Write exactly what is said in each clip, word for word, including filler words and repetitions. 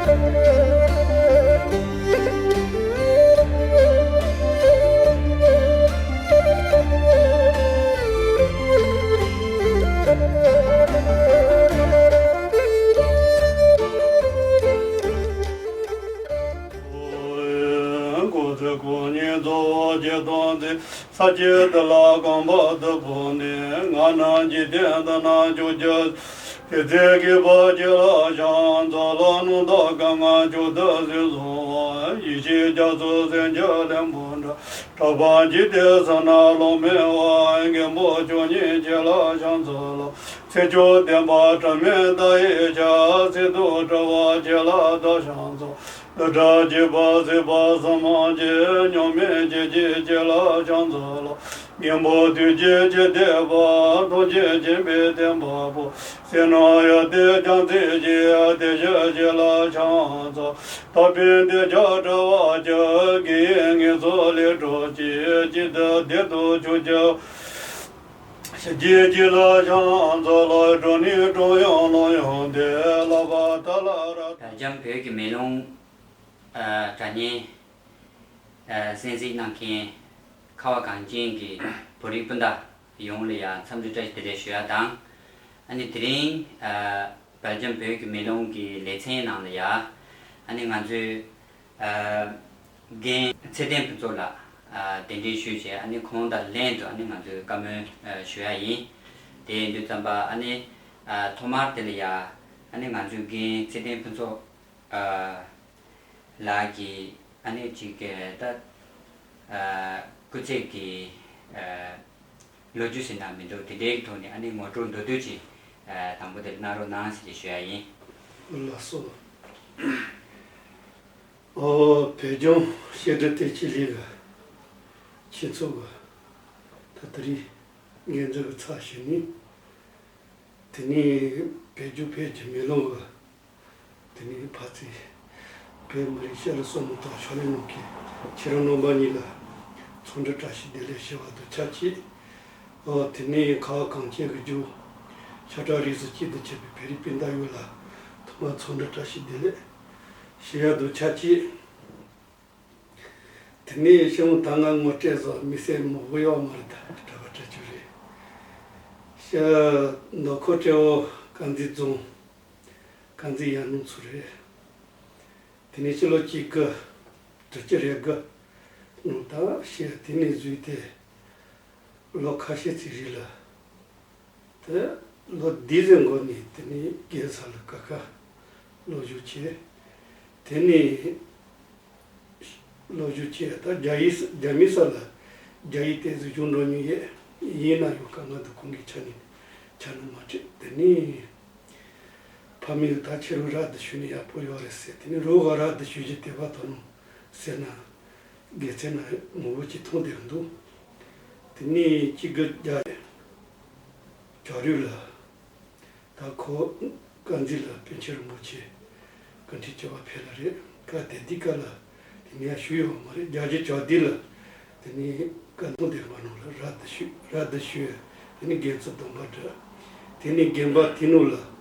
སྐུ་ཚེ་ཁོ་ཉིད་རྫོགས་པ་ཇི་ལྟར་མཛད། ས་སྐྱའི་གཏེར་ལ་གོམ་པ་དུ་བུད་ནས། ང་རྣམས་འཇིག་རྟེན་དུ་ནམ་བྱོན་རྒྱུ། དེ་ཚེ་གི་བར་ཁྱེད་ལ་ཕྱག་འཚལ་ལོ། སྣང་དག་གང་ང་མཆོག་ཏུ་གཟིགས་སོ། ཡེ་ཤེས་རྒྱ་མཚོ་སེང་གེ་ལྷུན་པོ་འདྲ། གྲགས་པ་འཇིག་རྟེན་ས་རྣམས་ལོག་མེད་པ། མགོན་པོ་མཆོག་ཉིད་ཁྱེད་ལ་ཕྱག་འཚལ་ལོ། ཚེ་མཆོག་བདེན་པ་འཁྲུལ་མེད་ལྟ་བའི་ཆ། ཚེ་སྡུག་བྲལ་བ་ཁྱེད་ལ་བདག་ཕྱག་འཚལ། འདུལ་བྱ་རྒྱས་པ་སྲིད་པ་གསུམ་མང་གི། མྱོང་མེད་ཁྱེད་ཀྱི་ཁྱེད་ལ་ཕྱག་འཚལ་ལོ། མགོན་པོ་དུས་ཀྱི་ཁྱེད་བསྟོད་པ། ཐུགས་རྗེ་ཆེན་པོའི་བསྟན་པ་པོ། ཟིལ་གནོན་ཡོན་ཏན་རྒྱ་མཚོའི་གཞི། དེ་བཞིན་ཁྱེད་ལ་ཕྱག་འཚལ། དག་པའི་འདོད་ཆགས་བྲལ་བར་གྱུར། དགེ་བའི་དངོས་གྲུབ་ལེགས་འགྲུབ་ཀྱིས། གཅིག་ཏུ་བདེ་སྟོབས་མཆོག་གྱུར། ཞི་རྒྱས་ཁྱེད་ལ་ཕྱག་འཚལ་ལོ། འགྲོ་ནས་འགྲོ་ཡང་ལོ་ཡང་དེ། ལག་པ་དག་ལ་རབ། དར་འཇམ་བོད་ཀྱི་མེ་ལོང་། ཨ། དྲ་བརྙན། ཨ། གསན་གཟིགས་གནང་མཁན་ཁ་བ་གངས་ཅན་གྱི་བོད་རིགས་སྤུན་ཟླ་ཡོངས་ལ་ཡང་འཚམས་འདྲི་བཀྲ་ཤིས་བདེ་ལེགས་ཞུ་ཡ་དང་། ཨ་ནི་དེ་རིང་། ཨ། དར་འཇམ་བོད་ཀྱི་མེ་ལོང་གི་ལེ་ཚན་ནང་ལ་ཡ། ཨ་ནི་ང་ཚོའི། ཨ། རྒན་ཚེ་བརྟན་ཕུན་ཚོགས་ལགས། ཨ། གདན་འདྲེན་ཞུས་བྱས། ཨ་ནི་ཁོང་དང་ལྷན་དུ་ཨ་ནི་ང་ཚོས་བཀའ་མོལ། ཨ། ཞུ་ཡ་ཡིན། དེ་ཡིན་དུས་ཙམ་པ་ཨ་ནི། ཨ། ཐོག་མར་དེ་ལ་ཡ། ཨ་ནི་ང་ཚོའི་རྒན་ཚེ་བརྟན་ཕུན་ཚོགས། ཨ། ལགས་ཀྱིས་ཨ་ནི་ཅིག་གི་ད། ཨ། སྐུ་ཚེ་གི། ཨ། ལོ་རྒྱུས་ཟེར་ན་མི་འདུག་དེ་འདྲའི་ཐོག་ནས་ཨ་ནི་ངོ་སྤྲོད་མདོར་བསྡུས་ཅིག་ཨ། དང་པོ་དེ་གནང་རོགས་གནང་ཟེར་ཏེ་ཞུ་ཡ་ཡིན། ལགས་སོ། ཨོ། བོད་ལྗོངས་བཤད་སྒྲུབ་བསྟན་སྤྱི་གླིང་གི་ཆོས་ཚོགས་ཀྱི་ད་དེ་རིང་འགན་འཛིན་གྱི་ཚབ་ཞུས་ནས། དེ་ནས་བོད་ལྗོངས་བོད་ཀྱི་མེ་ལོང་གི། དེ་ནས་ཕ་ཚིག་བོད་མི་རིགས་ཤར་ལྷོ་སོག་མོ་ཐང་ཕྱོགས་ལས་ནང་གི་ཁྱེད་རང་རྣམ་པ་གཉིས་ལ་འཚམས་འདྲི་བཀྲ་ཤིས་བདེ་ལེགས་ཞུ་བ་དང་ཆབས་ཅིག་ཨོ། དེ་ནས་ཁ་བ་གངས་ཅན་གྱི་ལྗོངས་ཤ་ཁྲག་རིས་སུ་གཅིག་ཏུ་གྱུར་པའི་བོད་རིགས་སྤུན་ཟླ་ཡོངས་ལ་ཐོག་མར་འཚམས་འདྲི་བཀྲ་ཤིས་བདེ་ལེགས་ཞུ་ཡ་དང་ཆབས་ཅིག་དེ་ནས་ཤིང་ད་ང་ངོ་སྤྲད་སོང་། མི་སེར་མང་པོ་ཡོད་མ་རེད། ད་གྲྭ་པ་གྲྭ་ཆུང་རེད། ཤ། ནོར་ཁོ་སྤྲེའུ་དཀར་མཛེས་རྫོང་། དཀར་མཛེས་ཡར་ནང་ཚོ་རེད། དེ་ནས་ཕྱི་ལོ་གཅིག་དགུ་དྲུག་ཅུ་རེ་དགུ་ནང་ད་ཤ་དེ་ནས་བཟུང་སྟེ་ལོ་ཁ་ཤས་ཅིག་རིང་ལ། དེ་ལོ་བདུན་ཙམ་འགོར་ནས་དེ་ནས་རྒན་ས་ལ་ཀ་ཁ་སློབ་སྦྱོང་བྱས། དེ་ནས་སློབ་སྦྱོང་བྱས། ད་རྒྱ་ཡིག་རྒྱ་མི་ས་ལ་རྒྱ་ཡིག་ཏོག་ཙམ་སྦྱོང་འགྲོ་མྱོང་ཡོད། ཡིན་ན་ཡང་ག་ང་དང་ཁོང་གི་ཆ་ནས་ཆ་ནས་མ་ཁྲིད། དེ་ནས་ཕ་མས་ད་ཁྱེད་རང་ར་དུ་ཞུས་ན་ཡག་པོ་ཡོད་རེད་ཟེར། དེ་ནས་རོགས་ག་ར་དུ་ཞུ་རྒྱུ་དེ་བ་དོ་ནོ་ཟེར་ན། དགེ་མཚན་ན་མང་པོ་ཅིག་མཐོང་བསྡད་འདུག་དེ་ནས་གཅིག་དགུ་བརྒྱ་བྱ་རུ་ལ། ད་ཁོ་དཀར་མཛེས་ལ་པཎ་ཆེན་རིན་པོ་ཆེ་སྐུ་ཕྲེང་བཅུ་པ་ཕེབས་ལ་རེད། སྐབས་དེ་དུས་སྐབས་ལ་དེ་ནས་ཞུ་ཡོད་མ་རེད། བརྒྱད་ཅུ་གྱ་བདུན་ལ་དེ་ནས་བཀའ་གདམས་ལྡན་པ་ནང་ལ་ར་དུ་ཞུ་ར་དུ་ཞུ། དེ་ནས་དགེ་ཚུལ་སྡོམ་པ་བསྒྲུབས། དེ་ནས་དགོན་པ་དེ་ནང་ལ་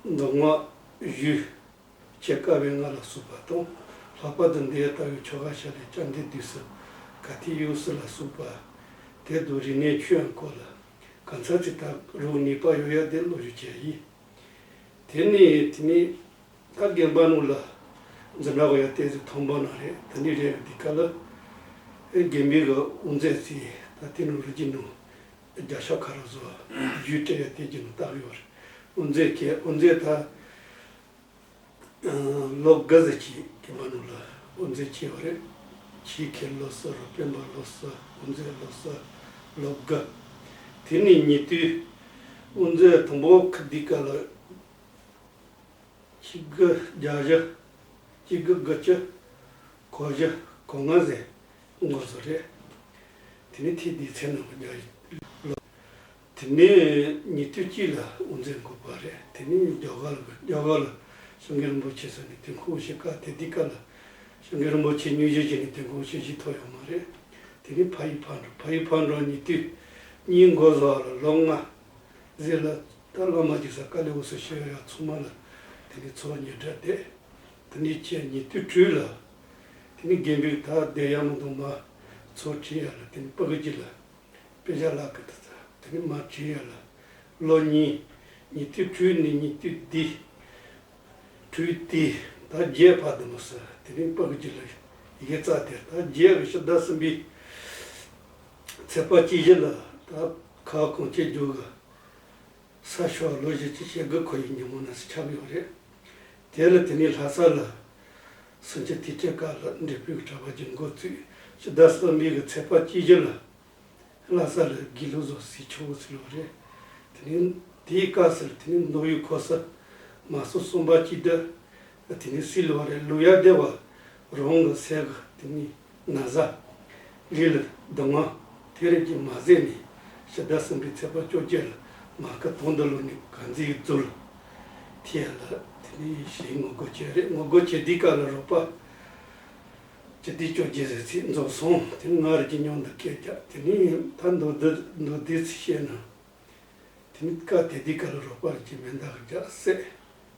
མདོ་སྔགས་བཞི། ཆེ་དཀའ་བའི་ལྔ་ལ་སོགས་པ་དང་། ལྷག་པར་དུ་འདི་ཡི་ལྟ་བའི་ཆོ་ག་ཕྱག་ལེན་བཅོམ་ལྡན་འདས་སུ་ག་ཏེ་ཡོད་སྲིད་ལ་སོགས་པ། དེ་དང་རིག་གནས་ཆོས་ཡང་སྐོར་ལ་གང་ཚ་ཚིག་ད་རུང་ངེས་པ་ཡོད་ཡ་དེ་སློབ་སྦྱོང་བྱས་ཡིན། དེ་ནས་དེ་ནས་ད་དགོན་པ་ནང་ལ་འཛིན་གྲྭ་གི་ཡ་ཏོག་ཙམ་མཐོ་པོ་ན་རེད། དེ་ནས་རེད་འདི་ག་ལ་དགོན་པའི་གི་དབུ་མཛད་ཚོས་ད་དེ་ནང་རུ་གྱི་ནང་རྒྱ་ཤ་ཁ་ར་བཟོ་རྒྱུ་སྤྲད་ཡ་དེ་གྱི་ནང་བཏགས་ཡོད་རེད། དབུ་མཛད་ཀྱི་དབུ་མཛད་ད། ལོ་དགུ་ཙམ་ཅིག་གི་མ་ནུབ་ལ་དབུ་མཛད་བྱས་པ་རེད། ཆོས་ཁས་ལོ་གསུམ་རུ་སྤེན་པ་ལོ་གསུམ་དབུ་མཛད་ལོ་གསུམ་ལོ་དགུ། དེ་ནས་ཉེ་དུས་དབུ་མཛད་དང་པོ་ཁུར་དུས་སྐབས་ལ་ཆིག་དགུ་བརྒྱད་ཅུ་གཅིག་དགུ་དགུ་བཅུ་གོ་བཞི་གོ་ལྔ་ཙམ་འགོ་བཙུགས་རེད། དེ་ནས་ཐེངས་འདིའི་མཚན་ནམ་བརྒྱ་ཡི་ལོ། དེ་ནས་ཉེ་དུས་གཅིག་ལ་དབུ་མཛད་འགོ་བ་རེད། དེ་ནས་རྒྱ་གར་ལ་རྒྱ་གར་ལ་སྐྱབས་མགོན་རིན་པོ་ཆེ་ས་ནས་དུས་འཁོར་དབུ་ཞེས་བཀའ་དེ་དུས་སྐབས་ལ་སྐྱབས་མགོན་རིན་པོ་ཆེ་སྙུང་གཞི་བྱས་ནས་དུས་འཁོར་དབུ་ཞེས་ཞིག་ཐོབ་ཡོད་མ་རེད། དེ་ནས་ཕ་ཡུལ་ཕར་འགྲོ་ཕ་ཡུལ་ཕར་འགྲོ་ཉེ་དུས་གཉིས་འགོ་བཟོ་བ་ལ་ལོ་ལྔ་ཟེར་ལ་ད་བླ་མ་གཅིག་ས་དཀའ་ལས་འོ་སོ་ཞེས་ཡ་ཚང་མ་ལ་ དེ་ནས་ཚོགས་ཉི་སྒྲ་བསྡད། དེ་ནས་ཁྱེད་ཉེ་དུས་དྲུག་ལ། དེ་ནས་དགེ་འབུལ་ད་བསྡད་ཡ་མི་འདུག་མ། ཚོགས་ཁྲིད་ཡ་ལ་དེ་ནས་སྤུ་གུ་རྒྱུད་ལ། དཔེ་ཆ་ལ་ཀི་ཏི་ཚ་དེ་ནས་མ་ཁྲིད་ཡ་ལ། ལོ་གཉིས། ཉེ་དུས་དྲུག་ནས་ཉེ་དུས་བདུན། དྲུག་བདུན་ད་བརྒྱད་བར་དུ་མི་སྲིད་དེ་ནས་སྤུ་གུ་རྒྱུད་ལ། ཡིག་ཚགས་དེ་ད་རྒྱལ་བའི་ཕྱི་ཟླ་གསུམ་པའི་ཚེས་པ་གཅིག་བཞི་ལ། ད་ཁ་བ་གངས་ཅན་རྒྱུད་ཀྱི་ས་ཕྱོགས་ལོ་བཞི་བཅུ་ཞེ་དགུ་འཁོར་བའི་ཉིན་མོ་ན་ཆགས་ཡོད་རེད། དེ་ལ་དེ་ནས་ལྷ་ས་ལ་སུམ་ཅུ་དུས་དྲན་སྐབས་ལ་འབྲས་སྤུངས་ཀྱི་གྲྭ་པ་གྱི་འགོ་བཙུགས། ཕྱི་ཟླ་གསུམ་པའི་གི་ཚེས་པ་གཅིག་བཞི་ལ་ལྷ་ས་ལ་དགེ་ལུགས་བཟོ་སའི་ཆུ་བོ་ཟིལ་བ་རེད། དེ་ནས་དེའི་སྐབས་སུ་དེ་ནས་མདོ་དབུས་ཁོ་ས་མ་སོ་གསུམ་པ་གཅིག་སྒྲིལ་དེ་ནས་སིལ་བ་རེད། ལུ་ཡ་སྡེ་བ་རོང་གི་སའི་གི་དེ་ནས་ན་བཟའ་ལུས་ལ་གདུང་བ་དེ་རིགས་ཀྱི་མ་ཟད་ནས། ཕྱི་ཟླ་གསུམ་པའི་ཚེས་པ་བཅོ་བརྒྱད་ལ་མ་ཁ་དོན་དུ་ལོ་ནི་ག་འཛིན་རྫུ་ལ་ཐེ་ལ་དེ་ནས་ཞེས་ངོ་རྒོལ་བྱས་རེད། ངོ་རྒོལ་བྱས་དུས་སྐབས་ལ་རོགས་པ་སྤྱི་བདེ་བཅོ་བརྒྱད་ཟེར་ཚིག་འཛོམས་སོང་། དེ་ནས་ང་རང་གི་མྱིང་དུ་སྐད་རྒྱག་དེ་ནས་ད་མདོར་བསྡུས་མདོར་བསྡུས་ཚིག་བཤད་ན། དེ་ནས་སྐབས་དེ་དུས་སྐབས་ལ་རོགས་པ་རིགས་ཀྱི་མེ་མདའ་གི་རྒྱག་བསད།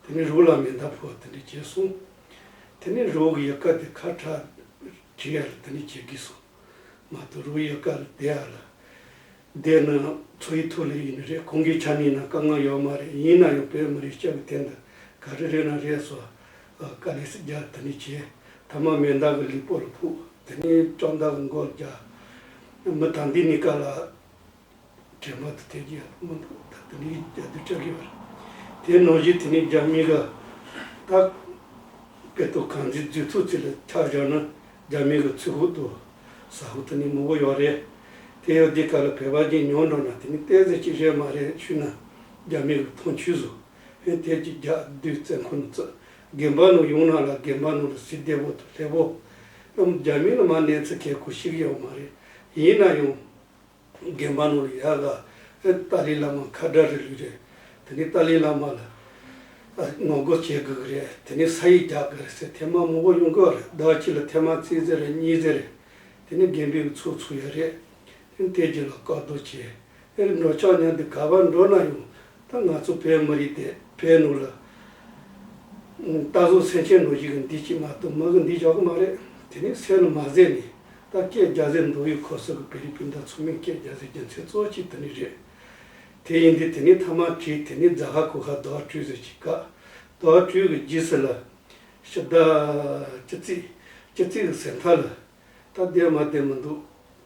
དེ་ནས་རོགས་ལ་མེ་མདའ་ཕོག་དེ་འདྲ་བྱས་སོང་། དེ་ནས་རོགས་ཀྱི་ཡུལ་སྐད་དེ་ཁ་ཁྲ་བྲིས་ཡ་ལ་དེ་འདྲ་བྱེད་དགོས་སོང་། མ་གཏོགས་རོགས་ཡུལ་སྐད་ལ་བསྡད་ཡ་ལ། བསྡད་ན་ཚོགས་ཡིག་ཐོག་ལ་ཡིན་ནི་རེད། ཁོང་གི་ཆ་ནས་ན་དཀའ་ངལ་ཡོད་མ་རེད། ཡིན་ན་ཡང་བོད་མི་རིགས་སྐྱབས་ཀྱི་དོན་དུ་ག་རེ་རེད་ན་རེད་སོ། དཀའ་ལས་སུ་རྒྱག་དེ་འདྲ་བྱས། ཐ་མ་མེ་མདའ་གི་ལུས་པོ་ལ་ཕུག་དེ་ནས་ལྕགས་མདའ་གི་མགོ་ལ་རྒྱག་མི་ད་འདི་ནས་སྐབས་ལ། དྲན་པ་དེ་དེ་གྱིས་མི་འདུག་ད་དེ་ནས་རྒྱ་དུ་སྤྲད་གི་བར། དེ་ནང་བཞིན་དེ་ནས་རྒྱ་མི་གི་ད་སྐད་དོ་གང་འཛིན་རྫུས་ཐུག་ཚེ་ལ་ཆ་བཞག་ན་རྒྱ་མི་གི་ཚུལ་ཁུག་ཏུ་ས་ཧུ་དེ་ནས་མང་པོ་ཡོད་རེད། དེ་ཡོད་དེ་ག་ལ་བོད་པ་གྱི་ཉོན་འགྲོ་ན་དེ་ནས་ཏེ་ཟེར་གྱི་རེད་མ་རེད་ཞུས་ན། རྒྱ་མི་གི་མཐོང་ཆོས་བཟོ་ཧེ་དེ་གྱི་རྒྱ་བདུད་བཙན་ཁོ་ན་ཚོ་དགོན་པ་ནང་ཡོང་ན་ལ་དགོན་པ་ནང་ལ་སྲིད་བདེ་པོ་དང་ལྷེ་པོ། ཡང་རྒྱ་མི་ལ་མ་གནས་ཚུལ་གལ་ཁུ་ཞིག་ཡོད་མ་རེད། ཡིན་ན་ཡང་། དགོན་པ་ནང་ལ་ཡ་ག་ཨེ་ཏཱ་ལའི་བླ་མ་ཁ་བརྡ་རེ་ལུས་རེད། དེ་ནས་ཏཱ་ལའི་བླ་མ་ལ་ཨ་ངོ་རྒོལ་བྱེད་དགོས་ཀྱི་རེད། དེ་ནས་ས་ཡིག་རྒྱག་དགོས་རེད་ཟེར་ཐེངས་མ་མང་པོ་ཡོང་གི་རེད། ཟླ་གཅིག་ལ་ཐེངས་མ་རྩིས་ཟེར་རེད་གཉིས་ཟེར་རེད། དེ་ནས་དགོན་པའི་ཚོགས་ཚུགས་ཡ་རེད། དེ་ནས་དེ་རྗེས་ལ་བཀག་སྡོམ་བྱས། ཨེ་འགྲོ་ཆོག་མཉམ་དུ་ག་པར་འགྲོ་ན་ཡང་ད་ང་ཚོ་བོད་མི་རིགས་དེ་བོད་ནང་ལ། ད་གཟོད་སེམས་ཅན་ནང་བཞིན་གྱི་འདི་གཅིག་མ་གཏོགས་མི་གི་འདི་བཞག་གི་མ་རེད། དེ་ནས་སེམས་ལ་མ་བཟོད་ནས་ད་སྐད་རྒྱག་ཟེར་མདོ་དབུས་ཁོ་ས་གི་བོད་རིགས་སྤུན་ཟླ་ཚང་མས་སྐད་རྒྱག་ཟེར་རྒྱུ་མཚན་གཙོ་བོ་གཅིག་དེ་ནས་རེད། དེ་ཡིན་དུས་དེ་ནས་ཐ་མ་བྲིས་དེ་ནས་རྫ་ཧ་ཁོ་ཧ་ཟླ་བ་དྲུག་ཟེར་གྱི་བཀག་ཟླ་བ་དྲུག་གི་རྗེས་སུ་ལ་ཕྱི་ཟླ་བཅུ་གཅིག་བཅུ་གཅིག་གི་ཟེར་མཐའ་ལ་ད་བསྡད་མ་བསྡད་མི་འདུག་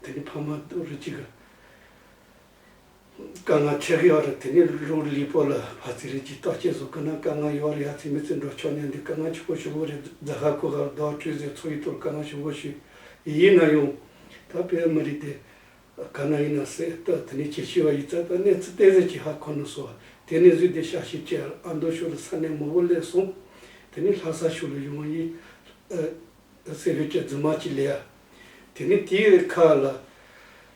དེ་ནས་ཕ་མ་དང་རུ་གཅིག་གི་དཀའ་ངལ་འཕྲད་ཀྱི་ཡོད་རེད། དེ་ནས་རོགས་ལུས་པོ་ལ་ཕར་ཚུར་རེ་ཅིག་བརྟག་དཔྱད་བཟོ་དགོས་ན་དཀའ་ངལ་ཡོད་རེད། ཡ་ཚིག་མི་ཚིག་འགྲོ་ཆོག་ཉན་དེ་དཀའ་ངལ་ཆེན་པོ་ཞེ་པོ་རེད། རྫ་ཧ་ཁོ་ཧ་ཟླ་བ་དྲུག་ཟེར་ཚོགས་ཡིག་ཐོག་དཀའ་ངལ་ཆེན་པོ་ཞིག་ཡིན་ན་ཡང་ད་བོད་མི་རིགས་དེ་ག་ན་ཡིན་ན་སྲིད་ད་དེ་ནས་ཁྱེད་ཤི་བ་ཡིན་ཙང་ད་གནས་ཚུལ་ཏོག་ཙམ་ཅིག་ཧ་གོ་ནས་སོ། དེ་ནས་བཟོས་ཏེ་ཤ་ཤི་བཅས་ཨ་མདོ་ཕྱོགས་ལ་ས་གནས་མང་པོ་སླེབས་སོང་། དེ་ནས་ལྷ་ས་ཕྱོགས་ལ་ཡོང་བ་ཡིན། སེ་ཕི་ཅེ་རྫུན་མ་གཅིག་ལས་ཡ། དེ་ནས་དེའི་ཁ་ལ་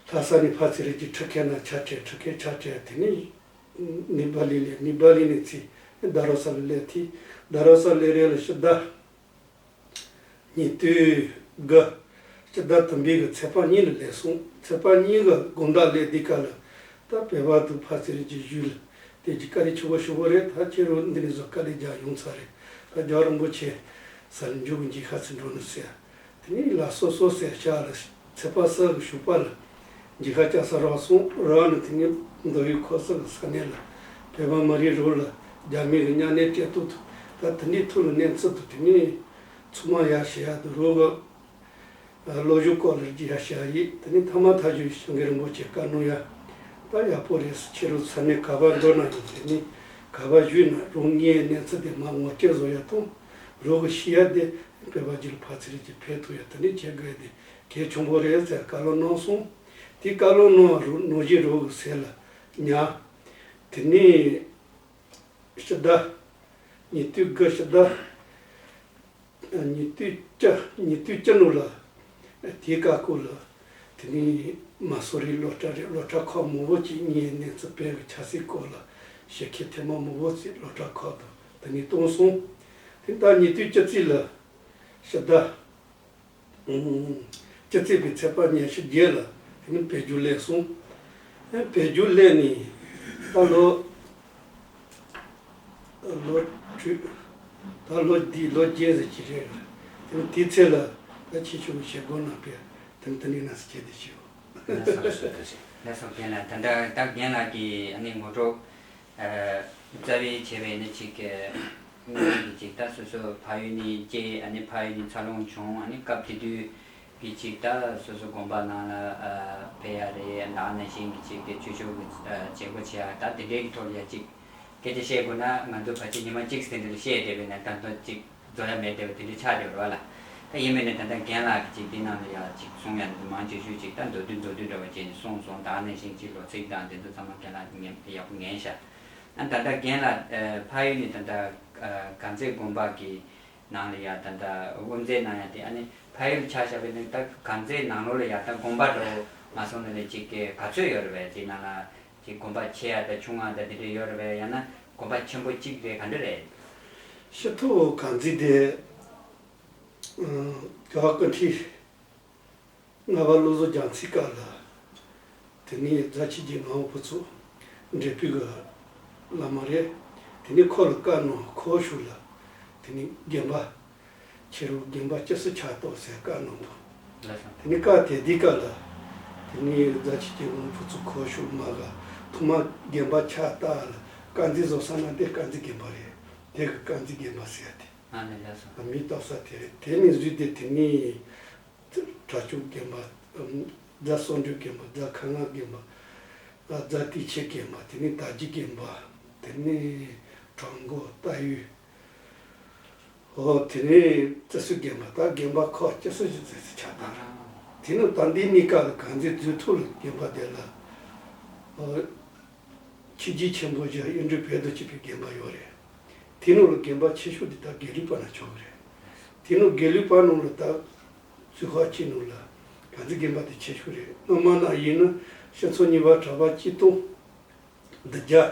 ལྷ་ས་ནས་ཕར་ཚུར་རེ་གཅིག་ཁྲི་ཁའི་ནང་ཆ་བྲལ། ཁྲི་ཁའི་ཆ་བྲལ། དེ་ནས་ནི་པ་ལི་ལས། ནི་པ་ལི་ནས་ཚིག་རྡ་རོ་ས་ལ་སླེབས། དེ་རྡ་རོ་ས་སླེབས་རེ་ལ་ཕྱི་ཟླ་ཉེ་དུས་དགུ། ཕྱི་ཟླ་དུམ་བུའི་གི་ཚེས་པ་གཉིས་ལ་སླེབས་སོང་། ཚེས་པ་གཉིས་གི་དགོང་དག་སླེབས་དུས་སྐབས་ལ་ད་བོད་པ་དང་ཕར་ཚུར་རེ་གཅིག་བཞུགས་ལ། དེ་གི་དཀའ་ལས་ཆེན་པོ་ཞེ་པོ་རེད། ད་ཁྱེད་རང་འདི་ནས་བཟོ་དཀའ་ལས་རྒྱག་ཡོང་ཚར་རེད། ད་རྒྱལ་བ་རིན་པོ་ཆེ་ས་ལ་འཇུག་གི་འཇིགས་ཧ་ཚིག་འགྲོ་ནི་ཟེར། དེ་ནས་ལ་སོ་སོ་ཟེར་བྱ་ལ་ཚེས་པ་གསར་གི་ཞོགས་པ་ལ་འཇིགས་ཧ་ཅག་ས་རག་སོང་རག་ནས་དེ་ནས་མདོ་དབུས་ཁོ་ས་གི་ས་གནས་ལ་བོད་པ་མི་རིགས་རོགས་ལ་རྒྱ་མི་གི་གཉའ་གནོན་སྤྲད་ཐུབ་ཐུབ། ད་དེ་འདྲའི་ཐུགས་ལ་གནས་ཚུལ་དུ་དེ་ནས་ཚང་མ་ཡར་ཞུ་ཡ་དུ་རོགས་གི། ལོ་རྒྱུས་སྐོར་ལ་རྒྱས་ཤ་ཡིན། དེ་ནས་ཐ་མ་ཐག་ཆོད་སངས་རྒྱས་རིན་པོ་ཆེ་བཀའ་གནང་ཡ། ད་ཡག་པོ་རེད། ཁྱེད་རང་ས་གནས་ག་པར་འགྲོ་ན་ཡང་དེ་ནས་ག་པར་བཞུགས་ན་རང་ཉིད་གནས་ཚུལ་དེ་མར་ངོ་སྤྲོད་བཟོ་ཡ་དང་རོགས་ཀྱི་ཤེས་ཡ་དེ་བོད་པ་རྒྱུད་ལ་ཕར་ཚུར་གྱི་ཕེབས་ཐུབ་ཡ་དེ་འདྲ་བྱེད་དགོས་དེ་གལ་ཆེན་པོ་རེད་ཟེར་བཀའ་སློབ་གནང་སོང་། དེ་བཀའ་སློབ་གནང་བ་རུ་ནང་བཞིན་རོགས་ཀྱི་ཟས་ལ་ཉར། དེ་ནས། ཕྱི་ཟླ། ཉེ་དུས་དགུ་ཕྱི་ཟླ། ཉེ་དུས་བཅུ། ཉེ་དུས་བཅུ་ནང་ལ། དེའི་སྐབས་སྐོར་ལ། དེ་ནས་མ་སོ་རི་སློབ་གྲྭ་རེད། སློབ་གྲྭ་ཁག་མང་པོ་ཅིག་ངའི་གནས་ཚུལ་བོད་ཀྱི་ཆབ་སྲིད་སྐོར་ལ་ཞིབ་མཁས་ཐེངས་མ་མང་པོ་ཅིག་སློབ་གྲྭ་ཁག་ཏུ་དེ་ནས་གཏོང་སོང་། དེ་ལྟར་ཉེ་དུས་བཅུ་གཅིག་ལ་ཕྱི་ཟླ། སྤྱི་ཚེས་པའི་ཚེས་པ་ཉི་ཤུ་བརྒྱད་ལ་དེ་ནི་བོད་བརྒྱུད་སླེབས་སོང་། བོད་བརྒྱུད་སླེབས་ནས་ད་ལོ་ལོ་དྲུག་ ད་ལོ་འདི་ལོ་བརྒྱད་ཙམ་ཅིག་རེད་ལ། དེ་ནི་དེའི་ཚེ་ལ་ད་ཁྱེད་ཆོས་ཞལ་སྒོ་ནང་ཕེབས། དེ་ནི་དེ་ནི་ན་ས་ཁྱེད་དེ་ཞུ། ལགས་སོ་ལགས་སོ་ལགས་སོ་ལགས་སོ། རྒན་ལགས། ད་ལྟ་ད་རྒན་ལགས་ཀྱིས་ཨ་ནི་ངོ་སྤྲོད་ཨ་རྩ་བའི་བྱས་པ་ཡིན་ན་ཅིག་གི་དངོས་གནས་ཀྱི་ཅིག་ད་སོ་སོ་ཕ་ཡུལ་ནས་སྐྱེས། ཨ་ནི་ཕ་ཡུལ་ནས་འཚར་ལོངས་བྱུང་། ཨ་ནི་སྐབས་དེ་དུས་ཀྱི་ཅིག་ད་སོ་སོ་དགོན་པ་ནང་ལ་ཨ་ཕེབས་ཡ་རེད། ད་ནང་བཞིན་གྱི་ཅིག་གི་ཆོས་ཕྱོགས་ཀྱི་ཨ་བྱེད་སྒོ་བྱེད་ཡ། ད་དེ་འདྲའི་གི་ཐོག་ལ་ཡ་ཅིག་སྐད་ཆ་བཤད་དགོས་ན། ང་ཚོ་ཕལ་ཆེར་ཉི་མ་གཅིག་ཙམ་དེ་འདྲ་བཤད་བསྡད་པས་ན། ད་དུང་ཅིག་རྫོགས་ཡ་མེད་བསྡད་པ་དེ་འདྲ་ཆགས་བསྡད་པ་རེད་བ་ལ། ད་ཡིན་མིན་ནས་ད་ལྟ་རྒན་ལགས་ཀྱིས་ཅིག་འདི་ནང་ལ་ཡ་ཅིག་གསུང་ཡ་འདི་མང་ཆེ་ཤོས་ཅིག་ད་མདོར་བསྡུས་མདོར་བསྡུས་འདྲ་བ་བྱས་ནས་གསུངས་སོང་། ད་ནང་བཞིན་ཅིག་ལོ་ཚིགས་དང་དེ་ཚོ་ཚང་མ་རྒན་ལགས་ཉན་ཡག་པོ་ཉན་ཤག་ཨ་ད་ལྟ་རྒན་ལགས་ཨ་ཕ་ཡུལ་ནས་ད་ལྟ་ཨ་དཀར་མཛེས་དགོན་པ་གི་ནང་ལ་ཡ་ད་ལྟ་དབུ་མཛད་གནང་ཡ་དེ། ཨ་ནི་ཕ་ཡུལ་ཆ་བཞག་པ་ཡིན་ན་ད་དཀར་མཛེས་ནང་ལོགས་ལ་ཡ་ད་དགོན་པ་འདྲ་བོ་མ་སོང་ན་ལས་ཅིག་ག་ཚོད་ཡོད་རེད་པས། དེ་ནང་ལ་ཅིག་དགོན་པ་ཆེ་ཡ་དང་ཆུང་ཡ་དང་དེ་འདྲ་ཡོད་རེད་པས། ཡང་ན་དགོན་པ་ཆེན་པོ་གཅིག་རེད། ག་འདྲ་རེད། ཤི་ཐོ་དཀར་མཛེས་དེ་རྒྱལ་བ་སྐུ་ཕྲེང་ལྔ་པ་བློ་བཟང་རྒྱ་མཚོའི་སྐབས་ལ། དེ་ནས་རྫ་ཆུ་རྒྱལ་ངག་དབང་ཕུན་ཚོགས་འབྲས་སྤུངས་ཀྱི་བླ་མ་རེད། དེ་ནས་ཁོ་ལ་བཀའ་གནང་། ཁོ་ཤུལ་ལ་དེ་ནས་དགོན་པ་ཕྱི་རུ་དགོན་པ་ཅི་སུ་ཆགས་གཏོགས་ཟེར་བཀའ་གནང་འདུག་ལགས་སོ། དེ་ནས་བཀའ་དེ་དུས་སྐབས་ལ་དེ་ནས་རྫ་ཆུ་རྒྱལ་ངག་དབང་ཕུན་ཚོགས་ཁོ་ཤུལ་མ་ག་ཐོག་མ་དགོན་པ་ཕྱག་བཏབ་ལ་དཀར་མཛེས་བཟོ་ས་ན་དེ་དཀར་མཛེས་དགོན་པ་རེད། དེ་གི་དཀར་མཛེས་དགོན་པ་ཟེར་ཡ་དེ། ཨ་ནི་ལགས་སོ། མིང་བཏགས་ས་དེ་རེད། དེ་ནས་བཟུང་སྟེ་དེ་ནས་གྲྭ་ཆོས་དགོན་པ། རྫ་གསང་སྒྲོལ་དགོན་པ། རྫ་ཁ་ང་དགོན་པ། རྫ་སྟོད་ཆེ་དགོན་པ། དེ་ནས་དར་རྒྱས་དགོན་པ། དེ་ནས་བྲག་འགོ་སྟག་ཡུལ། འོ་དེ་ནས་རྩི་སུལ་དགོན་པ། ད་དགོན་པ་ཁག་ཅི་སུ་ཞིག་ཙམ་ཞིག་ཆགས་བསྡད་རེད། དེ་ནས་ད་ལྟའི་གནས་སྐབས་ལ་དཀར་མཛེས་རྫོང་ཐོག་ལ་དགོན་པ་དེ་ལ། ཨོ། ཆོས་རྗེ་ཆེན་པོ་བཞི་གཡུང་དྲུང་བོན་དུ་བཅས་པའི་དགོན་པ་ཡོད་རེད། དེ་ནང་ལ་དགོན་པ་ཆེ་ཤོས་དེ་ད་དགེ་ལུགས་པ་ནང་ཆགས་ཀྱི་རེད། དེ་ནང་དགེ་ལུགས་པ་ནང་ལ་ད་ཚུལ་ཁ་ཅིག་ནང་ལ་དཀར་མཛེས་དགོན་པ་དེ་ཆེ་ཤོས་རེད། སྔོན་མ་ནང་ཡིན་ན་ཤིང་ཚོ་གཉིས་པ་གྲྭ་པ་གཅིག་སྟོང་བདུན་བརྒྱ་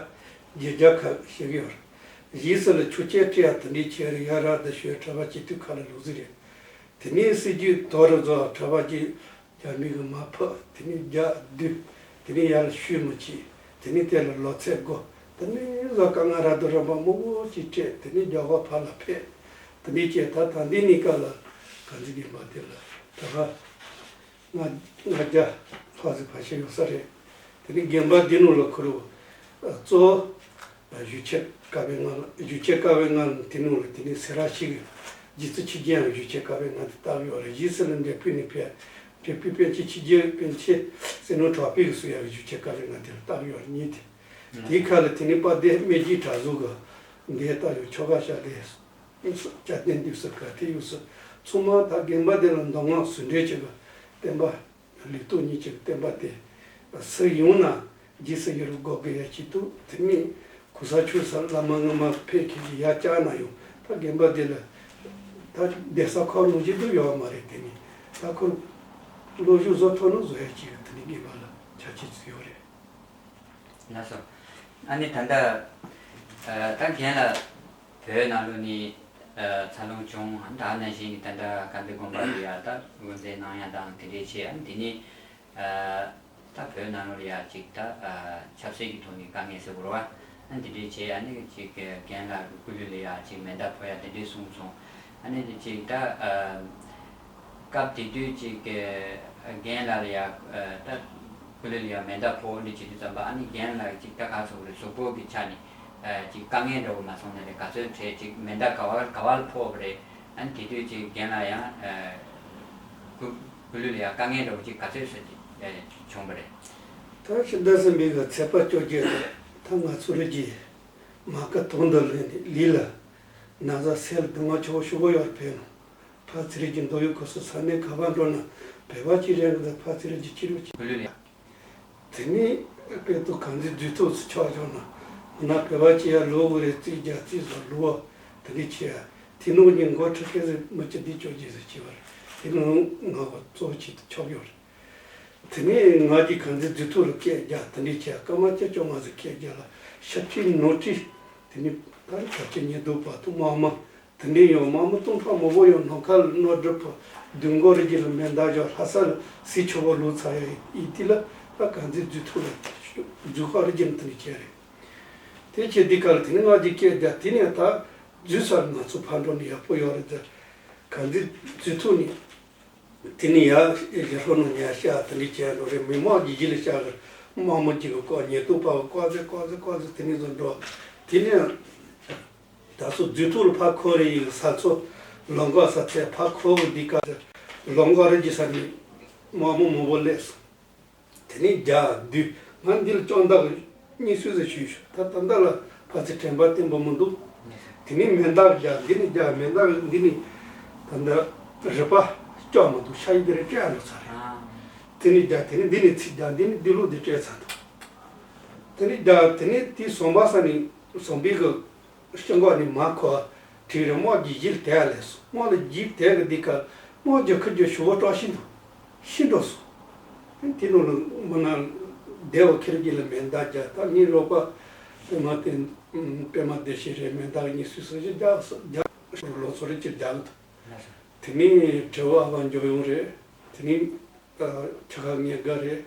བརྒྱད་བརྒྱ་ཁ་ཤས་ཡོད་རེད། རྗེས་སུ་ལ་ཆོས་སྐྱོང་སྤྲད་ཡ་དེ་འདྲའི་ཆེད་ཡར་ར་དང་ཞོལ་གྲྭ་པ་གཅིག་སྟོང་ཁ་ལ་ལུག་རྫི་རེད། དེ་ནས་སྲིད་རྒྱུད་དོ་རུ་རྫོགས་གྲྭ་པ་གཅིག་རྒྱ་མི་གི་མ་ཕབ། དེ་ནས་རྒྱ་བསྡུས། དེ་ནས་ཡར་ལ་ཤུལ་མི་བྱེད། དེ་ནས་དེ་ལ་ལོ་ཚད་བགོ། དེ་ནས་བཟའ་དཀའ་ངལ་ར་དོ་ར་པ་མང་པོ་ཅིག་སྤྲད། དེ་ནས་རྒྱ་གར་ཕར་ལ་ཕེབས། དེ་ནས་ཀྱེ་ད་ད་འདི་ནས་ཀ་ལ་དཀར་མཛེས་དགོན་པ་དེ་ལ་གྲྭ་པ་ལྔ་ལྔ་བརྒྱ་ལྷག་ཙམ་ཕལ་ཆེར་ཡོད་ས་རེད། དེ་ནས་དགོན་པ་འདི་ནང་ལ་ཁོ་རུ་གཙོ་བོ་བཞུགས་ཆེ་དཀའ་བའི་ངང་ལ། བཞུགས་ཆེ་དཀའ་བའི་ངང་ལ་དེ་ནང་ལ་དེ་ནས་སེ་ར་ཤི་གི་རྗེ་བཙུན་ཆོས་རྒྱལ་ཡང་བཞུགས་ཆེ་དཀའ་བའི་ངང་དུ་བཏབ་ཡོད་རེད། རྗེས་སུ་ལ་འབྲས་སྤུངས་ནས་ཕེབས། འབྲས་སྤུངས་པཎ་ཆེན་ཆོས་རྒྱལ། པཎ་ཆེན་བསོད་ནམས་གྲགས་པས་གི་སུ་ཡང་བཞུགས་ཆེ་དཀའ་བའི་ངང་དེ་ལ་བཏབ་ཡོད་རེད། ཉིད་དེ་དེའི་ཁ་ལ་དེ་ནས་དཔལ་ལྡན་སྨན་གྱི་གྲྭ་ཟུར་གི་འདས་བཏབ་ཡོད། ཆོ་ག་བྱ་དེ་སྐྱ་རྟེན་འདུག་སུ་ག་དེ་ཡོད་སུ། ཚང་མ་ད་དགོན་པ་དེ་ལ་མདོ་སྔགས་ཟུང་འབྲེལ་བྱེད་པའི་བསྟན་པ། ལུགས་སྟོང་ཉིད་ཀྱི་བསྟན་པ་དེ་སུ་ཡོང་ན་རྗེས་སུ་ཡི་རུ་སྒོ་དགེ་ཡ་གཅིག་ཏུ། དེ་ནས་གོང་ས་མཆོག་སར་བླ་མ་སྔ་མ་ཕེབས་ཁྱེད་ཀྱི་ཡ་བཅར་ན་ཡང་ད་དགོན་པ་དེ་ལ་ད་བསྡད་ས་ཁག་ནང་བཞིན་དུ་ཡོད་མ་རེད། དེ་ནས་ད་ཁོ་བློ་གཞུག་བཟོ་ཐུབ་ན་བཟོ་ཡ་གཅིག་གི་དེ་ནས་དགོན་པ་ལ་ཆ་ཆེ་ཚུལ་ཡོད་རེད། ལགས་སོ། ཨ་ནི་ད་ལྟ་ཨ་ད་རྒན་ལགས་བོད་ནང་ལོགས་ནས་ཨ་འཚར་ལོངས་བྱུང་། ཨ་ནི་ད་ནང་བཞིན་གྱི་ད་ལྟ་དཀར་མཛེས་དགོན་པ་ལ་ཡ་ད་དབུ་མཛད་གནང་ཡ་དང་དེ་འདྲའི་ཆེད། ཨ་ནི་དེ་ནས་ཨ་ད་བོད་ནང་ལོགས་ལ་ཡ་ཅིག་ད་ཨ་ཆབ་སྲིད་ཀྱི་ཐོག་ནས་དཀའ་ངལ་ཟེར་དགོས་རེད་བ། ཨ་ནི་དེ་འདྲའི་ཆེད། ཨ་ནི་ཅིག་རྒན་ལགས་ཀྱི་སྐུ་ལུས་ལ་ཡ་ཅིག་མེ་མདའ་ཕོག་ཡ་དེ་འདྲའི་གསུངས་སོང་། ཨ་ནི་དེ་ཅིག་ད་ཨ། སྐབས་དེ་དུས་ཅིག་རྒན་ལགས་ལ་ཡ་ད་སྐུ་ལུས་ལ་ཡ་མེ་མདའ་ཕོག་འདི་བྱེད་དུས་ཙམ་པ། ཨ་ནི་རྒན་ལགས་ཅིག་ད་ག་ཚོད་རེད། གཟུགས་པོ་གི་ཆ་ནས་ཅིག་དཀའ་ངལ་འདྲ་བོ་མ་སོང་ན་རེད། ག་ཚོད་འཕྲད་ཅིག་མེ་མདའ་ག་བ་ག་བ་ལ་ཕོག་པ་རེད། ཨ་ནི་དེ་དུས་ཅིག་རྒན་ལགས་ཡང་སྐུ་སྐུ་ལུས་ལ་ཡ་དཀའ་ངལ་འདྲ་བོ་ཅིག་ག་ཚོད་ཙམ་ཅིག་བྱུང་པ་རེད། ད་ཕྱི་ཟླ་གསུམ་པའི་གི་ཚེས་པ་བཅོ་བརྒྱད་ལ་ད་ང་ཚོ་རིགས་ཀྱི་མ་ཀ་དོན་དུ་ལེན་ལི་ལ་ན་བཟའ་སེལ་དུ་ང་ཆོག་ཤོག་བོ་ཡོར་ཕེབས་ནོ། ཕ་ཚེ་རིང་གི་མདོ་ཡུལ་ཁོ་སོ་ས་གནས་ག་པར་འགྲོ་ན་བོད་པ་གཅིག་རེད་འདུག་ཕ་ཚེ་རིང་གི་ཕྱི་རོལ་གྱི། ལུས་ལ། དེ་ནས་དཔེ་ཏོ་གང་ཚེ་དུས་ཐོག་སུ་ཆགས་བྱུང་ན་འོ་ན་བོད་པ་གཅིག་ཡ་ལོ་དགུ་རེ་རྩིས་རྒྱ་རྩིས་སོ་ལུ་བ་དེ་འདྲ་བྱས་ཡ་དེ་ནང་གི་མགོ་ཁྲི་ཁེ་སི་མི་གཅིག་འདི་ཅོག་རྗེས་སུ་བྱས་པ་རེད། དེ་ནང་ང་ག་གཙོ་བོ་ཆེད་དུ་ཆགས་ཡོད་རེད། དེ་ནས་ང་གི་གང་ཚེ་དུས་ཐོག་ལ་སྐད་རྒྱག་དེ་འདྲ་བྱས་ཡ་སྐར་མ་བཅུ་བཅོ་ལྔ་ཟིག་སྐད་རྒྱག་ལ་ཤ་ཁྲིའི་ནོར་ཁྲི་དེ་ནས་ད་རེས་ད་ཆ་ཉེ་དུ་བ་དུ་མ་མ། དེ་འདྲའི་ཡང་དམག་མི་སྟོང་ཕྲག་མང་པོ་ཡང་ནམ་མཁའ་ལ་གནོན་སྒྲུབ་པ་བདུན་སྒོ་རི་རྒྱུད་ལ་མེ་མདའ་བཞག་ལྷ་ས་ལ་སྲིད་ཆོག་པ་ལོ་ཚར་ཡ་ཡིན་དེ་ལ་ད་གང་ཚེ་རྫུས་ཐུག་ལ་རྫུས་ཁ་རི་རྒྱུད་དེ་འདྲ་བྱས་རེད། དེ་ཆེ་འདི་ག་ལ་དེ་ནི་ང་གི་སྐད་རྒྱག་དེ་ནས་ད་ འཛུལ་ཚར་ང་ཚོ་ཕར་འགྲོ་ནས་ཡག་པོ་ཡོད་རེད་ཟེར། གང་འཛིན་འཛུལ་ཐུབ་ནས། དེ་ནས་ཡར་ཞི་ལྷོ་ནང་ཉལ་ཤག་དེ་འདྲ་བྱས་འགྲོ་རེད། མི་མང་གི་གཞི་ལ་ཤག་གི་དམག་མི་གཅིག་གི་བཀག་ཉེན་རྟོག་པ་གི་བཀག་ཟེར་བཀག་ཟེར་བཀག་ཟེར་དེ་ནས་བཟུང་འགྲོ། དེ་ནས་ད་སོ་འཛུལ་ཐུབ་ལ་ཕར་འཁོར་རེ་ཡིན། ས་མཚོ་ལམ་འགག་ས་ཚད་ཕར་འཁོར་གི་འདི་ག་ལམ་འགག་རེ་གྱི་ས་ནས་དམག་མི་མང་པོ་སླེབས་སོང་། དེ་ནས་རྒྱག་བསྡུས། ང་འདི་ལ་སྐྱོན་བདག་གི་གཉིས་སུས་ཟེར་ཞུས་ཞུ། ད་ད་ལྟ་ལ་ཕ་ཚི་དྲན་པ་བརྟན་པོ་མི་འདུག་དེ་ནས་མེ་མདའ་རྒྱག་འདི་ནས་རྒྱག་མེ་མདའ་འདི་ནས་ད་ལྟ་རི་པ་སྐྱོ་མི་འདུག་ཤ་ཡི་འདི་རེ་སྤྲད་འགྲོ་ཚར་རེད། དེ་ནས་རྒྱག་དེ་ནས་འདི་ནས་ཚིག་རྒྱག་འདི་ནས་འདི་ལོ་འདི་སྤྲད་ཚར་འདུག་དེ་ནས་རྒྱག་དེ་ནས་དེ་ཟམ་པ་ས་ནས་ཟམ་པའི་གི་ཤིང་གོག་ནས་མར་ཁོ་བྲིས་རེད། དམག་གི་གཞི་ལ་དེ་ཡ་ལས་སོང་། དམག་ལ་གཞི་དེ་གི་འདི་ག་དམག་རྒྱག་ཁུར་རྒྱག་ཞུ་བ་སྐྲག་ཤིན་ཏུ། ཤི་འགྲོ་སོང་། དེ་ནང་ལ་མི་ན་བདེ་བ་ཁྱེར་གྱི་ལ་མེ་མདའ་རྒྱག་ད་ངའི་རོགས་པ་པད་མ་བསྟན། པད་མ་བདེ་ཞིག་རེད། མེ་མདའ་གཉིས་སུས་སུ་ཞིག་རྒྱག་སོ་རྒྱག་ལོ་ཚོ་རེ་གཅིག་རྒྱག་གི་འདུག་དེ་ནས་དྲི་བ་ཨ་བ་འཇོག་ཡོང་རེད། དེ་ནས་ཁྱི་ཁ་ངས་དགའ་རེད།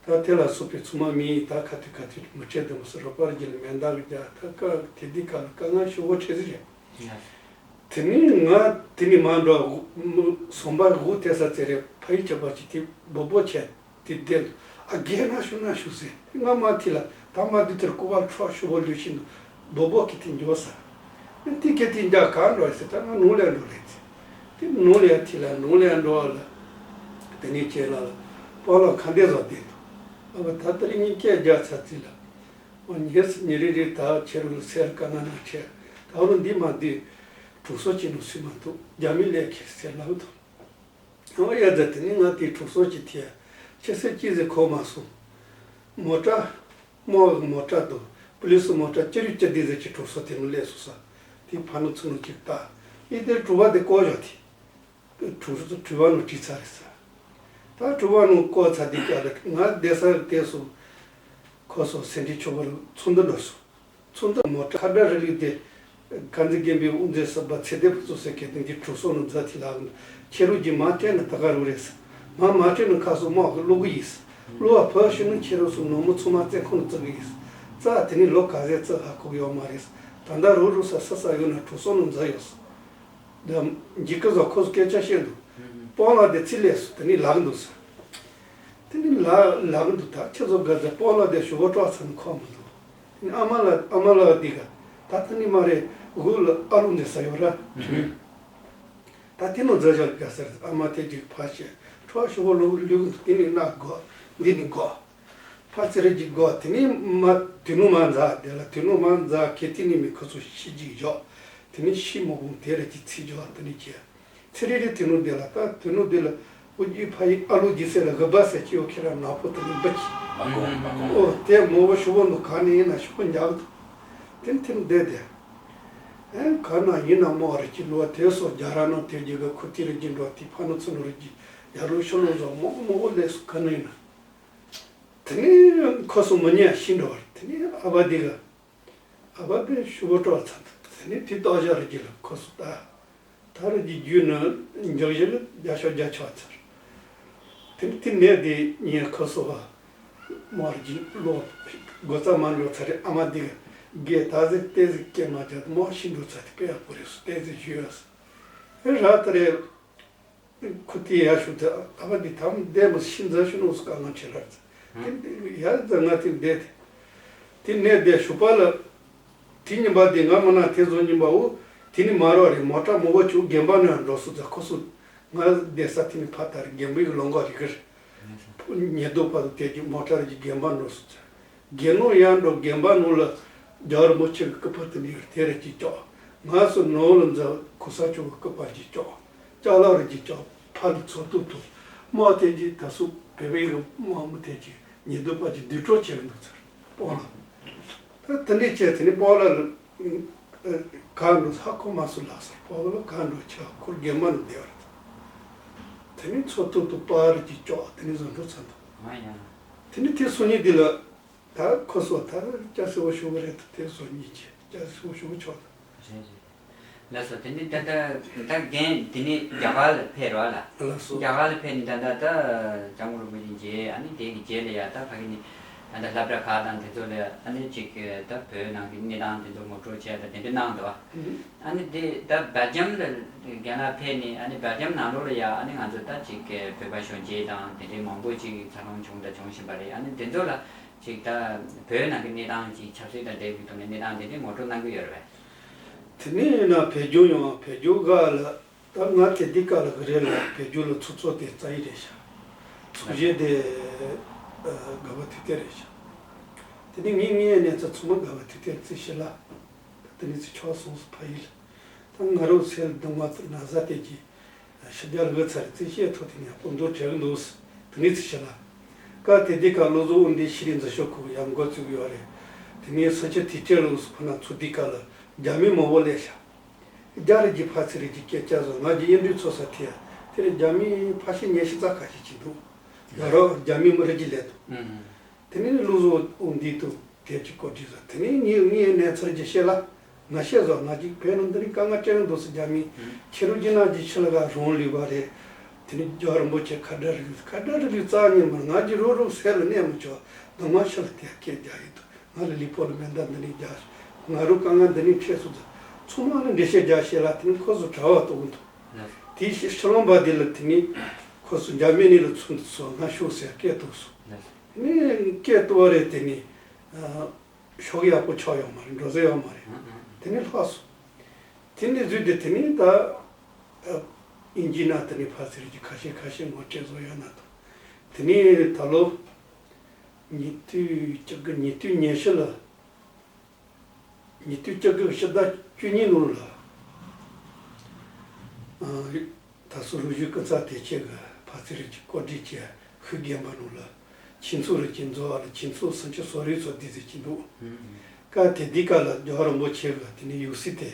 ད་དེ་ལ་སོགས་པའི་ཚང་མ་མི་ཡིས་ད་ཁ་ཐུག་ཁ་ཐུག་མི་འཕྲད་དུ་མི་སྲིད། རོགས་པ་རྒྱུད་ལ་མེ་མདའ་གི་རྒྱག་ད་ཀ་དེ་དུས་ཀ་ལ་དཀའ་ངལ་ཞེ་པོ་འཕྲད་ཟིག་རེད། དེ་ནས་ང་དེ་ནས་མ་འགྲོ་ཟམ་པ་འུ་དེ་ས་ཚེ་རེ་ཕ་ཡུལ་ཆ་པ་ཅིག་དེ་སྦོ་སྦོ་བྱས་དེ་བསྡད་འདུག་ཨ་རྒས་ན་ཤུགས་ན་ཤུགས་ཟེར་ང་མ་ཐི་ལ་ད་མ་དུས་དེར་ཀུ་བར་ཁྲོ་ཤུ་བོ་ལུས་ཤིན་ཏུ་སྦོ་སྦོ་གི་དེ་འགྱོ་ས། དེ་ག་དེ་འཇག་ག་འགྲོ་ཟེར་ད་ང་ནུ་ལས་འགྲོ་རེད་ཟེར། དེ་ནུ་ལས་ཐི་ལ་ནུ་ལས་འགྲོ་བ་ལ་དེ་ནས་ཁྱེད་ལ་ལ་པོ་ལོ་ཁ་འདེད་བཟོ་བསྡད་འདུག་ཨ་བ་ད་དེར་ངས་སྐད་རྒྱག་ཚར་ཚིག་ལ། ཨོ་ཉེས་སུ་ཉེ་རེ་རེ་ད་ཁྱེད་རང་སེར་དཀའ་ངལ་ན་ཁྱེད་ད་རུང་འདི་མ་འདི་གྲོང་སོ་ཅི་ནུ་སུས་མ་འདུག་རྒྱ་མི་ལས་ཁྱེད་སེར་ལབ་འདུག་ཨོ་ཡ་ཛ་དེ་ནི་ང་དེ་གྲོང་སོ་ཅི་ཐེ་ཁྱེད་སེར་ཅི་ཟེར་གོ་མ་སོང་། མོ་ཊ་མོ་མོ་ཊ་འདུག་པུ་ལི་སི་མོ་ཊ་ཅི་རུ་ཅི་འདི་ཟེར་གྱི་གྲོང་སོ་དེ་ནུ་སླེབས་སོང་ས། དེ་ཕ་ནུ་ཚུ་ནུ་ཅིག་ལྟ་ཨི་དེ་གྲུ་བ་དེ་བཀོ་བཞག་དེ། གྲུ་གྲུ་བ་ནང་བྲིས་ཚར་རེད་ཟེར། ད་གྲུ་བ་ནང་བཀོད་ཚར་དེ་སྐབས་ལ་ང་བསྡད་ས་བལྟས་སོང་། ཁོ་སོང་སེ་འབྲས་ཆུ་བུར་ཚོགས་འདུ་འགྲོ་སོང་། ཚོགས་འདུ་མོ་ཊ་ཁ་བརྡ་རི་ལུགས་དེ་དཀར་མཛེས་དགོན་པའི་དབུ་མཛད་ཟུར་པ་ཚེ་བརྟན་ཕུན་ཚོགས་ཟེར་མཁན་དེ་གྲུ་སོ་ནང་འཛུལ་དེ་ལགས་ཁྱེད་རང་གིས་མ་སྤྲད་ན་ད་ག་རུ་རེད་ཟེར། མ་མ་སྤྲད་ན་ཁ་སོ་དམག་གིས་བླུག་གི་ཡིན་ཟེར། བླུག་བ་ཕར་ཞུ་ན་ཁྱེད་རང་ཚོ་ནང་མི་ཚང་མ་བཙོན་ཁང་ནང་བཙུགས་གི་ཡིན་ཟེར། རྩ་དེ་ནས་ལོ་ག་ཚད་བཙུགས་ཧ་གོ་གི་ཡོད་མ་རེད་ཟེར། ད་ལྟ་རུ་རུ་ས་ས་ས་ཡོད་ན་གྲུ་སོ་ནང་འཛུལ་ཡོད་ཟེར། ད་འཇིགས་སྐུལ་བཟོ་ཁོ་སྐད་ཆ་བཤད་འདུག་སྤོ་ལགས་དེ་ཚིག་ལས་སུ་དེ་ནས་ལག་འདུག་ཟེར། དེ་ནས་ལག་ལག་འདུག་ད་ཁྱེད་ཚོ་དགའ་ཚེ་སྤོ་ལགས་དེ་ཞུ་བོ་སྤྲོ་ཚང་ཁོ་མི་འདུག་དེ་ནས་ཨ་མ་ལགས་ཨ་མ་ལགས་འདི་ག་ད་དེ་ནས་མ་རེད་དགུ་ལ་ཨ་ལུ་འདི་ས་ཡོད་ར་དུས། ད་དེ་ནང་འཛུལ་བཞག་དགའ་ཟེར་ཨ་མ་དེ་ཅིག་ཕ་བཤད་ཁྲོ་ཞུ་བོ་ལུག་ལུག་དེ་ནས་ན་དགོ་འདི་ནས་དགོ་ཕ་ཚེ་རེ་གཅིག་དགོ་དེ་ནས་མ་དེ་ནུ་མ་འཛག་དེ་ལ་དེ་ནུ་མ་འཛག་ཁེ་ཏི་ནི་མི་ཁོ་ཚོ་ཤི་གཅིག་བཞག་དེ་ནས་ཤི་མོ་བུང་དེ་རེ་གཅིག་ཚིག་བཞག་དེ་ནས་ཁྱེད་ཚེ་རེ་རེ་དེ་ནུ་དེ་ལ་ད་དེ་ནུ་དེ་ལ་འུ་ཅི་ཕ་ཡི་ཨ་ལུ་ཇི་སེ་ལ་གི་བ་སེ་ཁྱི་ཡོ་ཁྱེད་ར་ནག་པོ་དེ་ནི་འབུ་ཁྱི་ཨོ་དེ་མོ་བོ་ཤུ་བོ་འདུག་ག་ནས་ཡིན་ན་ཤུ་བོ་འཇག་འདུག་དེ་ནི་དེ་ནུ་དེ་དེ་ཨེ་ག་ན་ཡིན་ན་མོ་རེ་གཅིག་ལོ་དེ་སོ་རྒྱ་ར་ནོ་དེ་རྒྱུ་གི་ཁུ་ཏི་རེ་གཅིག་འགྲོ་དེ་ཕ་ནུ་ཚུ་ནུ་རེ་གཅིག་ཡར་ལུ་ཤུ་ལུ་བཟོ་མོ་མོ་བོ་ལས་སུ་ག་ནས་ཡིན་ན། དེ་ནས་ཁོ་སོ་མི་ཉན་ཤི་འགྲོ་བར་དེ་ནས་ཨ་བ་འདི་ག་ཨ་བ་དེ་ཤུ་བོ་སྤྲོ་ཚར་འདུག་དེ་ནས་དེ་ལྟོ་བཞག་རི་རྒྱུད་ལ་ཁོ་སོ་ད་ད་རི་རྒྱུད་རྒྱུད་ནི་འཇོག་བཞི་ནི་རྒྱ་ཤོག་རྒྱ་ཆོག་ཚར། དེ་ནས་དེ་ནས་དེ་ཉིན་ཁོ་སོ་བ་མོ་རི་རྒྱུད་ལོ་སྒོ་རྩ་མ་འགྲོ་ཚར་རེད། ཨ་མ་འདི་ག་རྒས་ད་ཟིག་ཏེ་ཟིག་སྐྱེ་མ་བྱ་མོ་ཤི་འགྲོ་ཚར་དེ་དཔེ་ཡག་པོ་རེད་སོ་ཏེ་ཟིག་ཞུས་ཡོད་ས་ར་ད་རེད། ཁུ་ཏི་ཡ་ཤུ་ཏི་ཨ་བ་འདི་དམ་བདེ་མོ་ཤིན་ཛ་ཤུ་ནུ་སུ་ཀ་ང་ཆེ་ལར་ཙི། དེ་ཡ་ཛ་ང་དེ་བདེ་དེ། དེ་ནས་བདེ་ཤུ་པ་ལ། དེ་ཉིན་པ་དེ་ང་མ་ན་དེ་ཟོ་ཉིན་པ་འུ། དེ་ནི་མ་རོ་རེ་མོ་ཊ་མོ་བོ་ཆུ་རྒན་པ་ནོ་ཡང་འགྲོ་སུ་ཛ་ཁོ་སུ། ང་བདེ་ས་དེ་ནི་ཕ་ཏར་རྒན་པའི་ལོང་ག་རི་གིར། ཉེ་དུ་པ་དུ་དེ་གི་མོ་ཊ་རི་གི་རྒན་པ་འགྲོ་སུ་ཛ། དགེ་སློང་ཡར་འགྲོ་དགེ་འཕགས་ནང་ལ་རྒྱལ་བ་རིན་པོ་ཆེ་གི་སྐུ་པར་དེ་ནས་དེ་རེ་གཅིག་ཀྱོག་ང་སོ་ནང་ལ་འཛུལ་གོ་ས་ཆུ་གི་སྐུ་པར་གཅིག་ཀྱོག་ཅ་ལག་རེ་གཅིག་ཀྱོག་ཕ་ལ་ཚོ་ཏུ་ཏུ་དམག་དེ་གཅིག་ད་སུ་བེ་བེ་གི་དམག་མི་དེ་གཅིག་ཉེ་དུ་པ་གཅིག་བསྡུས་གྲོགས་བྱེད་གི་འདུག་ཚར་སྤོང་ལ། ད་དེ་འདྲས་བྱས་དེ་ནས་སྤོང་ལ་ག་འགྲོ་ཧ་གོ་མ་སུ་ལགས་སོ་སྤོང་ལ་ག་འགྲོ་ཆ་ཁུར་རྒན་མ་ནུ་བདེ་བ་རེད། དེ་ནས་ཚོ་ཏུ་ཏུ་པར་གཅིག་ཀྱོག་དེ་ནས་བཟོ་འགྲོ་ཚར་འདུག་དེ་ནས་དེ་སུ་ཉིད་དེ་ལ། ད་ཁོ་ཚོ་ད་སྐྱ་སེར་པོ་ཞུ་གི་རེད་ད་དེ་ཚོ་གཉིས་ཀྱི་སྐྱ་སེར་པོ་ཞུ་གི་ཆོག་ད། རེད་རེད། ལགས་སོ་དེ་ནི་ད་ལྟ་ད་རྒན་དེ་ནི་རྒྱ་གར་ལ་ཕེབས་རོགས་ལ། ལགས་སོ། རྒྱ་གར་ལ་ཕེབས་ནི་ད་ལྟ་ད་སྐྱབས་མགོན་རིན་པོ་ཆེ་མཇལ་ཨ་ནི་དེ་གི་རྗེས་ལ་ཡ་ད་ཕ་གི་ནི་ ད་ལྟ་སློབ་གྲྭ་ཁག་དང་དེ་ཚོ་ལ་ཨ་ནི་ཅིག་ད་བོད་ནང་གི་གནས་སྟངས་དེ་ཚོ་ངོ་སྤྲོད་བྱས་དང་དེ་འདྲ་གནང་འདུག་བ། ཨ་ནི་དེ་ད་སྦེལ་ཇམ་ལ་རྒན་ལགས་ཕེབས་ནས་ཨ་ནི་སྦེལ་ཇམ་ནང་ལོགས་ལ་ཡ་ཨ་ནི་ང་ཚོ་ད་ཅིག་བོད་པ་གཞོན་སྐྱེས་དང་དེ་འདྲའི་མང་པོ་ཅིག་འཚར་ལོངས་བྱུང་དང་འབྱུང་བཞིན་པ་རེད། ཨ་ནི་དེ་ཚོ་ལ་ཅིག་ད་བོད་ནང་གི་གནས་སྟངས་ཅིག་ཆབ་སྲིད་དང་འབྲེལ་བའི་ཐོག་ནས་གནས་སྟངས་དེ་འདྲའི་ངོ་སྤྲོད་གནང་གི་ཡོད་རེད་པས། དེ་ནས་ཡིན་ན་བོད་ལྗོངས་ཡོང་བ་བོད་ལྗོངས་ག་ལ། ད་ང་དེ་དུས་སྐབས་ལ་ག་རེ་ལ་བོད་བརྒྱུད་ལ་ཚོགས་གཙོ་དེ་རྩ་ཡི་རེད་ཤག་ཚོགས་གཞོན་དེ་ཨ་དགའ་བ་དུས་དེ་རེད་ཤག་དེ་ནས་ངས་ངའི་གནས་ཚུལ་ཚང་མ་དགའ་བ་དུས་དེར་རྩིས་ཞུ་ལ། ད་དེ་ནས་ཚུར་ཕྱོགས་སོང་སོང་ཕ་ཡུལ་ལ། ད་ང་རང་སེལ་གདོང་བ་ཚོ་ན་བཟའ་དེ་གྱི་ཤི་རྒྱག་ལ་ཚར་རེད་རྩིས་བཤད་ཐོག་དེ་ནས་སྤོ་འདོད་བྲལ་གི་འདུག་དེ་ནས་ཚུར་ཞུ་ལ། ཀ་དེ་དུས་སྐབས་བློ་བཟང་དབང་འདུས་ཤེས་རིག་འཛིན་ཤོག་ཁུག་ཡང་འགོ་བཙུགས་ཡོད་རེད། དེ་ནས་ས་ཆ་དེ་བྲལ་ལོགས་སུ་ཕ་ན་ཚོ་དུས་སྐབས་ལ་རྒྱ་མི་མང་པོ་སླེབས་ཤག་རྒྱ་རིགས་ཀྱི་ཕ་ཚི་རིགས་ཀྱི་སྐད་ཆ་བཟོ་ང་གི་ཨེ་འདྲའི་ཚོ་ས་ཐེ་དེ་རིང་རྒྱ་མིའི་ཕ་ཤི་ཉེ་ཤི་རྩ་ཁ་ཤས་ཅིག་འདུག་ཡ་རོགས་རྒྱ་མིའི་མི་རིགས་ཀྱི་ལས་དང་། དེ་ནས་བློ་བཟང་དབང་འདུས་དང་དེབ་ཀྱི་བཀོད་སྒྲིག་བཟོ་དེ་ནས་ངས་ངའི་གནས་ཚུལ་གྱི་བཤད་ལ་ང་བཤད་བཟོ་ང་གཅིག་བོད་ནང་འདི་རིང་དཀའ་ངལ་ཅན་འདུག་སི་རྒྱ་མིའི་ཁྱེད་རང་གྱི་ནང་གི་ཕྱི་ལ་ག་རང་ལུས་པ་རེད། དེ་ནས་རྒྱལ་བ་རིན་པོ་ཆེ་ཁ་བརྡ་རིགས་ཁ་བརྡ་རིགས་རྩ་ཉིན་མ་ང་གི་རོགས་རོགས་སེ་ལ་གནས་མི་ཆོག་གདོང་མ་ཕྱི་ལ་དེ་སྐད་རྒྱག་ཡིན་འདུག་ང་ལ་ལི་པོ་ལ་མེ་མདའ་འདི་ནས་རྒྱག་ང་རང་དཀའ་ངལ་འདི་ནས་འཕྲད་སོང་ཙང་ཚང་མ་ལ་འགྲེལ་བཤད་རྒྱག་ཤེས་ལ་དེ་ནས་ཁོ་ཚོ་གྲྭ་བ་གཏོང་འདུག་དེའི་ཕྱི་ཕྱི་ལོང་པ་འདི་ལ་དེ་ནས་ཁོ་ཚོ་འཇར་མ་ནི་ལ་ཚུར་འདུག་སོང་ང་ཤོག་ཟེར་སྐད་གཏོང་སོང་། དེ་ནས་སྐད་གཏོང་བ་རེད་དེ་ནས་ཤོག་ཡག་པོ་ཆགས་ཡོད་མ་རེད་འགྲོ་ས་ཡོད་མ་རེད། དེ་ནས་ལྷག་སོང་། དེ་ནས་བཟོས་ཏེ་དེ་ནས་ད་ཨིན་ཇི་ན་དེ་ནས་ཕ་ཚིར་གྱི་ཁ་ཤས་ཁ་ཤས་ངོ་སྤྲད་བཟོ་ཡོད་ན་དང་། དེ་ནས་ད་ལོ་ཉིས་སྟོང་བཅུ་དགུ་ཉིས་སྟོང་ཉི་ཤུ་ལ། ཉིས་སྟོང་བཅུ་དགུ་ཕྱི་ཟླ་བཅུ་གཉིས་ནང་ལ། ཨ་ད་སོ་རུ་བཞུགས་སྐུ་ཚབ་དེ་ཆེ་གི་ཕ་ཚི་རིགས་ཀྱི་བཀོད་སྒྲིག་བྱས་ཤུགས་རྒྱན་པ་ནང་ལ་ཆོས་ཚོགས་རིགས་ཀྱི་འཛོལ་བ་ལ་ཆོས་ཚོགས་སུམ་ཅུ་སོ་རེ་ཚོ་འདི་ཟེར་གྱི་འདུག་སྐབས་དེ་དུས་སྐབས་ལ་རྒྱལ་བ་རིན་པོ་ཆེ་གི་དེ་ནས་ཡུག་སྲིད་དེ་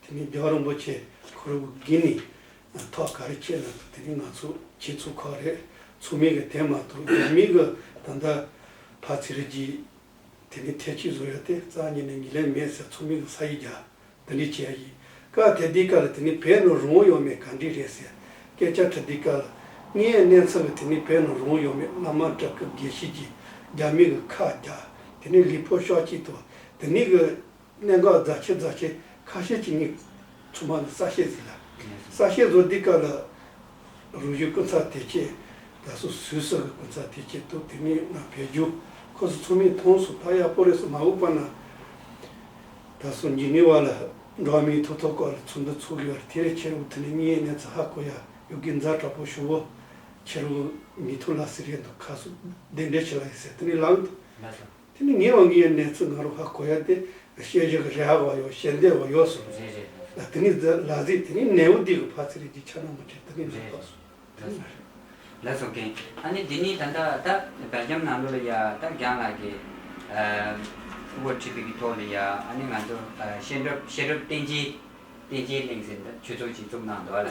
དེ་ནས་རྒྱལ་བ་རིན་པོ་ཆེ་ཁོ་རང་གི་ནས་ཐོག་ག་རེ་བྱས་ན་དེ་ནས་ང་ཚོ་ཆོས་ཚོགས་ཁག་རེད་ཚོགས་མི་གི་དེ་མ་གཏོགས་རྒྱ་མི་གི་ད་ལྟ་ཕ་ཚི་རིགས་ཀྱི། དེ་ནས་ཐེ་ཆུས་བཟོ་ཡ་དེ་རྩ་ཉིད་ནས་ཉིན་ལས་མེད་ཟེར་ཚོགས་མི་གི་ས་ཡིག་རྒྱག་འདི་འདྲས་བྱས་ཡིན། སྐབས་དེ་དུས་སྐབས་ལ་དེ་ནས་བོད་ནང་རང་དབང་ཡོད་མེད་ག་འདྲས་རེད་ཟེར་སྐད་ཆ་དྲི་དུས་སྐབས་ལ་ངའི་གནས་ཚུལ་གི་དེ་ནས་བོད་ནང་རང་དབང་ཡོད་མེད་བླ་མ་གྲྭ་སྐུ་དགེ་བཤེས་ཀྱིས་རྒྱ་མི་གི་ཁ་རྒྱག་དེ་ནས་ལུས་པོ་ཤོག་ཅིག་ཏུ་དེ་ནས་གི་གནད་འགག་རྫ་ཆེ་རྫ་ཆེ་ཁ་ཤས་ཀྱི་ངས་ཚང་མ་ལ་གསལ་བཤད་ཟིག་ལ། གསལ་བཤད་བཟོ་དུས་སྐབས་ལ་རུ་བཞུགས་སྐུ་ཚབ་དེ་ཆེ་ད་སོ་སུད་སི་གི་སྐུ་ཚབ་དེ་ཆེ་ཏུ་དེ་ནས་ང་བེད་སྤྱོད་ཁོ་ཚོ་ཚང་མས་མཐོང་སོང་ད་ཡག་པོ་རེད་སོ་མ་འོག་པ་ན་ད་སོ་འཇིགས་ནི་བ་ལ་འགྲོ་བ་མིའི་ཐོབ་ཐང་སྐོར་ལ་ཚོགས་འདུ་ཚོགས་ཡོད་རེད་དེ་རེད་ཁྱེད་རང་དེ་ནས་ངའི་གནས་ཚུལ་ཧ་གོ་ཡ་ཡོད་གི་མཛའ་དྲག་པོ་ཞུ་བོ་ཁྱེད་རང་མི་ཐུབ་ལ་ཟེར་རེད་འདུག་ཁ་སོ་གདན་འདྲེན་བྱེད་ལ་ཡིན་ཟེར་དེ་ནས་ལངས་འདུག་དེ་ནི་ངེས་པ་ངེས་གནས་ཚུལ་ང་རང་ཧ་གོ་ཡ་དེ་བཤད་རྒྱུ་གི་རེ་བ་ཡོད་ཞལ་འདེབས་པ་ཡོད་སོང་། རེད་རེད། ད་དེ་ནི་ལ་ཟིག་དེ་ནི་ནེའུ་དེ་གི་ཕ་ཚི་རེད་ཀྱི་ཆ་ན་མ་ཆེ་དེ་ནི་ལ་རེད་ཐོག་སོང་། རེད། ལ་སོ་མཁན་ཨ་ནི་དེ་ནི་ད་ལྟ་ད་སྦེལ་ཇམ་ནང་ལོགས་ལ་ཡ་ད་རྒན་ལགས་ཀྱི་དབུ་ཁྲིད་པའི་གི་ཐོག་ལ་ཡ་ཨ་ནི་ང་ཚོ་བཤད་སྒྲུབ་བཤད་སྒྲུབ་བསྟན་རྒྱས་བསྟན་རྒྱས་གླིང་ཟེར་ད་ཆོས་ཚོགས་ཅིག་བཙུགས་གནང་འདུག་ལ།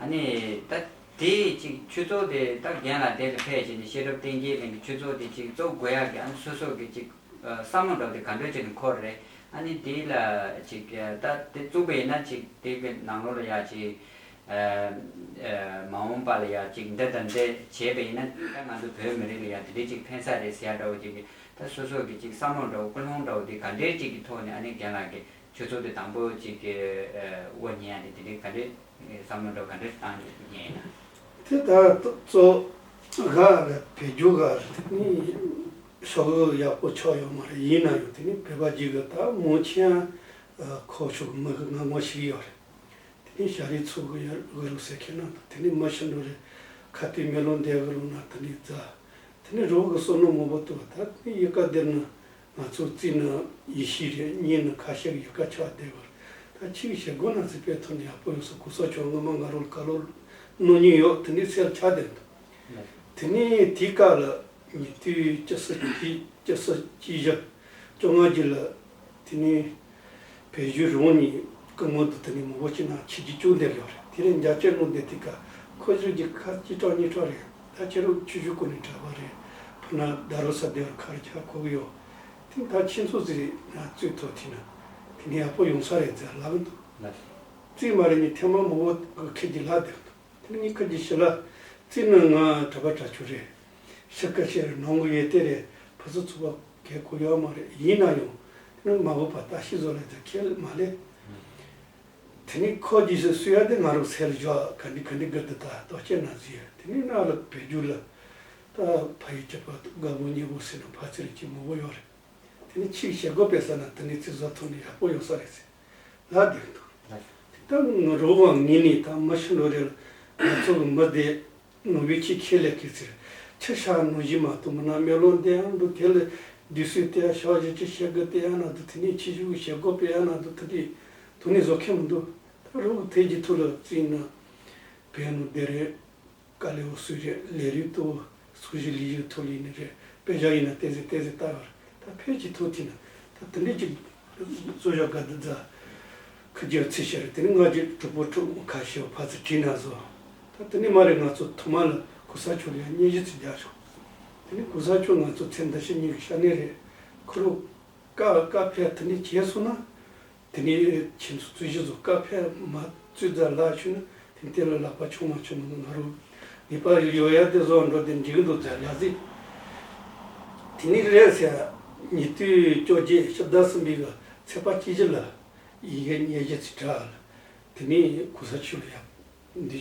ཨ་ནི་ད། དེ་ཅིག་ཆོས་ཚོགས་དེ་ད་རྒན་ལགས་དེ་ལ་ཕེབས་བྱས་ནས་བཤད་སྒྲུབ་བསྟན་རྒྱས་གླིང་གི་ཆོས་ཚོགས་དེ་ཅིག་བཙུགས་དགོས་ཡག་གི་ཨ་ནི་སོ་སོ་གི་ཅིག་བསམ་བློ་འདྲ་བོ་དེ་ག་འདྲ་བྱས་ནས་འཁོར་རེད། ཨ་ནི་དེ་ལ་ཅིག་ད་དེ་བཙུགས་པ་ཡིན་ན་ཅིག་དེ་གི་ནང་ལོགས་ལ་ཡ་ཅིག་མ་འོངས་པ་ལ་ཡ་ཅིག་འདི་དང་འདི་བྱས་པ་ཡིན་ན་ད་ང་ཚོ་བོད་མི་རིགས་ལ་ཡ་དེ་འདྲའི་ཅིག་ཕན་ས་རེད་ཟེར་ཡག་འདྲ་བོ་ཅིག་གི་ད་སོ་སོ་གི་ཅིག་བསམ་བློ་འདྲ་བོ་ཀུན་སློང་འདྲ་བོ་དེ་ག་འདྲའི་ཅིག་གི་ཐོག་ནས་ཨ་ནི་རྒན་ལགས་ཀྱི་ཆོས་ཚོགས་དེ་དང་པོ་ཅིག་གི་དབུ་བརྙེས་ཡ་དེ་དེ་འདྲའི་ག་འདྲའི། བསམ་བློ་འདྲ་ག་འདྲ་བཏང་ཡིན་ན། དེ་ལྟར་གཙོ་ག་ལ་བེད་སྤྱོད་ག་ལ་ནི་ཤོག་གུ་ཡག་པོ་ཆགས་ཡོད་མ་རེད་ཡིན་ན་ཡང་དེ་ནི་བོད་པ་གཅིག་གི་ད་མང་ཆེ་ཁོ་ཕྱོགས་མི་གི་ང་ངོ་ཤེས་ཡོད་རེད། དེ་ནི་ཞྭ་རིའི་ཚུགས་གི་ཡོད་རུ་ཟེར་མཁན་ནང་དུ་དེ་ནི་མི་ཤི་འགྲོ་རེད། ཁ་གཏད་མེ་ལོང་འདས་གི་ལུང་ན་དེ་ནི་རྫ། དེ་ནི་རི་བོ་གི་བསོད་ནམས་མང་པོ་བཏུ་བ་ད་དེ་ནི་ཡི་ག་འདིར་ནི་ང་ཚོ་རྩིས་ནི་ཡེ་ཤེས་རེད་གཉིས་ནི་ཁ་ཤས་ཀྱི་ཡི་ག་ཆགས་བསྡད་པར་ད་ཕྱིའི་ཞེ་སྒོ་ན་ཚིག་པའི་ཐོག་ནས་ཡག་པོ་ཡོང་ས་གོ་ས་ཆུང་ངོ་མ་ང་རོ་ལ་ག་ལོ་གནོད་ཉེན་ཡོད་དེ་ནི་སེལ་ཆགས་བསྡད་འདུག་དེ་ནི་དེའི་སྐབས་ལ་ཉིས་སྟོང་བཅུ་གསུམ་གྱི་བཅུ་གསུམ་གྱི་བཞི་བཅོ་ལྔ་གྱི་ལ། དེ་ནས་བོད་གཞུང་རང་ཉིད་སྐུ་ངོ་དུ་དེ་ནས་མི་བོ་ཅི་ན་ཆིག་སྒྲིལ་བཅུག་བསྡད་ཡོད་རེད། དེ་རིང་རྒྱ་ཆེར་གནང་བསྡད་དེ་ཀ་ཁོ་ཚོས་ཀྱི་ཁ་ཅི་སྐྲག་ཉི་སྐྲག་རེད། ད་ཁྱེད་རང་ཆུ་ཞུ་ཀུན་ནས་གྲྭ་པ་རེད། ཕུ་ན་ད་རུ་ས་བདེ་བར་ཁར་ཆ་གོ་གི་ཡོད། དེ་ད་ཁྱེད་ཚོ་ཟེར་ན་རྩོད་ཐོ་ཐི་ན་དེ་ནས་ཡག་པོ་ཡོང་ས་རེད་ཟེར་ལབ་འདུག་རྩིས་མ་རེད་ནི་ཐེངས་མ་མི་བོ་ཁྱེད་ཀྱི་ལ་བསྡད་འདུག་དེ་ནི་ཁ་ཅིག་ཤི་ལ་རྩིས་ནི་ང་གྲྭ་པ་གྲྭ་ཆུ་རེད། ཤི་ཀ་ཤི་རེད་ནང་གི་ཡོད་དེ་རེད། ཕར་ཚུར་ཚུགས་པ་གལ་ཁོ་ཡོད་མ་རེད། ཡིན་ན་ཡང་དེ་ནི་མ་འོངས་པ་ད་ཤི་བཟོ་ལས་ཀྱང་ཁེལ་མ་ལས། དེ་ནི་ཁོ་རྗེས་སུ་གསོ་ཡ་དེ་ང་རང་སེལ་འཇོག་ག་འདྲི་ག་འདྲི་དགོས་འདུག་ད་ལྟོ་སྐྱེ་ན་ཟིག་དེ་ནི་ང་ལ་བོད་བརྒྱུད་ལ་ད་ཕ་ཡི་སྐྱེས་པ་དགའ་བོ་ཉེ་བོ་ཟེར་ན་ཕ་ཚིར་གྱི་མོ་བོ་ཡོད་རེད། དེ་ནི་ཆིག་བྱེད་དགོས་པའི་ས་ན་དེ་ནི་ཚིག་བཟོ་ཐུབ་ནི་ཡག་པོ་ཡོང་ས་རེད་ཟེར་ལ་བསྡད་འདུག་ད་ང་རང་ངོས་ནས་ད་མི་ཤི་འགྲོ་རེད་ལ་ང་ཚོ་གི་མི་བསྡད། ནོར་བུའི་ཁྱི་ཁྱི་ལས་ཀྱི་ཚེ། ཁྱི་ཤ་ནོར་བཞི་མ་གཏོགས་མི་ན་མེ་ལོང་དེ་ཡང་འདུག་དེ་ལ་དུས་ཚོད་དེ་ཡང་ཞག་བཞི་ཅི་བྱེད་དགོས་དེ་ཡང་ན་འདུག་དེ་ནས་ཕྱི་བཞུགས་བྱེད་དགོས་པའི་ཡང་ན་འདུག་དེ་འདྲའི་དོན་ནི་བཟོ་མཁན་མི་འདུག་ད་རུང་དེ་གྱི་ཐུགས་ལ་བརྩིས་ན་བལ་ནོ་དེ་རེད། དཀའ་ལས་འོ་སུ་རེད། ལས་རིགས་དུ་སུ་ཞིག་ལས་ཡུལ་ཐུགས་ལས་ནི་རེད། དཔེ་ཞག་ཡིན་ན་ཏེ་ཟི་ཏེ་ཟི་ལྟ་བར་ད་ཕལ་གྱི་ཐུགས་ཐིག་ན་ད་དེ་འདྲའི་ཅིག་བཟོ་བཞག་ག་འདི་རྫ་ཁུ་རྒྱལ་ཚེ་ཤར་དེ་ནི་ང་རྒྱལ་གྲུབ་པོ་གྲུབ་ཁ་ཤེའོ་ཕ་ཚི་བྲིས་ན་བཟོ། ད་དེ་ནི་མ་རེད། ང་ཚོ་ཐོག་མ་ལ་གུ་ས་ཆོས་ལ་ཡང་སྙན་ཞུ་ཚིག་རྒྱག་ཆོག་དེ་ནི་གུ་ས་ཆོས་ང་ཚོ་ཚེ་འདི་ཕྱི་གཉིས་ཀྱི་ཤ་གནད་རེད། ཁུ་རུ་ཀ་ཀ་ཕེ་དེ་ནི་བྱས་སོང་ན་དེ་ནི་ཁྱེད་ཚོ་རྩོད་གཞི་བཟོ་ཀ་ཕེ་མ་རྩོད་རྫ་ལ་ཆུ་ན་དེ་ནི་དེ་ལ་ལག་པ་ཆུང་མ་ཆུང་མ་ང་རུ་ནི་པ་ཡོ་ཡ་དེ་བཟོ་འགྲོ་དེ་འགྲིག་འདུག་རྫ་ལ་ཟིག་དེ་ནི་རེད་ཟེར། ཉེ་དུས་བཅོ་བརྒྱད་ཕྱི་ཟླ་གསུམ་པའི་གི་ཚེས་པ་གཅིག་བཞི་ལ། ཡི་གེ་སྙན་ཞུ་ཚིག་དྲ་ལ། དེ་ནས་གུ་ས་ཆོས་ལ་ཡང་འདི་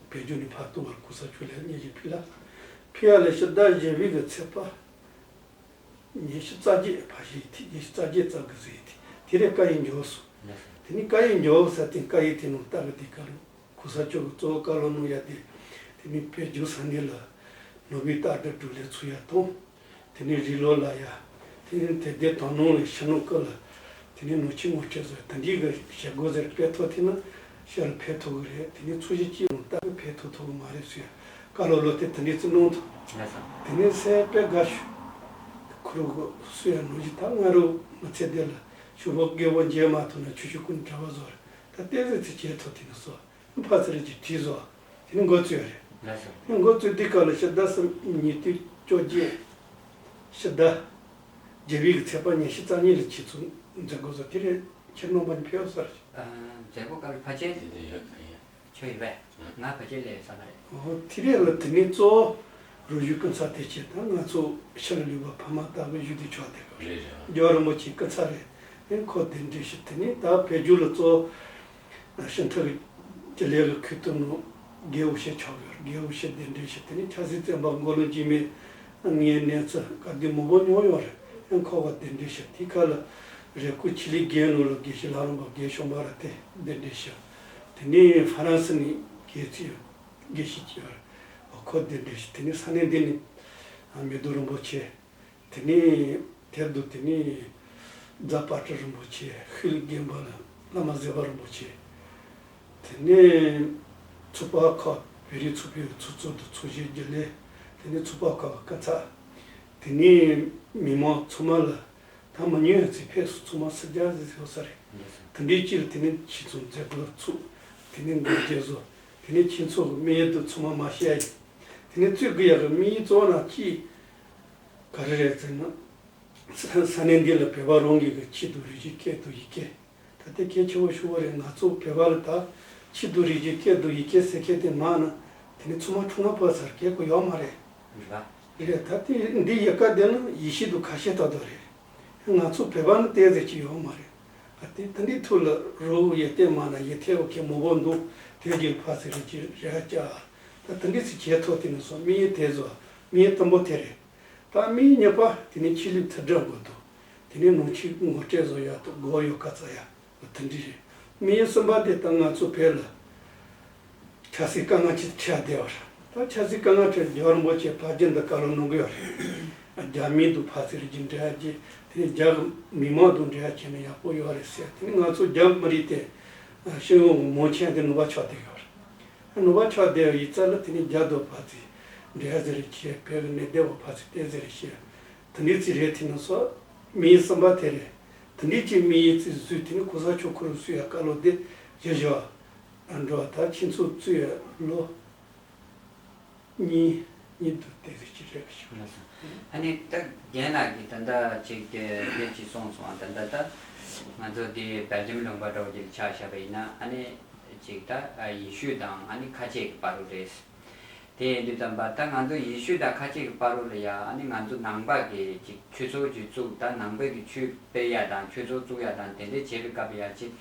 བེད་སྤྱོད་ནས་ཕར་གཏོང་བར་གུ་ས་ཆོས་ལ་སྙན་ཞུ་ཕུལ་ལ། ཕུལ་ཡ་ལ་ཕྱི་ཟླ་བཞི་པའི་གི་ཚེས་པ་ཉི་ཤུ་རྩ་བརྒྱད་ཕ་ཤི་ཐི་ཉི་ཤུ་རྩ་བརྒྱད་རྩ་དགུ་ཟེར་ཡི་ཐི་དེ་རེད། བཀའ་ཡིག་འབྱོར་སོང་། དེ་ནས་བཀའ་ཡིག་འབྱོར་ས་དེ་བཀའ་ཡིག་དེ་ནང་ལྟ་གི་དེ་ག་རུ་གུ་ས་ཆོས་གི་གཙོ་བོ་བཀའ་སློབ་གནང་ཡ་དེ་དེ་ནས་བེད་སྤྱོད་ས་གནས་ལ་ནོར་བུའི་རྟགས་འདྲ་སྒྲུབ་ལས་ཚུགས་ཡ་དང་། དེ་ནས་རི་ལོ་ལ་ཡ། དེ་ནས་དེ་དེ་དང་ནང་ལ་ཕྱི་ནང་ཀུན་ལ། དེ་ནས་ནོར་ཆེན་ངོ་སྤྲད་བཟོ་ད་འདི་གི་བྱེད་སྒོ་ཟེར་སྤེལ་ཐོག་དེ་ན་ཕྱི་ལ་ཕེབས་ཐུབ་གི་རེད། དེ་ནས་ཚོས་གཞི་གཅིག་ནང་ལྟ་གི་ཕེབས་ཐུབ་ཐུབ་གི་མ་རེད་ཟེར་བཀའ་སློབ་ལོ་དེ་དེ་འདྲའི་ཚིག་གནང་ཐུབ། དེ་ནས་སེ་དཔེ་དགའ་ཤོས་ཁུ་རུ་གི་སུ་ཡ་ནོར་གཞི་ད་ང་རུ་མི་ཚེ་འདི་ལ་ཕྱུག་པོ་རྒད་པོ་མཇལ་མ་ཐུབ་ན་ཆུ་ཆུ་ཀུན་གྲྭ་པ་བཟོ་རེད། ད་ལྟའི་ཟེར་ཚིག་བྱེད་ཐུབ་དེ་ནས་སོ། ཕ་ཚེ་རིགས་ཀྱི་བྲིས་བཟོ། དེ་ནི་འགོ་བཙུགས་རེད། ལགས་སོ། དེ་འགོ་བཙུགས་དུས་སྐབས་ལ་ཕྱི་ཟླ་གསུམ་ཉེ་དུས་བཅོ་བརྒྱད། ཕྱི་ཟླ་བརྒྱད་པའི་གི་ཚེས་པ་ཉི་ཤུ་རྩ་གཉིས་ལ་ཁྱེད་ཚོ་མཛད་སྒོ་བཟོ་དེ་རེད། ཁྱེད་རྣམ་པ་ནི་ཕེབས་ས་རེད། ཨ། མཛད་སྒོ་སྐབས་ལ་ཕལ་ཆེར་དེ་འདྲ་ཡོད་ཀྱི་ཡོད། ཁྱོད་ཡོད་པས། ང་ཕལ་ཆེར་སླེབས་ས་མ་རེད། འོ་དེ་རེད་ལ། དེ་ནི་གཙོ་བོ་རུ་བཞུགས་ཀུན་ཚ་དེ་བྱས་ད་ང་ཚོ་ཕྱི་ལ་ལུས་པ་ཕ་མ་ལྟ་བུ་བཞུགས་དེ་ཆོག་དེ་ག་རེད་རེད། རྒྱལ་བ་རིན་པོ་ཆེ་ཀུན་ཚ་རེད། ཨེ་ཁོ་དེ་འདྲ་ཞིག་དེ་ནི་ད་བོད་བརྒྱུད་ལ་གཙོ་བོ། ཕྱི་ཐག་གི་ལས་ཀྱི་ཁུལ་དུ་ནོ་རྒྱལ་བོ་ཞེས་ཆགས་ཡོད། རྒྱལ་བོ་ཞེས་གདན་འདྲེན་ཞུས། དེ་ནས་ཆབ་སྲིད་བཙོན་པ་མགོ་ལོག་འཇིགས་མེད་ངའི་གནས་ཚུལ་བཀའ་བསྡུ་མང་པོ་མྱོང་ཡོད་རེད། ཡང་ཁོ་བ་གདན་འདྲེན་ཞུས། དེ་ཁ་ལ་རེ་སྐུལ་ཆི་ལི་རྒན་ནོ་ལ་དགེ་བཤེས་ལྷ་རམས་པ་རྒན་ཤོང་པ་ར་དེ་གདན་འདྲེན་ཞུས། དེ་ནས་ཧྥ་རན་སི་ནས་དགེ་ཚུལ་དགེ་བཤེས་ཀྱི་ཁོ་གདན་འདྲེན་ཞུས། དེ་ནས་ས་གནས་འདི་ནས་མེ་ཏོག་རིན་པོ་ཆེ། དེ་ནས་དེར་འདུག་དེ་ནས་རྫ་དཔལ་སྤྲུལ་རིན་པོ་ཆེ། ཤུལ་དགོན་པ་ལ་བླ་མ་ཟེར་བ་རིན་པོ་ཆེ། དེ་ནས་ཚོ་པ་ཁག་བོད་རིགས་ཚོགས་པའི་ཚོགས་གཙོ་དང་ཚོགས་གཞོན་རྒྱུན་ལས། དེ་ནས་ཚོ་པ་ཁག་གི་སྐུ་ཚབ། དེ་ནས་མི་མང་ཚང་མ་ལ་ད་མི་ཉུང་ཡང་ཚིག་ཕེབས་སུ་ཚང་མ་སུ་རྒྱ་ཟེར་ཟེར་བ་ས་རེད། དེ་འདྲའི་ཅིར་དེ་ནས་ཁྱེད་ཚོ་མཛད་སྒོ་ཚུགས། དེ་ནས་འགོ་རྒྱལ་བཟོ། དེ་ནས་ཁྱེད་ཚོ་གི་དམིགས་ཡུལ་དུ་ཚང་མ་མ་བཤད་ཡིན། དེ་ནས་ཚུལ་དགུ་ཡག་གི་དམིགས་ཡུལ་གཙོ་བོ་ན་ཅི། ག་རེ་རེད་ཟེར་ན། ས་ས་གནས་འདི་ལ་བོད་པ་རང་གི་གི་ཆེད་དུ་རིག་གཞུང་སྐད་དུ་ཡི་གེ། ད་ལྟའི་གལ་ཆེ་བོ་ཞུ་བ་རེད། ང་ཚོ་བོད་པ་ལ་ད་ཆེད་དུ་རིག་གཞུང་སྐད་དུ་ཡི་གེ་ཟེར་མཁན་དེ་མང་ན་དེ་ནི་ཚང་མ་ཁྲུང་ང་པོ་ཟེར་གལ་ཁོ་ཡོད་མ་རེད། རེད་པ། རེད། ད་དེ་འདི་ཡི་གེ་དེ་ནི་ཡེ་ཤེས་དུ་ཁ་ཤས་ད་དོ་རེད། ང་ཚོ་བོད་པ་ནི་ཏོག་ཙམ་ཅིག་ཡོད་མ་རེད། ཨ་དེ་ད་འདི་ཐུགས་ལ་རོ་ཡེ་ཏེ་མ་ན་ཡེ་ཐེ་བོ་ཁེ་མོ་བོ་འདུག་དེ་གྱིས་ཕ་ཚེ་རིག་གཞུང་རེ་ཧ་ཅག་ད་ད་འདི་ཚེ་ཁྱེད་ཐོག་དེ་ནི་སོ་མི་ཡེ་དེ་ཚོ་མི་ཡེ་དུམ་བུ་དེ་རེད། ད་མི་གཉིས་པ་དེ་ནས་ཆོས་ལུགས་ཐུགས་སྒྲུབ་དགོས་འདུག་དེ་ནས་ནང་ཆོས་ངོ་སྤྲོད་བཟོ་ཡག་ཏུ་དགོས་ཡོད་ག་ཚ་ཡ་དེ་འདྲ་རེད། མི་གསུམ་པ་དེ་ད་ང་ཚོ་བོད་ལ་ཆབ་སྲིད་དཀའ་ངལ་ཅིག་འཕྲད་བསྡད་པ་རེད། ད་ཆབ་སྲིད་དཀའ་ངལ་འཕྲད་རྒྱལ་བ་རིན་པོ་ཆེ་ཕ་རྒྱུད་འདི་བཀའ་སློབ་གནང་གི་ཡོད་རེད། རྒྱ་མི་དང་ཕ་ཚེ་རིག་གཞུང་འབྲེལ་བ་བྱས། དེ་ནས་རྒྱ་གི་མི་མང་དང་འབྲེལ་བ་བྱས་ན་ཡག་པོ་ཡོད་རེད་ཟེར། དེ་ནས་ང་ཚོ་རྒྱ་མི་རིགས་དེ་སྤྱི་ཡོངས་ཀྱི་མང་ཆེ་བ་དེ་ནུབ་པ་ཆགས་བསྡད་ཡོད་རེད། ནུབ་པ་ཆགས་བསྡད་ཡོད་ཡིན་ཙང་ལ་དེ་ནས་རྒྱ་དང་ཕ་ཚེ་འབྲེལ་ཟེར་བྱས། བོད་ཀྱི་གནས་བདེ་བ་ཕ་ཚེ་བལྟས་ཟེར་བྱས། དེ་འདྲའི་ཚིག་རེད། དེ་ནས་སོ་མི་གསུམ་པ་དེ་རེད། དེ་འདྲའི་ཅིག་མི་ཡི་ཚིག་བཟོས། དེ་ནས་གོ་ས་མཆོག་ཁོ་རང་སུ་ཡ་བཀའ་སློབ་དེ་བཞི་བཞི་བ་འགྲོ་བ་ད་ཁྱེད་ཚོ་བཙུགས་ཡ་ལོ། གཉིས་གཉིས་འདུག་དེ་རེད་ཅི་རེད་ཞུ། ལགས་སོ། ཨ་ནི་ད་རྒན་ལགས་ཀྱིས་ད་ལྟ་ཅིག་དེ་འདྲ་ཅིག་གསུངས་སོང་། ད་ལྟ་ད་ང་ཚོ་དེ་སྦེལ་ཇམ་ལུང་པ་འདྲ་བོ་ཅིག་ཆ་བཞག་པ་ཡིན་ན། ཨ་ནི་ཅིག་ད་ཡེ་ཤུ་དང་ཨ་ནི་ཁ་ཆེ་གི་བར་དུ་རེད། དེ་ཡིན་དུས་ཙམ་པ་ད་ང་ཚོ་ཡེ་ཤུ་དང་ཁ་ཆེ་གི་བར་རོ་ལ་ཡ་ཨ་ནི་ང་ཚོ་ནང་པ་གི་ཅིག་ཆོས་ཚོགས་ཅིག་བཙུགས། ད་ནང་པའི་གི་ཆོས་སྤེལ་ཡ་དང་ཆོས་ཚོགས་བཙུགས་ཡ་དང་དེ་འདྲ་བྱེད་པའི་སྐབས་ཡ་ཅིག་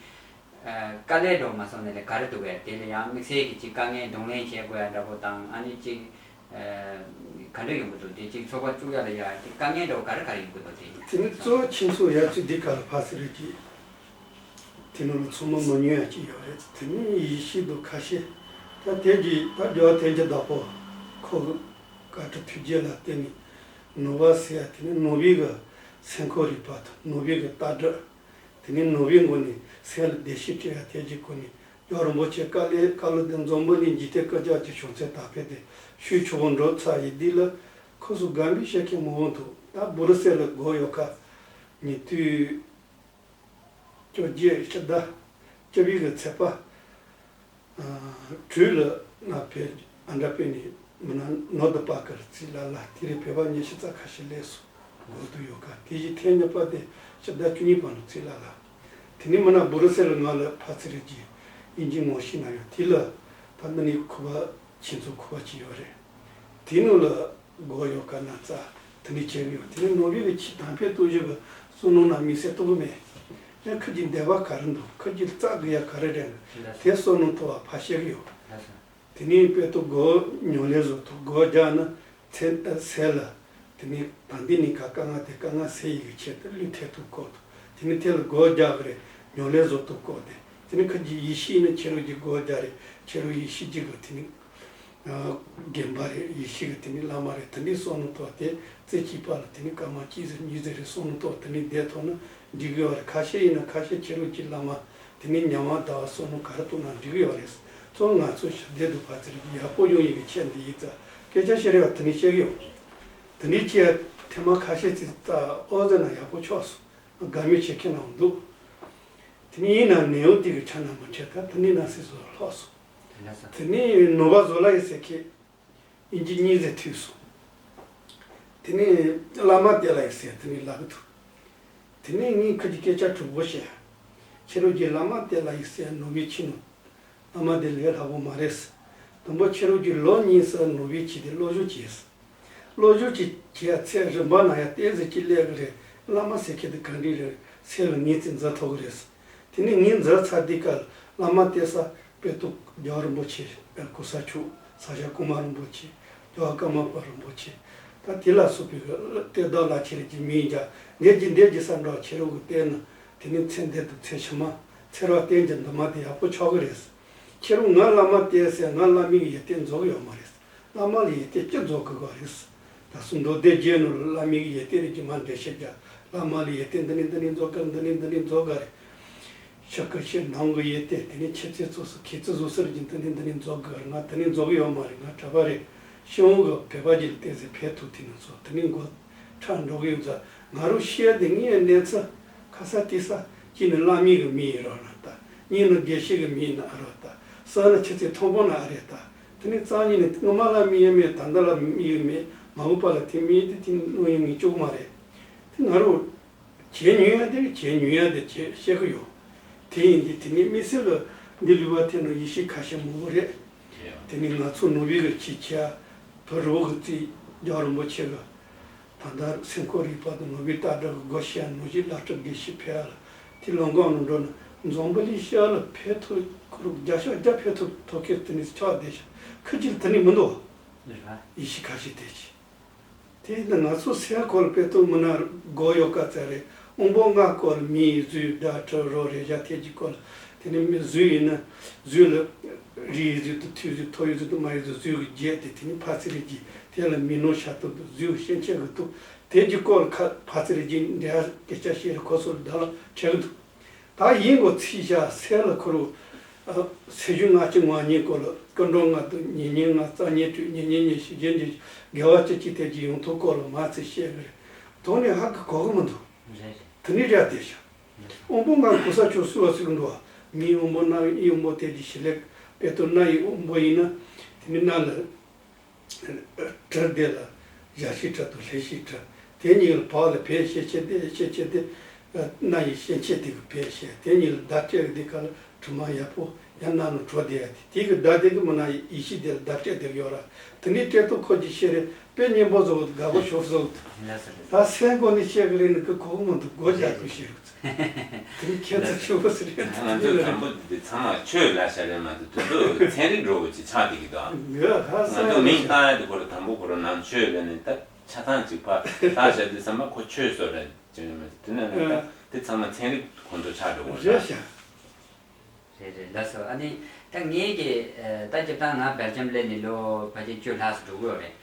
དཀའ་ལས་འགྲོ་མ་སོང་ནས་ལས་ག་རེ་འདུག་གས། དེ་ལ་ཡང་དམིགས་བསལ་གྱི་ཅིག་དཀའ་ངལ་གདོང་ལེན་བྱེད་དགོས་ཡ་འདྲ་པོ་དང་ཨ་ནི་ཅིག་ག་འདྲ་ཡོང་གི་འདུག་དེ་ཅིག་ཚོགས་པ་བཙུགས་ཡ་ལ་ཡ་ཅིག་དཀའ་ངལ་འདྲ་པོ་ག་རེ་ག་རེ་ཡོང་གི་འདུག་དེ་དེ་ནི་གཙོ་བོ་ཁྱིམ་ཚང་ཡ་ཅིག་འདི་ག་ལ་ཕ་སི་རེད་ཀྱི། དེ་ནང་ལ་ཚང་མ་མ་ཉོ་ཡ་ཅིག་ཡོད་རེད། དེ་ནི་ཡེ་ཤུ་དང་ཁ་ཤས། ད་དེ་གི་ད་རྒྱལ་བ་ཐལ་འགྱུར་བདག་པོ་ཁོ་གི་བཀའ་ཁྲིད་ཐུགས་རྗེ་ལ་བརྟེན་ནས་ནོ་བ་ཟེར་ཡ་དེ་ནི་ནོ་བྷེལ་གི་སེམས་ཁམས་རིག་པ་དང་ནོ་བྷེལ་གི་ལྟ་གྲུབ། དེ་ནས་ནོ་བྷེལ་མགོ་ནས་སེམས་ལ་བདེ་སྐྱིད་སྤྲད་ཡ་དེ་གི་སྒོ་ནས་རྒྱལ་བ་རིན་པོ་ཆེ་བཀའ་སློབ་བཀའ་སློབ་དེ་འཛམ་བུ་གླིང་འཇིག་རྟེན་སྐུ་ཕྱྭ་གི་བྱང་སེམས་དར་འཕེལ་དེ་ཤུགས་ཆེ་བོ་འགྲོ་ཚར་ཡི་དུས་ལ་ཁོ་ཚོ་དགའ་འབུལ་བྱེད་མཁན་མང་བོ་འདུག་ད་སྦུ་རུ་སེལ་ལ་སྒོ་ཡོད་ཁ་ཉེ་དུས་བཅོ་བརྒྱད་ཕྱི་ཟླ་བཅུ་པའི་གི་ཚེས་པ། དྲུག་ལ་ང་ཕེབས་ཨ་འདྲ་པེ་ནི་མི་ན་ནོར་ད་པ་ཀར་རྩིས་ལ་ལ་དེ་རིང་བོད་པ་ཉི་ཤུ་རྩ་ཁ་ཤས་སླེབས་སོང་། སྒོ་དུ་ཡོད་ཀ་དེ་བཞིན་ཐེངས་གཉིས་པ་དེ་ཕྱི་ཟླ་བཅུ་གཉིས་པ་ནང་རྩིས་ལ་ལ། དེ་ནི་མི་ན་སྦུ་རུ་སེལ་ང་ལ་ཕ་ཚི་རེ་གྱི་ཨིན་ཇི་ངོ་ཤེས་ན་ཡོད་དེ་ལ་ད་འདི་ནི་ཁུ་བ་ཁྱེད་ཚོ་ཁུ་བ་ཅི་ཡོད་རེད། དེ་ནང་ལ་སྒོ་ཡོད་ཀ་ན་རྩ་དེ་ནི་ཁྱེད་ཡོད་དེ་ནི་ནོར་བུའི་གི་ཆེས་དང་ཕེ་ཏུ་ཞིག་གི་སོ་ནོ་ན་མི་སེ་ཏུ་གི་མེད། ཡང་ཁུ་གྱི་འདེབས་པ་ག་རེ་འདུག་ཁུ་གྱི་རྩ་གི་ཡ་ག་རེ་རེད། དེ་སོ་ནོ་ཐོ་བ་ཕ་ཤེ་གི་ཡོད། དེ་ནས་དཔེ་ཏོ་སྒོ་ཉོ་ལེ་བཟོ་ཐུབ་སྒོ་རྒྱག་ན་ཚེ་ཟས་ལ། དེ་ནས་ད་འདི་ནས་ཀ་དཀའ་ངལ་དེ་དཀའ་ངལ་སེལ་ཡི་གི་ཆེད་དུ་ལུས་ཐེ་ཐུབ་སྐོར་དུ་དེ་ནས་དེ་ལ་སྒོ་རྒྱག་གི་རེད། ཉོ་ལེ་བཟོ་ཐུབ་སྐོར་དེ་དེ་ནས་ཁ་ཅིག་ཡེ་ཤུ་ནི་ཁྱེད་རང་གི་སྒོ་རྒྱག་རེད། ཁྱེད་རང་ཡེ་ཤུ་གཅིག་གི་དེ་ནས་རྒན་པ་རེད། ཡེ་ཤུ་གི་དེ་ནས་བླ་མ་རེད། དེ་ནས་སོ་ནོ་ཐོ་དེ་རྩེ་གཅིག་པ་ལ་དེ་ནས་སྐར་མ་གཅིག་ཟེར་གཉིས་ཟེར་རེ་སོ་ནོ་ཐོ་དེ་ནས་བསྡད་ཐུབ་ན་འགྲིག་གི་ཡོད་རེད། ཁ་ཤས་ཡིན་ན་ཁ་ཤས་ཁྱེད་རང་གི་བླ་མ། དེ་ནས་ཉམས་པ་ཟླ་བ་སོ་ནོ་ག་རེ་གཏོང་ན་འགྲིག་གི་ཡོད་རེད། ཚོ་ང་ཚོ་ཞི་བདེ་སྡུག་ཕར་ཚུར་ཡག་པོ་ཡོང་ཡི་གི་ཆེད་འདི་ཡིན་ཙང་སྐད་ཆ་བཤད་རེ་བ་དེ་ནས་བཤད་གི་ཡོད། དེ་ནས་ཁྱེད་ཐེངས་མ་ཁ་ཤས་ཅིག་ཙ་ཨོ་ཟེར་ན་ཡག་པོ་ཆོག་སོང་། དགའ་མོས་བྱེད་མཁན་ནང་འདུག་དེ་ནས་ཡིན་ན་ནེ་ཡོང་དེ་གི་ཆ་ན་མ་ཁྲེལ་ད་དེ་ནས་ན་སི་སོ་ལྷག་སོང་། དེ་ནས་ནོ་བ་བཟོ་ལ་ཡི་ཟེར་ཁྱེད། ཨིན་ཇི་གཉིས་ཟེར་ཐུག་སོང་། དེ་ནས་བླ་མ་དེ་ལ་ཡི་ཟེར་དེ་ནས་ལབ་གི་འདུག་དེ་ནས་ངས་ཁ་ཅིག་སྐད་ཆ་དྲུག་པོ་བཤད། ཁྱེད་རང་གི་བླ་མ་དེ་ལ་ཡི་ཟེར་ནོ་བི་ཕྱིན་ནོ། བླ་མ་དེ་ལས་སླ་པོ་མ་རེད། དང་པོ་ཁྱེད་རང་གི་ལོ་གཉིས་སུ་ནོ་བི་ཕྱིན་ཏེ་བློ་སྦྱོང་བྱས། བློ་སྦྱོང་ཅིག་བྱས་ཚེ་རིམ་པ་ན་ཡང་བསྟན་ཟེར་གྱི་སླེབས་གི་རེད། བླ་མ་ཟེར་མཁན་དེ་ག་འདྲ་རེད་ཟེར་ལ་ངས་ཚེ་འཛིན་ཐུབ་གི་རེད། དེ་ནས་ངས་འཛིན་ཚར་དུས་སྐབས་བླ་མ་བསྟེན་ས་དཔེ་ཐུབ་རྒྱལ་བ་རིན་པོ་ཆེ་གོ་ས་མཆོག་ས་སྐྱ་གོང་མ་རིན་པོ་ཆེ་རྒྱལ་བ་ཀརྨ་པ་རིན་པོ་ཆེ་ད་དེ་ལ་སོགས་པའི་གཏེར་བདག་བླ་ཆེན་རིགས་ཀྱི་མིང་རྒྱ་འདེབས་ཀྱི་འདེབས་ཀྱི་ས་འགྲོ་ཁྱེད་རང་གི་བསྟེན་ན་དེ་ནས་ཚེ་འདི་དང་ཚེ་ཕྱི་མ་ཚེ་རབས་གཏན་གྱི་འདུན་མ་དེ་ཡག་པོ་ཆགས་གི་རེད། ཁྱེད་རང་ང་བླ་མ་བསྟེན་ཟེར་ང་བླ་མའི་ཡོན་ཏན་རྫོགས་ཡོད་མ་རེད། བླ་མ་ལ་ཡོན་ཏན་ཅི་རྫོགས་དགོས་པ་རེད། ད་གསུང་མདོ་སྡེ་རྒྱན་ནང་ལ་བླ་མའི་ཡོན་ཏན་རིགས་ཀྱི་མ་འགྲེལ་བཤད་རྒྱག་བླ་མ་ལ་ཡོན་ཏན་འདི་ནི་འདི་ནི་རྫོགས་དགོས་འདི་ནི་འདི་ནི་རྫོགས་དགོས་རེད། ཕྱི་ཁ་ཕྱི་ནང་གི་ཡོན་ཏན་དེ་ནི་ཁྱེད་ཚོའི་ཚོགས་སུ་ཁྱེད་ཚོ་བཟོ་ཟེར་གྱི་འདི་ནི་འདི་ནི་རྫོགས་དགོས་རེད། ང་དེ་ནི་རྫོགས་ཡོད་མ་རེད། ང་གྲྭ་པ་རེད། ཤི་འོང་གི་བོད་པ་ཅིག་ལ་བསྟེན་ཟེར་ཕེབས་ཐུབ་དེ་ནི་ཚོ་དེ་ནི་མགོ་ཁྲ་འགྲོ་གི་ཡོད་ཙང་ང་རང་ཤི་ཡ་དེ་ངའི་གནས་ཚུལ་ཁ་ས་དེ་ས་གཅིག་ནི་བླ་མའི་གི་མིང་ཡིན་རོགས་ན་ད་གཉིས་ནི་དགེ་བཤེས་གི་མིང་ཡིན་ན་ཨ་རོགས་ད་གསུམ་ནི་ཁྱེད་ཚོའི་མཐོང་སྤང་ན་ཨ་རེད་ད། དེ་ནས་རྩ་བ་ཉིད་ནས་སྔོན་མ་ལ་དམིགས་ཡུལ་མེད། ད་ལྟ་ལ་དམིགས་ཡུལ་མེད། མ་འོངས་པ་ལ་དེ་དམིགས་ཡུལ་དེ་དེ་མནོ་ཡུལ་ངེས་བཅུག་མ་རེད། དེ་ང་རང་བྱས་མྱོང་ཡ་དེ་བྱས་མྱོང་ཡ་དེ་བྱས་ཤེས་ཀྱི་ཡོད། དེ་ཡིན་དུས་དེ་ནས་དམིགས་བསལ་ལ་འདི་ལུས་པ་དེ་ནང་ཡེ་ཤུ་ཁ་ཤས་མང་པོ་རེད། དེ་ནས་ང་ཚོ་ནོར་བུའི་གི་ཆེད་ཆེ་བ་རི་བོ་གི་རྩེ་རྒྱལ་བ་རིན་པོ་ཆེ་གི་ད་ལྟ་སེམས་ཁོག་རིག་པ་དང་ནོར་བུའི་ལྟ་གྲུབ་ཀྱི་སྒོ་ཕྱེ་ཡ་ནོར་བཞི་བླ་སྤྲུལ་དགེ་བཤེས་ཕེབས་ཡ་ལ་དེ་ལོ་འགོ་ནང་འགྲོ་ན་འཛམ་བུ་གླིང་ཤར་ལ་ཕེབས་ཐུབ་ཁོ་རུ་བརྒྱ་ཆ་བརྒྱ་ཕེབས་ཐུབ་ཐོབ་མཁན་དེ་ནི་ཆགས་བསྡད་ཤག་ཁ་ཅིག་ལ་དེ་ནི་མི་འདུག་ཡེ་ཤུ་ཁ་ཤས་དེ་ཅི། དེ་ཡིན་ན་ང་ཚོ་སེམས་ཁོག་ལ་དཔེ་ཐུབ་མི་སྣ་སྒོ་ཡོད་ཀ་ཙ་རེད། དབང་པོ་ལྔ་སྐོར་ལ་མིའི་གཟུགས་སྒྲ་དྲི་རོ་རེག་བྱ་ཐད་ཀྱི་སྐོར་ལ་དེ་ནི་མི་གཟུགས་ཡིན་ན་གཟུགས་ལ་རིའི་གཟུགས་དང་ཐོའི་གཟུགས་ཐོའི་གཟུགས་དང་མ་ཡི་གཟུགས་གཟུགས་ཀྱི་བརྒྱད་དེ་དེ་ནི་ཕ་ཚིག་རེ་གྱིས་དེ་ལ་མི་སྣང་ཤ་སྟག་དང་གཟུགས་སྐྱེ་མཆེད་ཀྱི་སྟོབས། དེ་གྱི་སྐོར་ཁ་ཕ་ཚིག་རེ་གྱི་འབྲེལ་སྐད་ཆ་བཤད་རེ་ཁོ་ཚོར་བརྡ་ལ་འཕྲད་ཀྱི་འདུག་ད་ཡིན་གོ་ཚིག་བཞག་སེལ་ལ་ཁོ་རུ། སེ་ཞུ་ལྔ་བཅུ་ང་གཉིས་སྐོར་ལ་སྐུ་མགྲོན་ལྔ་དང་ཉེ་ཉེ་ལྔ་རྩ་ཉེ་དྲུག་ཉེ་ཉེ་ཉེ་བཞི་རྒྱན་གྱི་དགེ་བ་བཅུ་གཅིག་དེ་གྱི་ཡོང་ཐོག་སྐོར་ལ་མ་ཚིག་བཤད་གི་རེད། དོན་ནི་ཧ་གི་གོ་གི་མི་འདུག་དེ་ནི་རེད་དེ་ཤ། དབང་པོ་ལྔ་གོ་ས་ཆོད་སུ་བ་ཟིག་འདུག་མིའི་དབང་པོ་སྣ་ཡི་དབང་པོ་དེ་གྱི་བྱེད་ལས་དཔེ་དོན་སྣ་ཡི་དབང་པོ་ཡིན་ན། དེ་ནི་སྣ་ལ། གྲི་དེ་ལ་བཞག་ཤེས་གྲི་དང་ལྷོད་ཤེས་གྲི། དེ་གཉིས་ལ་བག་ལ་བེད་ཤེས་ཆེ་དེ་ཤེས་ཆེ་དེ། སྣ་ཡི་ཤེས་ཆེ་དེ་གི་བེད་ཤེས་དེ་གཉིས་ལ་བརྡ་སྤྲད་དེ་ག་ལ་དྲི་མ་ཡག་པོ་ ཡང་ན་ནུ་བྲོ་དེ་ཡ་དེ་དེ་གི་བརྡ་དེ་གི་མི་ན་ཡེ་ཤེས་དེ་ལ་བརྡ་སྤྲད་དེ་ཡོད་ར། དེ་ནས་སྤྲད་དུ་ཁོ་གི་ཤེས་རེད་དཔེ་སྙན་པོ་བཟོ་དགའ་པོ་ཤོར་བཟོ། ད་སེམས་གོ་ནས་བཤད་གི་རེད་ནི་གི་གོ་གི་མི་འདུག་སྒོ་རྒྱག་དུ་ཤེས་རུ། དེ་ནི་ཁྱེད་ཚོ་ཆེ་བོ་ཟེར་རེད། ང་ཚོ་དང་པོ་འདི་ཚང་མ་ཆོས་ལ་ཤ་རེད་མ་གཏོགས་དུ་དུ་ཚན་རིག་འགྲོ་བོ་ཅིག་ཆགས་བསྡད་ཀྱི་འདུག་ང་ཚོ་མིང་བཏགས་ཡ་དེ་ཁོ་ར་དང་པོ་ཁོ་ར་ནང་ཆོས་ལ་ནི་ད་ཆ་ཚང་ཅིག་ཕ་ལྟ་བྱ་དུས་ཙམ་པ་ཁོ་ཆོས་བཟོ་རེད་ཅེས་ནི་མེད་དེ་ནས་ནི་ད་དེ་ཚང་མ་ཚན་རིག་ཁོང་ཚོ་ཆགས་འགྲོ་བོ་རེད། རེད་ཤག་རེད་རེད་ལགས་སོ། ཨ་ནི་ད་ངེད་ཀྱི་ད་སྤྱིར་བཏང་ང་སྦེལ་ཇམ་སླེབས་ནས་ལོ་ཕལ་ཆེར་བཅུ་ལྷག་ཙམ་འགྲོ་གི་ཡོད་རེད།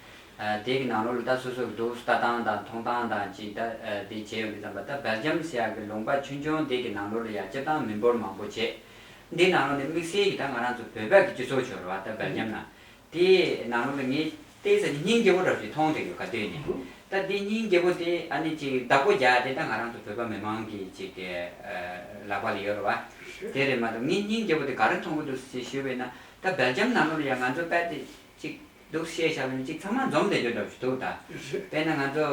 དེ་གི་ནང་ལོགས་ལ་ད་སོ་སོ་གི་འདུག་ལྟ་སྟངས་དང་མཐོང་སྟངས་དང་ཅིག་ད་དེ་བྱས་ཡོང་དུས་ཙམ་པ་ད་སྦེལ་ཇམ་ཟེར་ཡག་གི་ལུང་པ་ཆུང་ཆུང་དེ་གི་ནང་ལོགས་ལ་ཡ་སྤྱིར་བཏང་མི་འབོར་མང་པོ་བྱས། འདི་ནང་ལོགས་ནས་དམིགས་བསལ་གྱི་ད་ང་རང་ཚོ་བོད་པ་གི་སྤྱི་ཚོགས་ཡོད་རེད་བ། ད་སྦེལ་ཇམ་ནང་དེའི་ནང་ལོགས་ལ་ངས་ཏོག་ཙམ་སྙིང་རྗེ་པོ་འདྲ་ཞིག་མཐོང་བསྡད་ཡོད་ག་དུས་ནས། ད་འདི་སྙིང་རྗེ་པོ་དེ་ཨ་ནི་ཅིག་བདག་པོ་རྒྱག་དེ་ད་ང་རང་ཚོ་བོད་པ་མི་མང་གི་ཅིག་གི་ལག་པ་ལ་ཡོད་རེད་བ། དེ་རེད་མ་གཏོགས་ངས་སྙིང་རྗེ་པོ་དེ་ག་རེ་མཐོང་གི་འདུག་ཟེར་ཞུས་པས་ན། ད་སྦེལ་ཇམ་ནང་ལོགས་ལ་ཡང་ང་ཚོ་དཔེ་དེ་ཅིག་འདུག་བཤད་བཞག་པ་ནི་ཅིག་ཚང་མ་འཛོམས་བསྡད་རྒྱུ་འདྲ་ཞིག་འདུག་ད་དཔེར་ན་ང་ཚོ་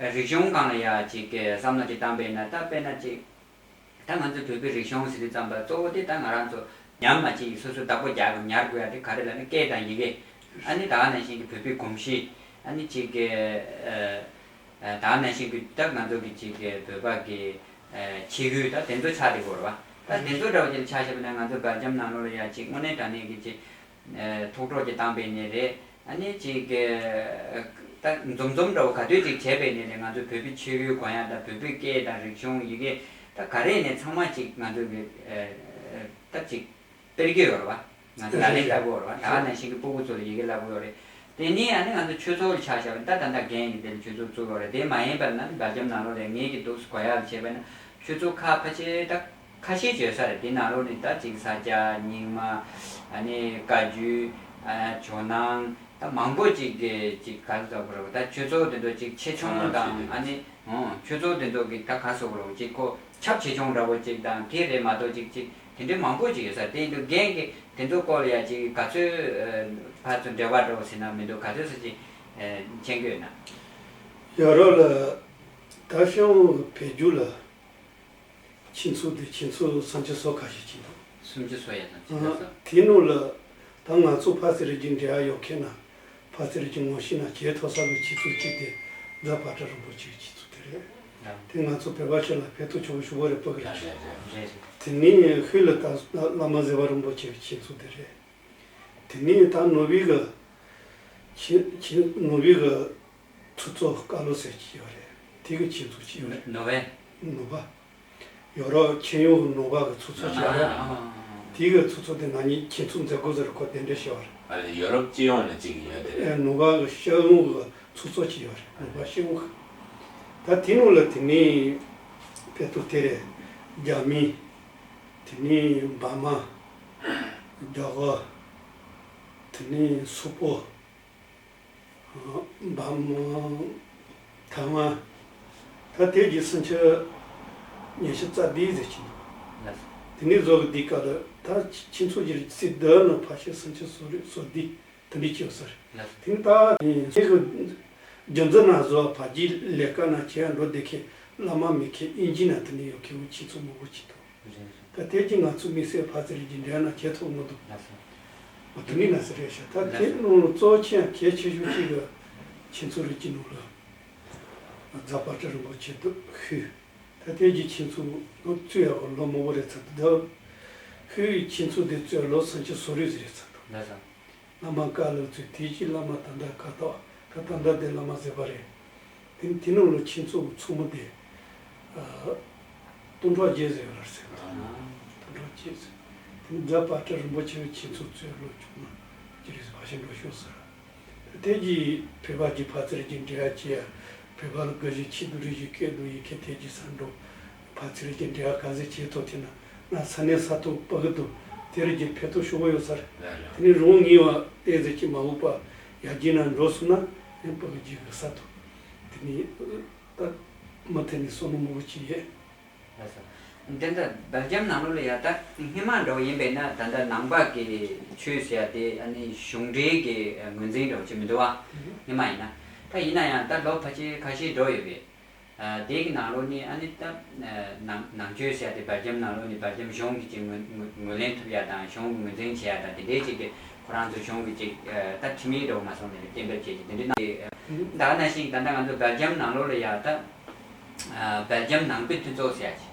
རིག་གཞུང་སྒང་ལ་ཡ་ཅིག་གི་བསམ་བློ་ཅིག་བཏང་པས་ན་ད་དཔེར་ན་ཅིག་ད་ང་ཚོ་བོད་པའི་རིག་གཞུང་ཟེར་དུས་ཙམ་པ་གཙོ་བོ་དེ་ད་ང་རང་ཚོ་ཉམས་མ་ཅིག་སོ་སོ་བདག་པོ་རྒྱག་དགོས་ཉར་དགོས་ཡ་དེ་ག་རེ་ལབ་ན་སྐད་དང་ཡི་གེ། ཨ་ནི་ད་ག་ནང་བཞིན་གྱི་བོད་པའི་གོམས་གཤིས། ཨ་ནི་ཅིག་གི་ད་ག་ནང་བཞིན་གྱི་ད་ང་ཚོ་གི་ཅིག་གི་བོད་པ་གི་ཆས་གོས་ད་དེ་ཚོ་ཆགས་བསྡད་ཡོད་རེད་བ། ད་དེ་ཚོ་འདྲ་བ་ཅིག་ཆ་བཞག་པ་ན་ང་ཚོ་སྦེལ་ཇམ་ནང་ལོགས་ལ་ཡ་ཅིག་དངོས་གནས་དྲང་གནས་ཀྱི་ཅིག་ཐུགས་སྤྲོ་ཅིག་བཏང་པའི་ནས་རེད། ཨ་ནི་ཅིག་ད་འཛོམས་འཛོམས་འདྲ་བོ་ག་དུས་ཅིག་བྱས་པའི་ནས་རེད། ང་ཚོ་བོད་པའི་ཆས་གོས་གོན་ཡ་དང་བོད་པའི་སྐད་དང་རིག་གཞུང་ཡི་གེ་ད་ག་རེ་ནས་ཚང་མ་ཅིག་ང་ཚོ་གི་ད་ཅིག་སྤེལ་གྱི་ཡོད་རེད་བ། ང་ཚོ་ལག་ལེན་བསྟར་གྱི་ཡོད་རེད་བ། ད་ག་ནང་བཞིན་གྱི་སྤུ་གུ་ཚོ་ལ་ཡི་གེ་བསླབ་ཀྱི་ཡོད་རེད། དེ་ནས་ཨ་ནི་ང་ཚོ་ཆོས་ཚོགས་ལ་ཆ་བཞག་པ་ད་ད་ལྟ་རྒན་གྱི་དེ་ལ་ཆོས་ཚོགས་བཙུགས་ཡོད་རེད། དེ་མ་ཡིན་པར་ན་སྦེལ་ཇམ་ནང་ལོགས་ལ་ངེད་ཀྱི་འདུག་སེ་གོ་ཡག་ལ་བྱས་པ་ན་ཆོས་ཚོགས་ཁག་ཕལ་ཆེར་ད་ཁ་ཤས་ཅིག་ཡོད་ས་རེད། དེ་ནང་ལོགས་ནས་ད་ཅིག་ས་སྐྱ་རྙིང་མ། ཨ་ནི་བཀའ་བརྒྱུད། ཨ་ཇོ་ནང་། ད་མང་པོ་ཅིག་གི་ཅིག་ག་རེ་ཟེར་དགོས་རེད་བ། ད་ཆོས་ཚོགས་དེ་ཚོ་ཅིག་ཆེ་ཆུང་དང་ཨ་ནི་ཆོས་ཚོགས་དེ་ཚོ་གི་ད་ག་རེ་ཟེར་དགོས་རེད་བ། ཅིག་ཁོ་ཁྱབ་ཆེ་ཆུང་འདྲ་བོ་ཅིག་དང་དེ་རེད་མ་གཏོགས་ཅིག་ཅིག་དེ་འདྲའི་མང་པོ་ཅིག་ཡོད་ས་རེད། དེ་ཡིན་དུས་རྒན་གྱིས་དེ་ཚོ་སྐོར་ལ་ཡ་ཅིག་ག་ཚོད་ཕར་ཚུར་འབྲེལ་བ་འདྲ་བོ་ཟེར་ན་མི་འདུག་ག་ཚོད་ཙམ་ཅིག་མཁྱེན་གྱི་ཡོད་ན། ཡ་རོགས་ལགས། ད་ཤང་བོད་བརྒྱུད་ལ། ཁྱེད་ཚོ་དེ་ཁྱེད་ཚོ་ས་ཆ་སོ་ཁ་ཤས་ཅིག་འདུག་སུམ་ཅུ་སོ་ཡ་ཙམ་ཅིག་ཨ་ལ་སོ། དེའི་ནང་ལ་ད་ང་ཚོ་ཕ་སི་རི་གི་འབྲེལ་བ་ཡོད་མཁན་ན་ཕ་སི་རི་གི་ངོ་ཤེས་ན་བྱེད་ཐུབ་ས་གི་ཁྱེད་ཚོ་གཅིག་དེ་རྫ་བ་ཀྲ་རིན་པོ་ཆེ་གི་ཁྱེད་ཚོ་དེ་རེད། དེ་ང་ཚོ་བོད་པ་ཞིག་ལ་ཕེབས་ཐུབ་ཆོག་ཞུ་བ་རེད་པ་གི་རེད། དེ་ནས་ཤུལ་ལ་ད་བླ་མ་ཟེར་བ་རིན་པོ་ཆེ་གི་ཁྱེད་ཚོ་དེ་རེད། དེ་ནས་ད་ནོར་བི་གི་ཁྱེད་ཁྱེད་ནོར་བི་གི་ཚུ་ཚོ་ཀ་ལོ་ཟེར་གྱི་ཡོད་རེད། དེ་གི་ཁྱེད་ཚོ་གཅིག་ཡོད་རེད། ནོ་བེ། ནོ་བ། ཡོ་རོབ་ཁྱེད་ཡོང་གི་ནོ་བ་གི་ཚུ་ཚོ་གཅིག་ཡོད་རེད། དེ་གི་ཚུ་ཚོ་དེ་ང་གཉིས་ཁྱེད་ཚོ་མཛད་སྒོ་ཟེར་ཁོ་དེ་འདྲ་ཞེས་པ་རེད། ཨ་ལེ་ཡོ་རོབ་སྤྱི་ཡོངས་ནས་གཅིག་ཡོད་དེ་རེད། ཨེ་ནོ་བ་གི་ཤར་ཡོང་གི་ཚུ་ཚོ་གཅིག་ཡོད་རེད། ནོ་བ་ཤར་ཡོང་གི། ད་དེ་ནང་ལ་དེ་ནས་དཔེ་ཐུབ་དེ་རེད། རྒྱ་མི། དེ་ནས་འབར་མ། རྒྱ་གར། དེ་ནས་སོག་པོ། འབར་མ། ཐའེ་ཝན། ད་དེ་གི་སུམ་ཆ་ཉི་ཤུ་རྩ་བདུན་ཟེར་གྱི་འདུག་དེ་ནས་བཟོ་གི་འདི་ག་ལ་ད་ཁྱེད་ཚོ་གི་སྲིད་དོན་ནང་ཕལ་ཆེར་སུམ་ཆ་སོ་རེ་སོ་བདུན་དེ་འདྲ་ཅིག་ཡོད་ས་རེད། དེ་ནས་ད་ཁྱེད་ཚོ་རྒྱུ་མཚན་ན་བཟོ་བ་ཕ་གི་ལས་ཀ་ན་བྱས་འགྲོ་བསྡད་མཁན་བླ་མ་མེད་མཁན་དབྱིན་ཇི་ན་དེ་འདྲ་ཡོད་མཁན་འུ་ཁྱེད་ཚོ་མང་པོ་ཅིག་འདུག་ད་དེ་གྱིས་ང་ཚོ་དམིགས་བསལ་ཕ་སི་རི་གི་འབྲེལ་ན་བྱེད་ཐུབ་མི་འདུག་ལགས་སོ། འོ་དེ་མིན་ན་ཟེར་རེད་ཤག་ད་དེ་ནང་ལ་གཙོ་ཆེ་ཡང་གལ་ཆེ་ཤོས་གཅིག་གི་ཁྱེད་ཚོ་རིགས་ཀྱི་ནང་ལ་རྫ་བ་ཀྲ་རིན་པོ་ཆེ་འདུག་ཧུད། ད་དེ་གྱིས་ཁྱེད་ཚོ་ལོ་བཙུགས་ཡག་གི་ལོ་མང་པོ་རེད་ཚར་འདུག་ཧུད་ཁྱེད་ཚོ་དེ་བཙུགས་ལོ་སུམ་ཅུ་སོ་རེ་ཟིག་རེད་ཚར་འདུག་ལགས་སོ། བླ་མ་བཀའ་སློབ་ཚོས་དེའི་ཕྱིར་བླ་མ་ད་ལྟ་ཁ་ཐོག་ད་ད་ལྟ་དེ་བླ་མ་ཟེར་བ་རེད། དེ་དེ་ནང་ལ་ཁྱེད་ཚོ་ཚོགས་མི་དེ་སྟོང་ཕྲག་བརྒྱད་ཟེར་བ་རེད་ཟེར། སྟོང་ཕྲག་བརྒྱད་ཟེར། དེ་རྫ་བ་ཀྲ་རིན་པོ་ཆེ་ཁྱེད་ཚོ་ཚོས་ལོ་བཅུ་ང་ཅི་རེད་ཟེར་བ་ཞིག་འགྲོ་ཤོག་ཟེར། དེ་གྱིས་བོད་པ་གྱི་ཕ་ཚེར་གྱི་འབྲེལ་བ་བྱས་ཡ། བོད་པ་ལ་དགའ་ཞིང་ཆེ་བསྟོད་རེ་ཞིག་སྐད་དུ་ཡི་གེ་དེ་གྱིས་ས་འགྲོ། ཕ་ཚེར་གྱི་འབྲེལ་བ་ག་ཚོད་བྱེད་ཐུབ་ཐུབ་ན་ང་ས་གནས་ས་ཐོག་ཕ་གི་དུ་དེར་གྱི་ཕེབས་ཐུབ་ཤོག་གི་ཡོད་ས་རེད། དེ་ནས་རང་ངེས་བ་ཏོག་ཙམ་གྱིས་མ་འོས་པ་ཡར་རྒྱས་ན་འགྲོ་སོང་ན་ཡང་ཕ་གི་རྒྱུད་གི་ས་ཐོག་དེ་ནས་ད་མུ་མཐུད་ནས་བསམ་བློ་མང་པོ་ཅིག་ཡོད། ལགས་སོ། དེ་འདྲ་སྦེལ་ཇམ་ནང་ལོགས་ལ་ཡ་ད་སྔོན་མ་འདྲ་བོ་ཡིན་པས་ན་ད་ལྟ་ནང་པ་གི་ཆོས་ཟེར་ཡ་དེ་ཨ་ནི་གཞུང་འབྲེལ་གྱི་ངོས་འཛིན་འདྲ་བོ་ཅིག་མི་འདུག་བ། སྔོན་མ་ཡིན་ན། ད་ཡིན་ན་ཡང་ད་ལོ་ཕལ་ཆེར་ཁ་ཤས་འགྲོ་ཡོད་པས། དེའི་གི་ནང་ལོགས་ནས་ཨ་ནི་ད་ནང་ནང་ཆོས་ཟེར་ཡ་དེ་སྦེལ་ཇམ་ནང་ལོགས་ནས་སྦེལ་ཇམ་གཞུང་གི་ཅིག་ངོས་ངོས་ངོས་ལེན་ཐུབ་ཡ་དང་གཞུང་གི་ངོས་འཛིན་བྱེད་ཡ་དང་དེ་འདྲའི་ཅིག་གི་ཁོ་རང་ཚོ་གཞུང་གི་ཅིག་ད་ཁྲིམས་ཡིག་འདྲ་བོ་མ་སོང་ནས་གཏན་འབེབས་བྱས་ཀྱི་དེ་འདྲའི་ནང་ད་ག་ནང་བཞིན་ད་ལྟ་ང་ཚོ་སྦེལ་ཇམ་ནང་ལོགས་ལ་ཡ་ད་སྦེལ་ཇམ་ནང་པའི་མཐུན་ཚོགས་ཟེར་ཡ་ཅིག་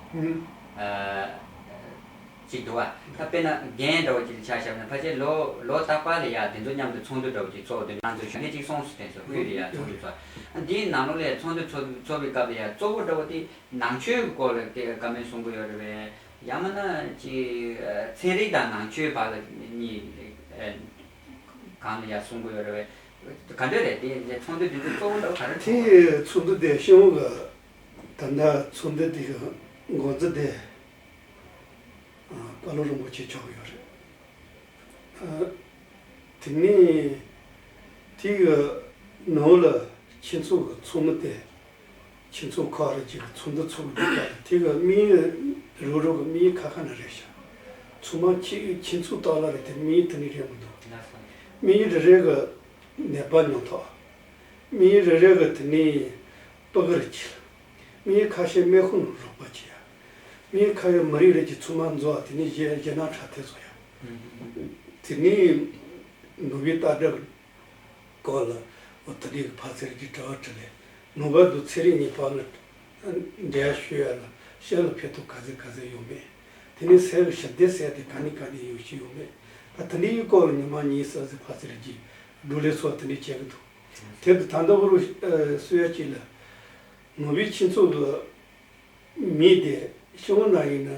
ཅིག་འདུག་བ། ད་དཔེར་ན་རྒན་འདྲ་བོ་ཅིག་ལ་ཆ་བཞག་ན་ཕལ་ཆེར་ལོ་ལོ་རྟག་པར་ལ་ཡ་དེ་ཚོ་མཉམ་དུ་ཚོགས་འདུ་འདྲ་བོ་ཅིག་ཚོགས་དུས་ང་ཚོ་གཞོན་སྐྱེས་ཅིག་སོང་སུ་དེ་ཚོ་དབུས་ལ་ཡ་ཚོགས་འདུ་ཚོགས་འདིའི་ནང་ལོགས་ལ་ཡ་ཚོགས་འདུ་ཚོགས་ཚོགས་པའི་སྐབས་ལ་ཡ་གཙོ་བོ་འདྲ་བོ་དེ་ནང་ཆོས་ཀྱི་སྐོར་ལ་སྐད་བཀའ་མོལ་གསུང་གི་ཡོད་རེད་པས། ཡང་མིན་ན་ཅིག་ཚན་རིག་དང་ནང་ཆོས་བར་ལ་གཉིས་གང་ལ་ཡ་གསུང་གི་ཡོད་རེད་པས། ག་འདྲ་རེད་དེ་ཚོགས་འདུ་དེ་ཚོ་གཙོ་བོ་འདྲ་བོ་ག་རེ་ཚོགས་པ་རེད། དེ་ཚོགས་འདུ་དེ་སྤྱི་འོག་གི་ད་ལྟ་ཚོགས་འདུ་དེ་གི་འགོ་འཛིན་དེ། ཨ། བཀའ་བློན་རིན་པོ་ཆེ་མཆོག་ཡོད་རེད། ཨ། དེ་ནས་དེ་གི་ནང་ལ་ཁྱེད་ཚོ་གི་ཚོགས་མི་དེ་ཁྱེད་ཚོ་ཁག་རེ་ཅིག་གི་ཚོགས་འདུ་ཚོགས་འདུག་ག་དེ་གི་དམིགས་ཡུལ་རོ་རོ་གི་དམིགས་ཡུལ་ཁ་ཁ་ན་རེད་ཤག་ཚང་མ་ཁྱེད་ཁྱེད་ཚོ་ལྟག་ལ་རེད་དེ་དམིགས་ཡུལ་དེ་ནས་རེད་མི་འདུག་དམིགས་ཡུལ་རེ་རེ་གི་ནད་པ་ཉོ་ཐོག་དམིགས་ཡུལ་རེ་རེ་གི་དེ་ནས་སྤུ་གུ་རེ་ཅིག་དམིགས་ཡུལ་ཁ་ཤས་དམག་དཔུང་རོགས་པ་བྱེད་ཡ། དམིགས་ཡུལ་ཁ་ཡོད་མི་རིགས་རིགས་ཀྱི་ཚོགས་མ་འཛོགས་དེ་ནས་གཞས་གཞས་སྣ་འཁྲབ་ཐེངས་སོ་ཡ། དེ་ནས་ནོར་བུའི་ལྟ་གྲུབ་སྐོར་ལ་འོ་དེ་འདྲའི་ཕར་ཚུར་གྱི་དྲི་བ་དྲིས་ལན། ནོར་བུ་དང་ཚེ་རིང་གཉིས་བར་ལ་འབྲེལ་བ་ཞུ་ཡ་ལ་ཕྱི་ལ་ཕེབས་ཐུབ་ག་ཚད་ག་ཚད་ཡོད་མེད། དེ་ནས་སའི་ཞི་བདེ་ཟེར་དེ་ག་ནས་ག་ནས་ཡོང་གི་ཡོད་མེད། ད་དེ་འདྲའི་སྐོར་ལ་ཉི་མ་གཉིས་གསལ་གསལ་ཕར་ཚུར་གྱི་བགྲོ་གླེང་སོགས་དེ་འདྲའི་བྱེད་ཀྱི་འདུག་དེ་དུས་ད་ལྟ་བར་དུ་གསུང་ཡ་གཅིག་ལ། ནོར་བུའི་ཁྱེད་ཚོ་གི་མི་དེ་ཤི་བོ་ན་ཡིན་ན་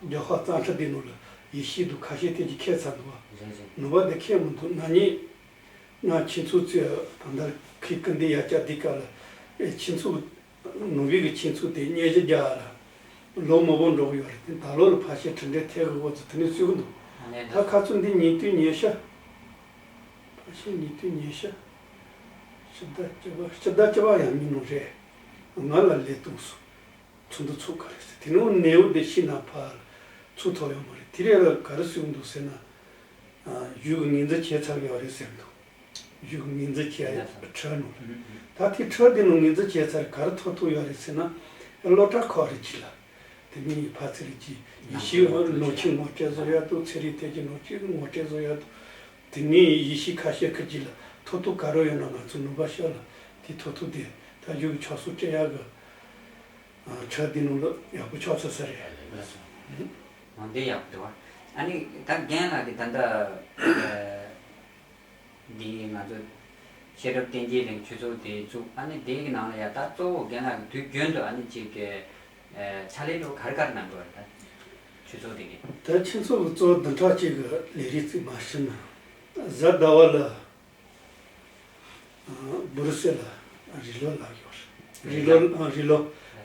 རྒྱལ་ཁབ་གཙང་ཁྲ་དེ་ནང་ལ་ཡེ་ཤེས་དུ་ཁ་ཤས་དེ་གྱིས་ཁྱེད་ཚ་འདུག་བ། རེད་རེད། ནོར་བུ་དེ་ཁྱེད་མི་འདུག་ན་ནི་ང་ཁྱེད་ཚོ་ཚོས་ད་ལྟ་ཁི་ཀི་འདི་ཡ་ཅག་འདི་ག་ལ་ཨེ་ཁྱེད་ཚོ་ནོར་བུའི་གི་ཁྱེད་ཚོ་དེ་སྙན་ཞུ་རྒྱག་ལ་ལོ་མང་པོ་འགྲོ་གི་ཡོད་རེད། དེ་ད་ལོ་ལ་ཕལ་ཆེར་གྲུབ་འབྲས་ཐེབས་གི་འོ་ཚོ་དེ་ནས་གསུས་གི་འདུག་ད་ཁ་ཚོན་འདི་ཉིས་སྟོང་ཉི་ཤུ། ཕལ་ཆེར་ཉིས་སྟོང་ཉི་ཤུ། ཕྱི་ཟླ་བཅུ་པ་ཕྱི་ཟླ་བཅུ་པ་ཡང་མིན་ནོ་རེད། ང་ལ་ལས་གཏོང་སོང་། ཚོགས་འདུ་ཚོགས་ག་རེ་ཟེར་དེ་ནས་འོ་ནེའུ་དེ་ཤི་ན་ཕར་ཚུགས་ཐུབ་ཡོད་མ་རེད། དེ་རེད་ལ་ག་རེ་གསུངས་འདུག་ཟེར་ན། གཞུག་གི་ངོས་འཛིན་བྱས་ཚར་ཡོད་རེད་ཟེར་འདུག་གཞུག་གི་ངོས་འཛིན་བྱས་ཡ་ཁྲལ་ནོ། ད་དེ་ཁྲལ་དེ་ནང་ངོས་འཛིན་བྱས་ཚར་ག་རེ་ཐོབ་ཐུབ་ཡོད་རེད་ཟེར་ན། སློབ་གྲྭ་ཁག་རེ་གཅིག་ལ། དེ་ནས་ཕར་ཚུར་གྱི་ཡེ་ཤུའི་ནང་ནོར་ཆེན་ངོ་སྤྲད་བཟོ་ཡ་དང་ཚན་རིག་ཐད་ཀྱི་ནོར་ཆེན་ངོ་སྤྲད་བཟོ་ཡ་དང་། དེ་ནས་ཡེ་ཤུ་ཁ་ཤས་ཁུར་གྱི་ལ་ཐོབ་ཐུབ་ག་རེ་ཡོད་ན་ང་ཚོ་ནུས་པ་ཤོར་ལ་དེ་ཐོབ་ཐུབ་དེ་ད་གཞུག་གི་ཕྱག་སྲོལ་སྤྲད་ཡ་གི་ཕྱག་དེ་ནང་ལ་ཡག་པོ་ཆགས་ཚར་ས་རེད། ལགས་སོ། འོ་འདི་ཡག་པོ་འདུག་བ། ཨ་ནི་ད་རྒན་ལགས་ཀྱིས་ད་ལྟ་འདི་ང་ཚོ་ཤེས་རབ་བསྟན་རྒྱས་གླིང་ཆོས་ཚོགས་དེ་བཙུགས། ཨ་ནི་དེའི་གི་ནང་ལ་ཡ་ད་གཙོ་བོ་རྒན་ལགས་ཀྱིས་དུས་རྒྱུན་དུ་ཨ་ནི་ཅིག་གི་ཕྱག་ལས་འགྲོ་ག་རེ་ག་རེ་གནང་དགོས་རེད། ད་ཆོས་ཚོགས་དེ་གི་ད་ཁྱེད་ཚོ་གི་གཙོ་བོ་བདུན་ཕྲག་གཅིག་གི་ལས་རིགས་བརྩིས་མ་ཤེས་ན་གཟའ་ཟླ་བ་ལ། བུ་རུ་སེ་ལ་རི་ལོ་ལགས་ཡོད་རེད། རི་ལོ་རི་ལོ་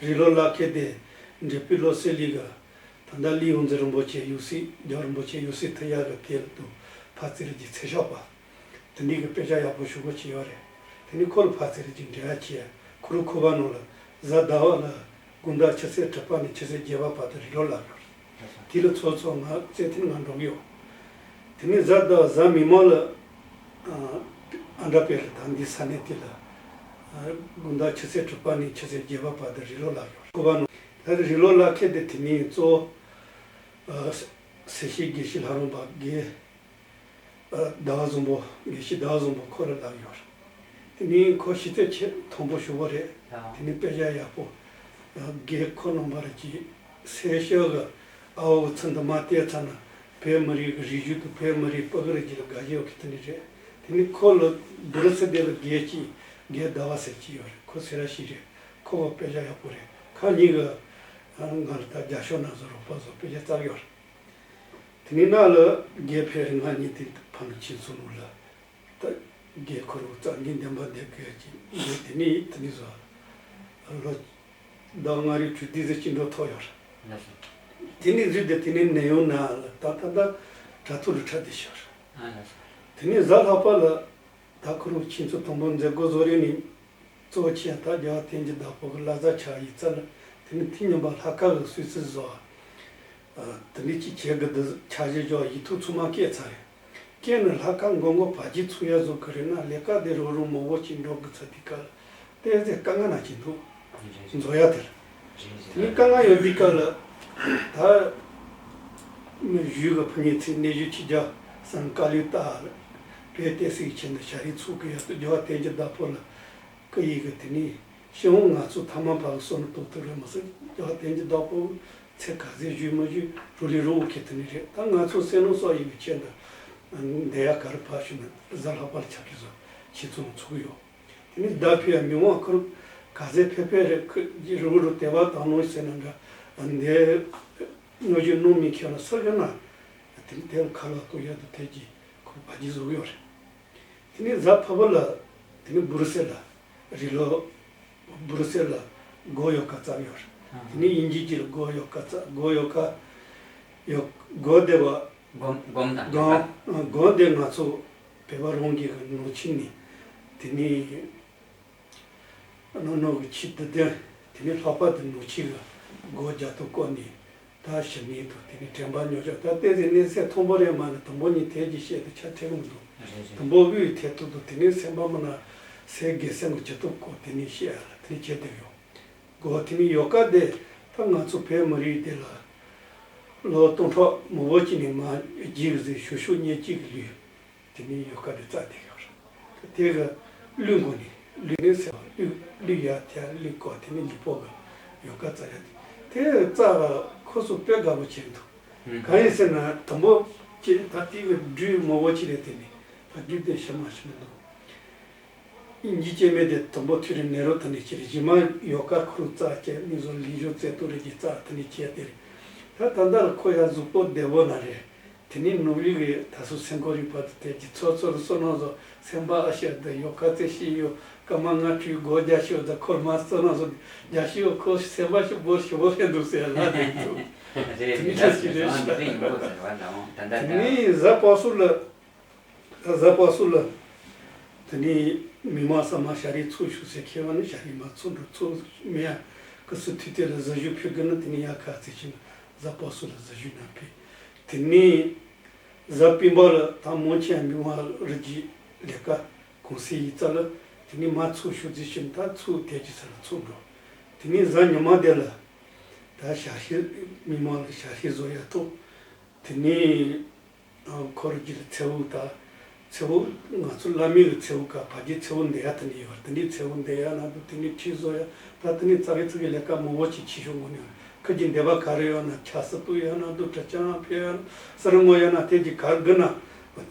རི་ལོ་ལགས་ཁེ་དེ་འབྲས་སྤུངས་བློ་གསལ་གླིང་གི་ད་ལྟ་གླིང་ཡོངས་འཛིན་རིན་པོ་ཆེ་ཡོད་སྲིད་རྒྱལ་བ་རིན་པོ་ཆེ་ཡོད་སྲིད་ཐུ་ཡག་གི་དེ་དུ་ཕར་ཚུར་གྱི་ཚེ་ཤོག་པ་དེ་འདྲའི་གི་དཔེ་ཆ་ཡག་པོ་ཞུ་སྒོ་བྱས་ཡོད་རེད། དེ་ནི་ཁོ་ལ་ཕར་ཚུར་གྱི་འབྲེལ་བ་བྱས་ཁོ་རུ་ཁོ་པ་ནང་ལ་གཟའ་ཟླ་བ་ལ། དགོང་དག་ཆུ་ཚོད་དྲུག་པ་ནས་ཆུ་ཚོད་བརྒྱད་པ་བར་དུ་རི་ལོ་ལགས་ཡོད་རེད། དེ་ལ་ཚོགས་ཚོགས་ང་བཙས་ཐེངས་ང་འགྲོ་གི་ཡོད། དེ་ནས་གཟའ་ཟླ་བ་གཟའ་མིག་དམར་ལ་ཨ་འདྲ་དཔེ་རེད། ད་འདི་ས་གནས་དེ་ལ་དགོང་དག་ཆུ་ཚོད་དྲུག་པ་ནས་ཆུ་ཚོད་བརྒྱད་པ་བར་དུ་རི་ལོ་ལགས་ཡོད་རེད། ཁོ་པ་ནོ། ད་རི་ལོ་ལགས་ཁེ་དེ་དེ་ནས་གཙོ་བོ་སེར་བྱེས་དགེ་བཤེས་ལྷ་རམས་པ་དགེ་ཟླ་བ་བཟང་པོ་དགེ་བཤེས་ཟླ་བ་བཟང་པོ་ཁོ་ལ་ལབ་ཡོད་རེད། དེ་ནས་ཁོ་ཞིབ་དཔྱད་ཆེས་མཐོན་པོ་ཞུ་བ་རེད། དེ་ནས་དཔེ་ཆ་ཡག་པོ་དགེ་ཁོ་རྣམ་པ་རེད་ཀྱི་སེ་ཤོ་གི་ཨ་བོ་གི་ཚུལ་འདི་མ་བལྟས་ཚར་ན་བོད་མི་རིགས་ཀྱི་རིག་གཞུང་དང་བོད་མི་རིགས་སྤུ་གུ་རེ་ཅིག་ལ་དགའ་ཞེན་ཡོད་ཀྱི་དེ་འདྲ་རེད། དེ་ནས་ཁོ་ལ་བུ་རུ་སི་དེ་ལ་དགེ་ཅིག་དགེ་ཟླ་བ་ཟེར་གྱི་ཡོད་རེད། ཁོ་སེ་ར་ཤི་རེད། ཁོ་གི་དཔེ་ཆ་ཡག་པོ་རེད། ཁ་ཉིན་གི་ང་ལ་ད་རྒྱ་ཤོག་ནང་བཟོ་རོགས་པ་བཟོ་དཔེ་ཆ་བཙལ་ཡོད་རེད། དེ་ནས་ན་ལ་རྒན་ཕེ་རི་ང་གཉིས་དེ་ཕ་མ་ཁྱིམ་ཚང་ནང་ལ་ད་རྒན་ཁོ་རང་རྩ་འགན་ལྡན་པ་འདེབས་དགོས་ཀྱི་ཡོད། དེ་ནས་དེ་ནས་བཟོ་ལོ་ཟླ་ལྔ་རེ་དྲུག་དེ་ཟེར་གྱི་འགྲོ་ཐོག་ཡོད་རེད། དེ་ནས་རིགས་དེ་དེ་ནས་ནད་ཡོང་ན་ལ་ད་ད་ད་དྲ་ཐོག་ལ་ཁྲ་དེ་ཤོར་རེད། དེ་ནས་གཟའ་ལྷག་པ་ལ་ད་ཁོ་རང་ཁྱིམ་ཚང་དང་པོ་མཛད་སྒོ་བཟོ་རེ་ནས། གཙོ་ཆེ་ད་རྒྱལ་བ་བསྟན་འཛིན་བདག་པོ་གི་བླ་གཟའ་ཆགས་ཡིག་རྩ་ལ་དེ་ནི་ཐིག་ཉམས་པ་ལྷ་ཁང་གི་གསོལ་ཚིགས་བཟོ་བ། དེ་ནི་ཅི་བྱེད་དགོས་འདི་འཆར་གཞི་འཇོག་ཡིག་ཐོག་ཚང་མ་བཀོད་ཚར་རེད། བཀོད་ནས་ལྷ་ཁང་མགོ་མགོ་བར་གྱི་ཚུགས་ཡ་བཟོ་གི་རེད་ན་ལས་ཀ་དེ་རོགས་རོགས་མང་བོ་ཅིག་འགྲོ་དགོས་ཚ་དེ་ག་ལ་ཏོག་ཙམ་དཀའ་ངལ་ན་ཅིག་འདུག་རེད། འཛོམས་ཡ་དེར། རེད་རེད། དེ་ནས་དཀའ་ངལ་ཡོད་དུས་སྐབས་ལ་ད་མི་གཞུག་གི་ཕུ་ཉེ་ཚིག་གནས་གཞི་ཆི་རྒྱ་སང་དཀའ་ལས་ད་བས་ཏེ་སིག་ཆེན་དུ་ཤ་རིག་ཚུགས་ཀྱི་ཡ་དུ་རྒྱ་བ་བསྟན་གྱི་བདག་པོ་ལ་སྐུ་ཡི་གི་དེ་ནས་ཤི་འོང་ང་ཚོ་ཐ་མ་ཕ་གི་སོ་ནུ་ཏོག་ཏུ་རེད་མ་སོ་རྒྱ་བ་བསྟན་གྱི་བདག་པོ་ཚེ་ག་ཚད་བཞུགས་མ་བཞུགས་རུ་ལི་རུ་བོ་ཁེ་དེ་ནས་རེད། ད་ང་ཚོ་སེ་ནོ་སོག་ཡི་གི་ཆེན་དུ་འདི་ཡ་ག་རེ་ཕ་ཤུ་ན་གཟའ་ལྷག་པར་ཆ་ཁེ་བཟོ་ཆེ་ཚོང་ཚུགས་ཡོད། དེ་ནས་བདག་ཕེ་ཡ་མི་དབང་ཁུར་ག་ཚད་ཕེ་ཕེ་རེ་ཁུ་ཇི་རུ་རུ་དེ་བ་དང་ནོ་ཟེར་ན་འདྲ་འདི་དངོས་གཞི་སྣུམ་མི་ཁྱེར་ན་སར་གི་ན་དེ་ནས་དེ་ལ་ཁ་ལག་ཏུ་ཡ་དུ་དེ་གྱི་ཁུ་བ་ཇི་བཟོ་གི་ཡོད་རེད། དེ་ནས་གཟའ་ཕུར་བུ་ལ་དེ་ནས་སྦུར་སེ་ལ་རི་ལོ་སྦུར་སེ་ལ་སྒོ་ཡོ་ཀ་བཙག་ཡོད་རེད། དེ་ནས་དབྱིན་ཇི་གྱི་ལ་སྒོ་ཡོ་ཀ་བཙག་སྒོ་ཡོ་ཀ་ཡོ་སྒོ་དེ་བ་སྒོམ་སྒོམ་དང་སྒོམ་སྒོམ་དེ་ང་ཚོ་བོད་པ་རང་གི་ནང་ཆེན་ནས་དེ་ནས་ནོ་ནོ་གི་ཆིབས་དུ་ལྡན་དེ་ནས་ལྷག་པར་དུ་ནོ་ཆིབས་ལ་སྒོ་རྒྱ་ཐོ་བསྐོར་ནས་ད་ཞི་གནས་དུ་དེ་ནས་དྲན་པ་ཉོ་ཆོག་ད་ལྟའི་ཟེར་གནས་ཚད་མཐོན་པོ་རེད་མ་ནི་དུམ་བུ་གཉིས་དལ་གྱིས་བཤད་དུ་ཆ་ཁྲེགས་མི་འདུག་དུམ་བུ་དབུས་ཐད་ཐུབ་དུ་དེ་ནས་སེམས་པ་མི་ན་སེ་དགེ་སེམས་ཀྱི་ཇི་ཐུབ་སྐོར་དེ་ནས་བཤད་ཡ་ལ་དེ་ནས་བྱེད་བསྡད་ཡོད། སྒོ་དེ་ནས་ཡོ་ཀ་དེ་ད་ང་ཚོ་བོད་མི་རིགས་དེ་ལ་ལོ་སྟོང་ཕྲག་མང་པོ་ཅིག་ནས་མ་རྒྱུགས་ཟིན་ཞུ་ཞུ་ཉེ་གཅིག་གི་ལུས། དེ་ནས་ཡོ་ཀ་དེ་རྩ་དེ་ཡོད་རེད། དེ་གི་གླུད་མགོ་ནས་གླུད་ནས་ཟེར་བ་གླུད་གླུད་ཡ་དེ་གླུད་སྐོར་དེ་ནས་ལི་པོ་གི་ཡོ་ཀ་རྩ་ཡ་དེ་དེ་རྩ་ལ་ཁོ་ཚོ་དཔེ་དགའ་པོ་བྱས་འདུག་གང་ཡིན་ཟེར་ན་དུམ་བུ་ཅིག་ད་དེ་གི་སྦྲུལ་མང་པོ་ཅིག་རེད། དེ་ནས་ད་སྦྲུལ་དེ་ཤི་མ་ཤི་མི་འདུག་ཨིན་ཇི་སྐྱེ་དམན་དེ་དུམ་བུ་ཐུ་རེ་ནེ་རོ་ད་ནི་ཅི་རེད། རྗེས་མ་ཡོ་ཀ་ཁུ་རུ་རྩ་སྐྱེ་མི་བཟོ་ལི་ཞོ་རྩེ་ཏོ་རེ་གྱི་རྩ་ད་ནི་སྐྱེ་དེ་རེད། ད་ད་ལྟ་ལ་ཁོ་ཡ་གཟུགས་པོ་བདེ་བོ་ན་རེད། དེ་ནི་ནུབ་རིགས་རེད། ད་སུ་སེང་གོ་རིག་པ་དུ་དེ་གྱི་ཚོ་ཚོ་རུ་སོ་ནོ་བཟོ་སེམས་པ་ཨ་ཤེ་ད་ཡོ་ཀ་རྩེ་ཤི་ཡོ་ཀ་མ་ང་ཁྲུས་སྒོ་རྒྱ་ཤི་ཡོ་ད་ཁོར་མ་སོ་ནོ་བཟོ་རྒྱ་ཤི་ཡོ་ཁོ་སེམས་པ་ཤི་བོར་ཤི་བོར་ཧེ་འདུག་ཟེར་ལ་དེ་འདུག་དེ་ནི་ཆ་ཤི་རེད་ཤི་ད་དེ་ནི་གཟའ་པ་སུ་ལ། གཟའ་པ་སུ་ལ། དེ་ནས་མི་མང་ས་མ་ཤ་རིག་ཚོ་ཞུ་སའི་ཁེ་བ་ནི་ཤ་རིག་མ་ཚོ་འགྲོ་ཚོ་མེ་ཡ་ཀི་སུ་ཐུ་ཏེ་ལ་ཟ་ཞུ་ཕུལ་གི་ན་དེ་ནས་ཡ་ཁ་ཚེ་ཆུ་ན་གཟའ་པ་སུ་ལ་ཟ་ཞུ་ན་ཕུལ། དེ་ནས་གཟའ་སྤེན་པ་ལ་ད་མོ་ཆེ་མི་མང་རི་རྒྱུད་ལས་ཀ་གུང་སེང་ཡིག་རྩ་ལ་དེ་ནས་མ་ཚོ་ཞུ་རྩིས་ཤིན་ད་ཚོ་དེ་ཅི་ས་ལ་ཚོ་འགྲོ། དེ་ནས་གཟའ་ཉི་མ་དེ་ལ་ད་ཤ་ཤི་མི་མང་ལ་ཤ་ཤི་བཟོ་ཡ་ཐོག་དེ་ནས། ཁོ་ར་གི་ཚེ་བོ་ད། ཚེ་བོ་ང་ཚོ་བླ་མའི་གི་ཚེ་བོ་ཀ་ཕ་གི་ཚེ་བོ་འདི་ཡ་དེ་ནས་ཡོད་ར། དེ་ནས་ཚེ་བོ་འདི་ཡ་ན་དུ་དེ་ནས་ཁྲིད་བཟོ་ཡ་ད་དེ་ནས་ཙ་གི་ཙི་གི་ལས་ཀ་མང་པོ་ཅིག་ཕྱི་ཤོག་ངོ་ནས་ཁ་གི་འདེབས་པ་ག་རེ་ཡོད་ན་ཆ་ས་ཏུ་ཡ་ན་དུ་གྲ་ཅང་ཕེ་ཡ་ན་ས་རུ་ངོ་ཡ་ན་དེ་གི་གར་དགུ་ན་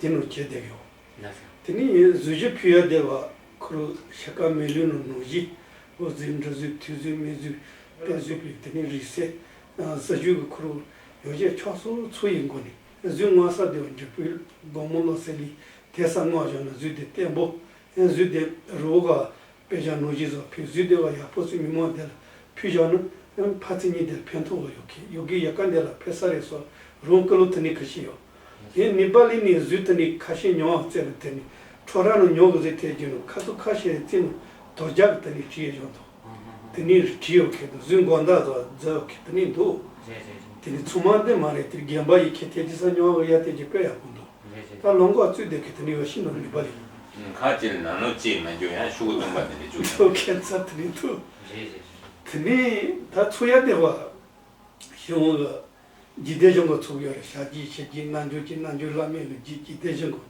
དེ་ནོ་བྱེད་བསྡད་ཡོད། དེ་ནས་གཟུགས་གཞི་ཕུལ་ཡ་བསྡད་པ་ཁོ་རུ་ཤ་ཀ་མེ་ལུས་ནོ་ནོ་བཞི་འོ་གཟུགས་འདྲ་གཟུགས་དུས་གཟུགས་མེ་གཟུགས་པད་གཟུགས་པའི་དེ་ནས་རིགས་སེ་ཟ་རྒྱུ་གི་ཁོ་རུ་ཡོ་བྱད་ཕྱོགས་སོ་ཚོ་ཡི་མགོ་ནས། གཟུགས་མངར་ས་དེ་བ་འབྲས་བུའི་སྒོ་མོ་བློ་གསལ་ལི་དེ་ས་མངར་བཞག་ན་གཟུགས་དེ་བརྟན་པོ། གཟུགས་དེ་རོ་ག་དཔེ་བཞག་ནོར་གྱིས་བཟོ་ཕུལ་གཟུགས་དེ་བ་ཡག་པོ་སུ་མི་མང་དེ་ལ་ཕུལ་བཞག་ན་ཕ་ཚི་གཉིས་དེ་ལ་ཕན་ཐོགས་བ་ཡོད་ཀི་ཡོད་ཀི་ཡ་ཀ་འདི་ལ་ཕེ་ས་རེ་སོ་རོང་ཀི་ལོ་དེ་ནི་ཁ་ཤས་ཡོད། དེ་ནི་པ་ལི་ནི་གཟུགས་དེ་ནི་ཁ་ཤས་ཉོ་བ་བཙལ་བ་དེ་ནི་ཁྲོ་ར་ནི་ཉོ་གི་ཟེར་ཐལ་གྱི་ནོ་ཁ་ཚུ་ཁ་ཤས་རེ་རྩི་ནོ་དོ་རྒྱག་གི་དེ་ནི་བྲིས་ཡོད་དོ། དེ་ནས་བྲིས་ཡོད་ཁེ་འདུག་གཟུགས་མགོ་མདའ་བཟོ་མཛད་ཡོད་ཁེ་དེ་ནས་འདུག་རེད་རེད་རེད། དེ་ནས་ཚང་མ་འདི་མ་རེད། དེ་རྒན་པ་ཡི་ཁེ་ཐེ་ཅི་ས་ཉོ་བ་ཡ་དེ་ཅི་དཔེ་ཡག་པོ་འདུག་རེད་རེད། ད་ལོ་འགོ་བཙུད་དེ་ཁེ་དེ་ནས་ཡོད་ཤི་ནོ་མི་པ་རེད། ཁ་ཅིག་ལ་ནང་ལོགས་ཅིག་མ་འཇུ་ཡང་ཤུ་གུ་སྟོང་པ་དེ་འདྲ་བཅུག་ཡོད་ཁེ་ཚ་དེ་ནས་འདུག་རེད་རེད་རེད། དེ་ནས་ད་ཚུ་ཡ་དེ་བ་ཤི་འོང་གི་འཇིག་རྟེན་གཞུང་གི་ཚུགས་ཡོད་རེད། ཞག་རྒྱུ་ཕྱི་རྒྱུ་རྣལ་འབྱོར་གྱི་རྣལ་འབྱོར་བླ་མེད་ཀྱི་རྒྱུད་འཇིག་རྟེན་གཞུང་གི།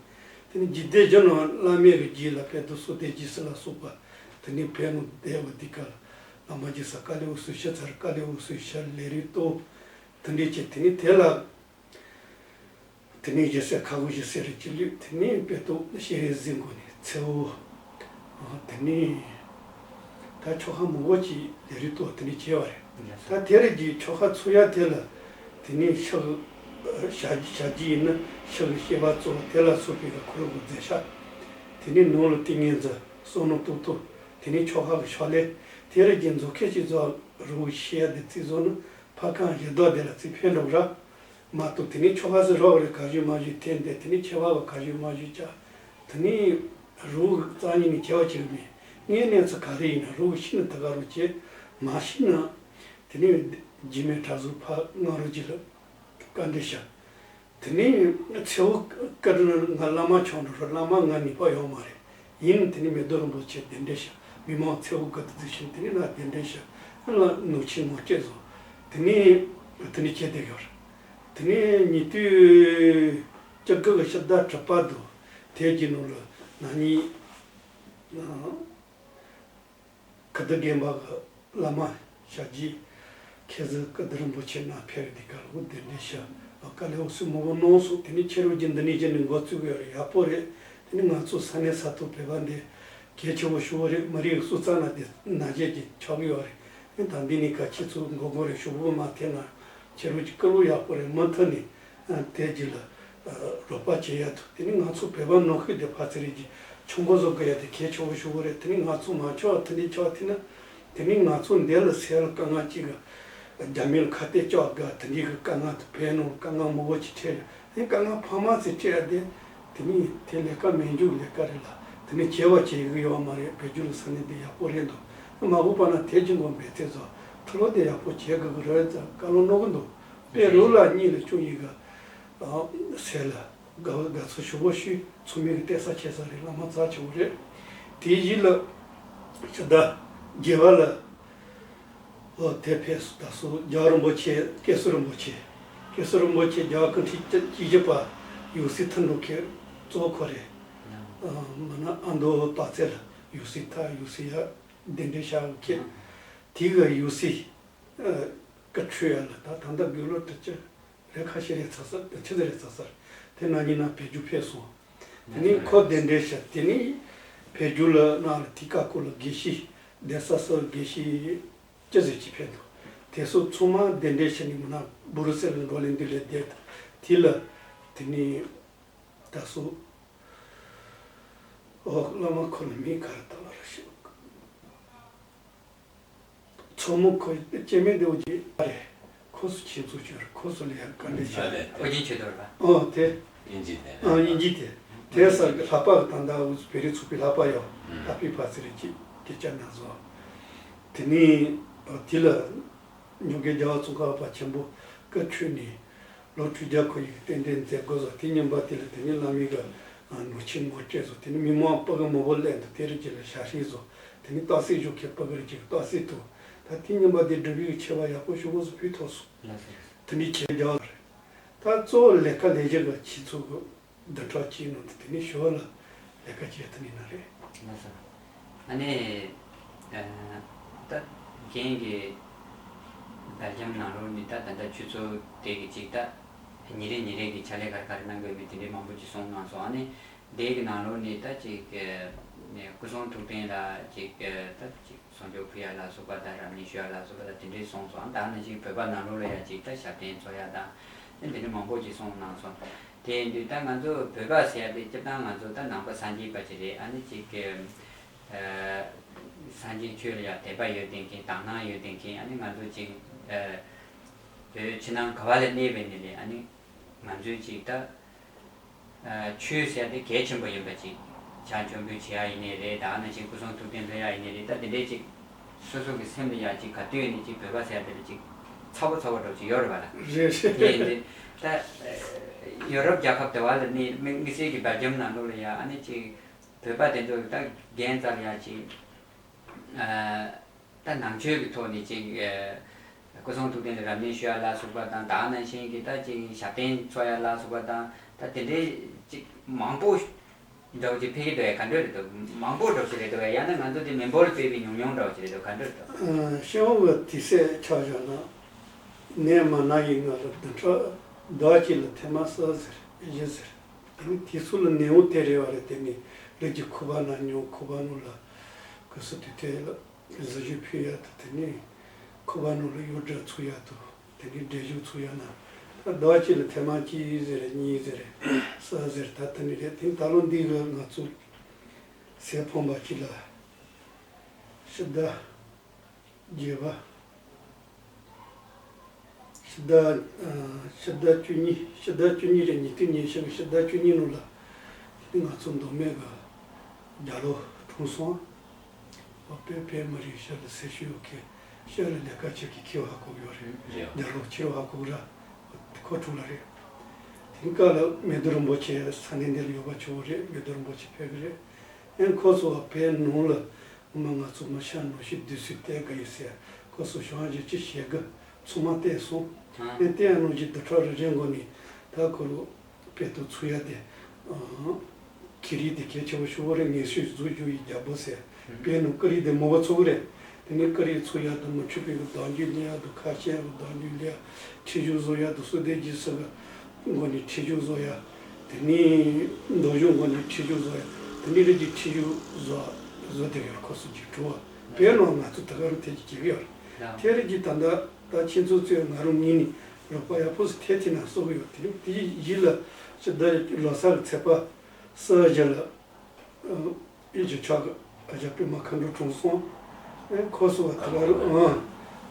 དེ་ནི་འཇིག་རྟེན་གཞུང་ནང་བླ་མེད་ཀྱི་རྒྱུད་ལ་དཔལ་དུ་སོ་ཏེ་རྗེས་སུ་ལ་སོགས་པ་དེ་ནི་ཕན་ནུ་བདེ་བ་འདི་ཀ་ལ་བླ་མ་རྗེ་ས་དཀའ་ལས་འུ་སུ་ཤ་ཚར་དཀའ་ལས་འུ་སུ་ཤ་ལས་རིགས་ཏོ། དེ་འདྲས་ཀྱི་དེ་ནི་དེ་ལ་དེ་ནི་རྗེ་སེ་ཁ་གུ་རྗེ་སེ་རེ་ཅི་ལུས་དེ་ནི་དཔལ་དུ་ཤེས་རེ་གཟིགས་མགོ་ནི་ཚེའུ། དེ་ནས་ད་ཆོ་ག་མང་པོ་ཅིག་ལས་རིགས་ཐོག་དེ་འདྲ་བྱས་པ་རེད། ད་དེ་རིགས་ཀྱི་ཆོ་ག་ཚུགས་ཡ་དེ་ལ་དེ་ནས་ཕྱག་བྱ་བྱ་རྒྱུ་ཡིན་ན་ཕྱག་གི་བཤད་པ་གཙོ་བོ་དེ་ལ་སོགས་པའི་གི་ཁོ་རང་གི་མཛད་བྱ། དེ་ནས་ནང་ལ་ཏིང་ངེ་འཛིན་བསམ་མནོ་རྟོག་ཐུབ། དེ་ནས་ཆོ་ག་གི་ཕྱག་ལས་དེ་རིགས་ཀྱི་མཛོད་ཁེ་ཅིག་ཚོ་རུ་ཤེས་ཡ་དེ་རྩིས་བཟོ་ན་ཕ་ཁང་བཞི་ལྡོག་དེ་ལ་རྩིས་ཕན་འགྲོ་ར། མ་གཏོགས་དེ་ནས་ཆོ་ག་ཟེར་རོགས་རེ་ག་ཞུ་མ་ཞུ་འཐེན་ཏེ་དེ་ནས་ཆེ་བ་བ་ག་ཞུ་མ་ཞུ་བྱ། དེ་ནས་རུ་རྩ་ཉིད་ནས་བྱ་བ་བྱེད་མེད། ངའི་གནས་ཚུལ་ག་རེ་ཡིན་ན་རུ་ཤི་ན་ད་ག་རུ་བྱེད། མ་ཤི་ན་དེ་ནས་རྗེས་མའི་གྲྭ་ཟུར་ཕ་ང་རུ་ཅི་ལ་བཀའ་འདྲི་བྱ། དེ་ནས་ཚེའུ་བཀའ་འདྲི་ང་བླ་མ་ཆོག་འགྲོ་རུ་བླ་མ་ང་ནུས་པ་ཡོད་མ་རེད། ཡིན་དེ་ནས་མེ་རྡོ་རིན་པོ་ཆེ་གདན་འདྲེན་བྱ། མི་མང་ཚེ་འུ་ག་དུ་འཛིན་ཞིང་དེ་ནས་ན་གདན་འདྲེན་ཞུ་ལ་ནུ་ཆེན་ངོ་སྤྲད་བཟོ། དེ་ནས་དེ་ནས་ཁྱེད་དེ་ཡོད་རེད། དེ་ནས་ཉེ་དུས་སྤྱི་སྒང་གི་ཕྱི་ཟླ་དྲུག་པ་དུ་དེ་གྱི་ནང་ལ་ན་ནིང་ཁུ་དུ་དགོན་པ་གི་བླ་མ་ཞབས་རྗེས་མཁས་ཟུར་ཀིརྟི་རིན་པོ་ཆེ་ན་ཕེབས་དེ་ག་ལ་འོ་གདན་འདྲེན་ཞུ་ཨ་དཀའ་ལས་འོ་སུ་མོ་བོ་གནང་སོང་། དེ་ནས་ཁྱེད་རང་གི་འདི་ནས་གཞི་ནས་འགོ་བཙུགས་ཡོད་རེད། ཡག་པོ་རེད། དེ་ནས་ང་ཚོ་ས་གནས་ས་ཐོག་བོད་པ་འདི་གལ་ཆེ་བོ་ཞུ་བོ་རེད། མི་རིགས་སུ་ཙམ་ན་དེ་ན་བྱེད་ཀྱི་ཆགས་ཡོད་རེད། ཨེ་ད་འདི་ནས་ག་ཁྱེད་ཚོ་འགོ་དགོ་རེད་ཞུ་བོ་མ་ཐེ་ན་ཁྱེད་རང་གི་སྐུ་ལུ་ཡག་པོ་རེད། མུ་མཐུད་ནས་དེ་རྗེས་ལ་རོགས་པ་བྱེད་ཡ་ཐུབ། དེ་ནི་ང་ཚོ་བོད་པ་ནང་ཁུལ་དེ་ཕ་ཚེ་རིགས་ཀྱི་ཆུ་མགོ་བཟོ་དགོས་ཡ་དེ་གལ་ཆེ་བོ་ཞུ་བོ་རེད། དེ་ནི་ང་ཚོ་མ་ཆོག་དེ་འདྲའི་ཆོག་དེ་ན་དེ་ནི་ང་ཚོ་འདི་ལ་སེལ་དཀའ་ངལ་ཅིག་ག་རྒྱ་མི་ལ་ཁ་གཏད་གཅོག་དགའ་དེ་འདྲའི་གི་དཀའ་ངལ་དུ་བས་ནོར་དཀའ་ངལ་མང་པོ་ཅིག་འཕྲད་རེད། དེ་དཀའ་ངལ་ཕ་མ་ཚོས་འཕྲད་ཡ་དེ་དེ་ནི་དེ་ལས་ཀ་མེད་འཇུག་ལས་ཀ་རེད་ལ། དེ་ནི་བྱེད་བ་བྱེད་གི་ཡོད་མ་རེད། བོད་རྒྱུ་ལ་ས་གནས་དེ་ཡག་པོ་རེད་འདུག་མ་འོངས་པ་ན་དེ་ཅིག་མགོ་འབད་ཚེ་ཚོ་ཐུ་ལོ་དེ་ཡག་པོ་བྱེད་དགོས་གི་རེད་ཙང་བཀའ་སློབ་གནང་གི་འདུག་དཔེ་རུ་ལ་གཉིས་ལ་བཅུ་ཡི་ག་སེ་ལ་དགའ་དགའ་ཚོར་ཞུ་བོ་ཞུས། ཚོགས་མི་གི་བལྟས་ས་ཆེ་ས་རེད། བླ་མ་རྩ་ཆེ་བོ་རེད། དེའི་གཞི་ལ་ཕྱི་ཟླ་བརྒྱད་པ་ལ་ཨོ་དེ་ཕེབས་སུ་ད་སོ་རྒྱལ་བ་རིན་པོ་ཆེ། ཀེ་སུ་རིན་པོ་ཆེ། ཀེ་སུ་རིན་པོ་ཆེ་རྒྱལ་བ་སྐུ་ཕྲེང་བཅུ་བཞི་པ་ཡུག་སི་མཐུན་གྲོགས་ཁེ་གཙོ་བོ་ཁོ་རེད། མ་ན་ཨ་མདོ་སྟག་རྩེ་ལ་ཡུག་སི་ཐ་ཡུག་སི་ཡ་གདན་འདྲེན་བྱ་ཁེ་དེ་གི་ཡུག་སི་ཀ་ཁྲུ་ཡ་ལ་ད་ད་ལྟ་དགུང་ལོ་དྲུག་ཅུ། རེ་ཁ་ཤས་རེ་ཚ་ས་དང་ཆི་ཟེར་རེ་ཚ་སར་དེ་ན་ཉིན་ན་བོད་རྒྱུ་ཕེབས་སོང་། དེ་ནས་ཁོ་གདན་འདྲེན་བྱས། དེ་ནས་བོད་རྒྱུ་ལ་ནང་ལ་དེ་ཀ་ཀོ་ལ་དགེ་བཤེས་གདན་ས་སར་དགེ་བཤེས་ཅི་ཟེར་གྱི་ཕེབས་འདུག་དེ་སོགས་ཚང་མ་གདན་འདྲེན་བྱས་ནས་མི་ན་སྦུ་རུ་སེལ་ལ་འགྲོ་ལེན་འདི་ལས་བསྡད། དེ་ལ་དེ་ནས་ད་སོ་ཨོ་བླ་མ་ཁོ་ལ་མིང་ག་རེ་བཏགས་པ་རེད་ཤག་མཚོ་མོ་ཁོ་སྐྱེ་དམན་དེ་འོ་ཅི་རེད། ཁོ་སུ་ཁྱེད་ཚོ་ཆོས་རེད། ཁོ་སུ་ལ་ཡང་བཀའ་འདྲི་བྱ་རེད། ཨོ་རྒྱན་ཆོས་རྡོར་པ། ཨོ་དེ། དབྱིན་ཇི་དེ། ཨ་དབྱིན་ཇི་དེ། དེ་ས་ལྷག་པ་གི་ད་ལྟ་འུ་ཚོ་བོད་རིགས་ཚོགས་པའི་ལྷག་པ་ཡོད། ལྷག་པའི་ཕ་ཚེ་རིགས་ཀྱི་སྐད་ཆ་ན་བཟོ། དེ་ནས་ཨོ་དེ་ལ་ཉོ་མཁན་རྒྱལ་བ་ཙོང་ཁ་པ་ཆེན་པོ་སྐུ་འཁྲུངས་ནས། ལོ་དྲུག་བརྒྱ་ཁོ་ཡི་གི་རྟེན་འབྲེལ་མཛད་སྒོ་བཟོ། དེ་ཉིན་པ་དེ་ལ་དེ་ནས་བླ་མའི་གི་ནོར་ཆེན་ངོ་སྤྲད་བཟོ། དེ་ནས་མི་མང་སྤུ་གུ་མང་པོ་སླེབས་འདུག་དེ་རིགས་ཀྱི་ལ་ཞག་ཤིག་བཟོ། དེ་ནས་རྟགས་གསལ་བཞུགས་ཁྱེད་སྤུ་གུ་རིགས་ཀྱི་རྟགས་གསལ་ཐུབ། ད་དེ་ཉིན་པ་དེ་སྒྲུབ་པའི་ཆེ་བ་ཡག་པོ་ཞུ་བོ་བཟོ་ཕུལ་ཐོག་སོང་། དེ་ནས་ཁྱེད་རྒྱ་བ་རེད། ད་གཙོ་བོ་ལས་ཀ་ལས་བྱེད་གི་ཁྱི་ཚོ་གི་བདུན་ཕྲག་གཅིག་ནང་དུ་དེ་ནས་ཞོར་ལ་ལས་ཀ་བྱེད་ཐུབ་ནི་ན་རེད། ལགས་སོ། ཨ་ནི། ཨ། ད་རྒན་གྱི་སྦེལ་ཇམ་ནང་ལོགས་ནས་ད་ད་ལྟ་ཆུ་ཚོད་དེ་གི་ཅིག་ད་ཉིན་རེ་ཉིན་རེ་གི་ཕྱག་ལས་ག་རེ་ག་རེ་གནང་དགོས་མིན་དེ་འདྲའི་མང་པོ་ཅིག་གསུངས་གནང་སོང་། ཨ་ནི་དེ་གི་ནང་ལོགས་ནས་ད་ཅིག་སྐུ་གསུང་ཐུགས་རྟེན་ལ་ཅིག་ད་ཅིག་གསོལ་འདེབས་ཕུལ་ཡ་ལ་སོགས་པ་དང་རབ་གནས་ཞུ་ཡ་ལ་སོགས་པ་དང་དེ་འདྲའི་གསུངས་སོང་། ཨ་ནི་ད་ནང་བཞིན་བོད་པ་ནང་ལོགས་ལ་ཡ་ཅིག་ད་ཞབས་བརྟན་འཚོགས་ཡ་དང་ཨ་ནི་དེ་འདྲའི་མང་པོ་ཅིག་གསུངས་གནང་སོང་། དེ་ཡིན་དུས་ད་ང་ཚོ་བོད་པ་ཟེར་ཡ་དེ་སྤྱིར་བཏང་ང་ཚོ་ད་ནང་པ་སངས་རྒྱས་པ་ཅིག་རེད། ཨ་ནི་ཅིག་ཨ། སངས་རྒྱས་ཆོས་ལ་ཡང་དད་པ་ཡོད་བསྡད་མཁན་དག་སྣང་ཡོད་བསྡད་མཁན་ཨ་ནི་ང་ཚོ་ཅིག་ཨ། བོད་ཕྱི་ནང་ག་བ་ལ་གནས་པའི་ནི་ལས་ཨ་ནི་ང་ཚོའི་ཅིག་ད་ཨ། ཆོས་ཟེར་ཡ་དེ་གལ་ཆེན་པོ་ཡིན་པ་ཅིག་ཕྱག་མཆོད་འབུལ་བྱེད་ཡ་ཡིན་ནའི་རེད། ད་ཨ་ནི་ཅིག་སྐུ་གསུང་ཐུགས་རྟེན་ལྷོད་ཡ་ཡིན་ནའི་རེད། ད་དེ་འདྲའི་ཅིག་སོ་སོ་གི་སེམས་ལ་ཡ་ཅིག་ག་དུས་ནས་ཅིག་བོད་པ་ཟེར་ཡ་དེ་ལ་ཅིག་ཚ་པོ་ཚ་པོ་འདྲ་པོ་ཅིག་ཡོད་རེད་པ་ལ། རེད་རེད། དེ་ཡིན་དུས་ད་ཡོ་རོབ་རྒྱལ་ཁབ་དེ་བ་ལ་གནས་དམིགས་བསལ་གྱི་སྦེལ་ཇམ་ནང་ལོགས་ལ་ཡ་ཨ་ནི་ཅིག་བོད་པ་དེ་ཚོ་ད་རྒན་རྩ་ལ་ཡ་ཅིག་ཨ། ད་ནང་ཆོས་ཀྱི་ཐོག་ནས་ཅིག་ཨ། སྐུ་གསུང་ཐུགས་རྟེན་ལ་རབ་གནས་ཞུ་ཡ་ལ་སོགས་པ་དང་དེ་ནང་བཞིན་གྱི་ད་ཅིག་ཞབས་བརྟན་འཚོགས་ཡ་ལ་སོགས་པ་དང་ད་དེ་འདྲའི་ཅིག་མང་པོ་འདྲ་པོ་ཅིག་ཕེབས་ཀྱི་འདུག་གས། ག་འདྲ་རེད་འདུག་མང་པོ་འདྲ་པོ་ཅིག་རེད་འདུག་གས། ཡང་ན་ང་ཚོ་དེ་མི་འབོར་དཔེ་བའི་ཉུང་ཉུང་འདྲ་པོ་ཅིག་རེད་འདུག་གས། ག་འདྲ་རེད་འདུག་ཨ། ཤེས་ཡོན་གྱི་དུས་ཚོད་ཆ་བཞག་ན་ནས་མ་ན་ཡིན་ང་ལ་བདུན་ཕྲག་ཟླ་གཅིག་ལ་ཐེངས་མ་གསུམ་ཟེར་བཞི་ཟེར། དེ་ནི་དུས་ཚོད་ལ་ནད་འོང་དེ་རེ་བ་རེད། དེ་ནི་རིགས་ཀྱི་ཁུ་བ་ན་ཉོ་ཁུ་བ་ནོ་ལ་གི་སུ་དུས་དེ་ལ་གཟི་བརྗིད་ཕུལ་ཡ་དང་དེ་ནི་ཁུ་བ་ནོ་ལ་གཡོ་སྒྲ་ཚུགས་ཡ་དང་དེ་ནི་འབྲས་བཞུགས་ཚུགས་ཡ་ན་ད་ཟླ་བ་གཅིག་ལ་ཐེངས་མ་གཅིག་ཟེར་གཉིས་ཟེར་གསུམ་ཟེར་ད་དེ་ནི་རེད། དེ་ནི་ད་ལོ་འདི་གི་ང་ཚོ་ཟས་ཕོན་པ་གཅིག་ལ་ཕྱི་ཟླ་བརྒྱད་པ། ཕྱི་ཟླ། ཕྱི་ཟླ་བཅུ་གཉིས། ཕྱི་ཟླ་བཅུ་གཉིས་རེད། ཉིས་སྟོང་ཉི་ཤུ་གི་ཕྱི་ཟླ་བཅུ་གཉིས་ནང་ལ་ང་ཚོ་མདོ་སྨད་གི་རྒྱ་ལོ་འཁྲུངས་སོང་། བོད་པའི་མི་རིགས་ཤར་ལ་སེར་ཤུལ་ཡོད་མཁན་ཤར་ལ་ལས་ཀ་བྱེད་མཁན་ཁྱེད་ཧ་གོ་གི་ཡོད་རེད། རྒྱ་ལོ་ཁྱེད་ཧ་གོ་གི་ར། ཁོ་འཁྲུངས་ལ་རེད། དེང་སྐབས་ལ་མེ་ཏོག་རིན་པོ་ཆེ་ས་གནས་འདི་ལ་ཡོད་པ་ཆོག་རེད། མེ་ཏོག་རིན་པོ་ཆེ་ཕེབས་གི་རེད། ཨེ་ཁོ་ཚོ་བོད་ནང་ལ་ མ་ང་ཚོ་མ་ཤ་ནོ་ཤི་དུས་སུ་བལྟས་གི་ཡོད་ཟེར། ཁོ་ཚོ་ཞང་ཞི་ཅི་བྱེད་གི་ཚང་མ་བལྟས་སོང་། ཨ་ཨེ་བལྟས་ཡ་ནོ་ཤི་དུ་ཁྲག་རི་རེ་མགོ་ནས་ད་ཁོ་རུ་དཔེ་ཏོ་ཚུ་ཡ་དེ། ཨ་ཁི་རི་དེ་གལ་ཆེ་བོ་ཞུ་བོ་རེ་ངེས་ཤོས་བཟོ་རྒྱུ་ཡི་རྒྱལ་པོ་ཟེར། དཔེ་ནོ་ཀི་རི་དེ་མོ་བ་ཚོ་གི་རེད། དེ་ནས་ཀི་རི་ཚུ་ཡ་དུ་མུ་ཆུ་པི་གི་བདག་འཇུག་ལེ་ཡ་དུ་ཁ་ཤས་གི་བདག་འཇུག་ལེ་ཡ་ཁྲི་བཞུགས་བཟོ་ཡ་དུ་སུ་དེ་ཇི་སུ་གི་མགོ་ནས་ཁྲི་བཞུགས་བཟོ་ཡ། དེ་ནས་མདོ་གཞུང་མགོ་ནས་ཁྲི་བཞུགས་བཟོ་ཡ། དེ་ནས་རི་གི་ཁྲི་བཞུགས་བཟོ་བཟོ་དེ་ཡོད། ཁོ་སུ་ཅིག་གྲུ་བ་བས་ནོ་ང་ཚོ་ད་ག་རུ་དེ་ཅིག་བྱེད་གི་ཡོད་རེད། དེ་རི་གི་ད་ལྟ་ད་ཁྱེད་ཚོ་ཚོས་ང་རང་ཉིད་ནས་རོགས་པ་ཡག་པོ་སུ་ཐེ་ཐེ་ན་གསོ་གི་ཡོད། དེ་ནས་དེ་ཡི་ལ་ཅི་ད་ལོ་སར་ཚེ་པ་ས་བཞི་ལ། ཨེ་ཅི་ཆག་གི་ཨ་ཅག་པད་མ་མཁའ་འགྲོ་གྲོངས་སོང་། ཨེ་ཁོ་སོ་བ་ད་ག་རུ་ཨང་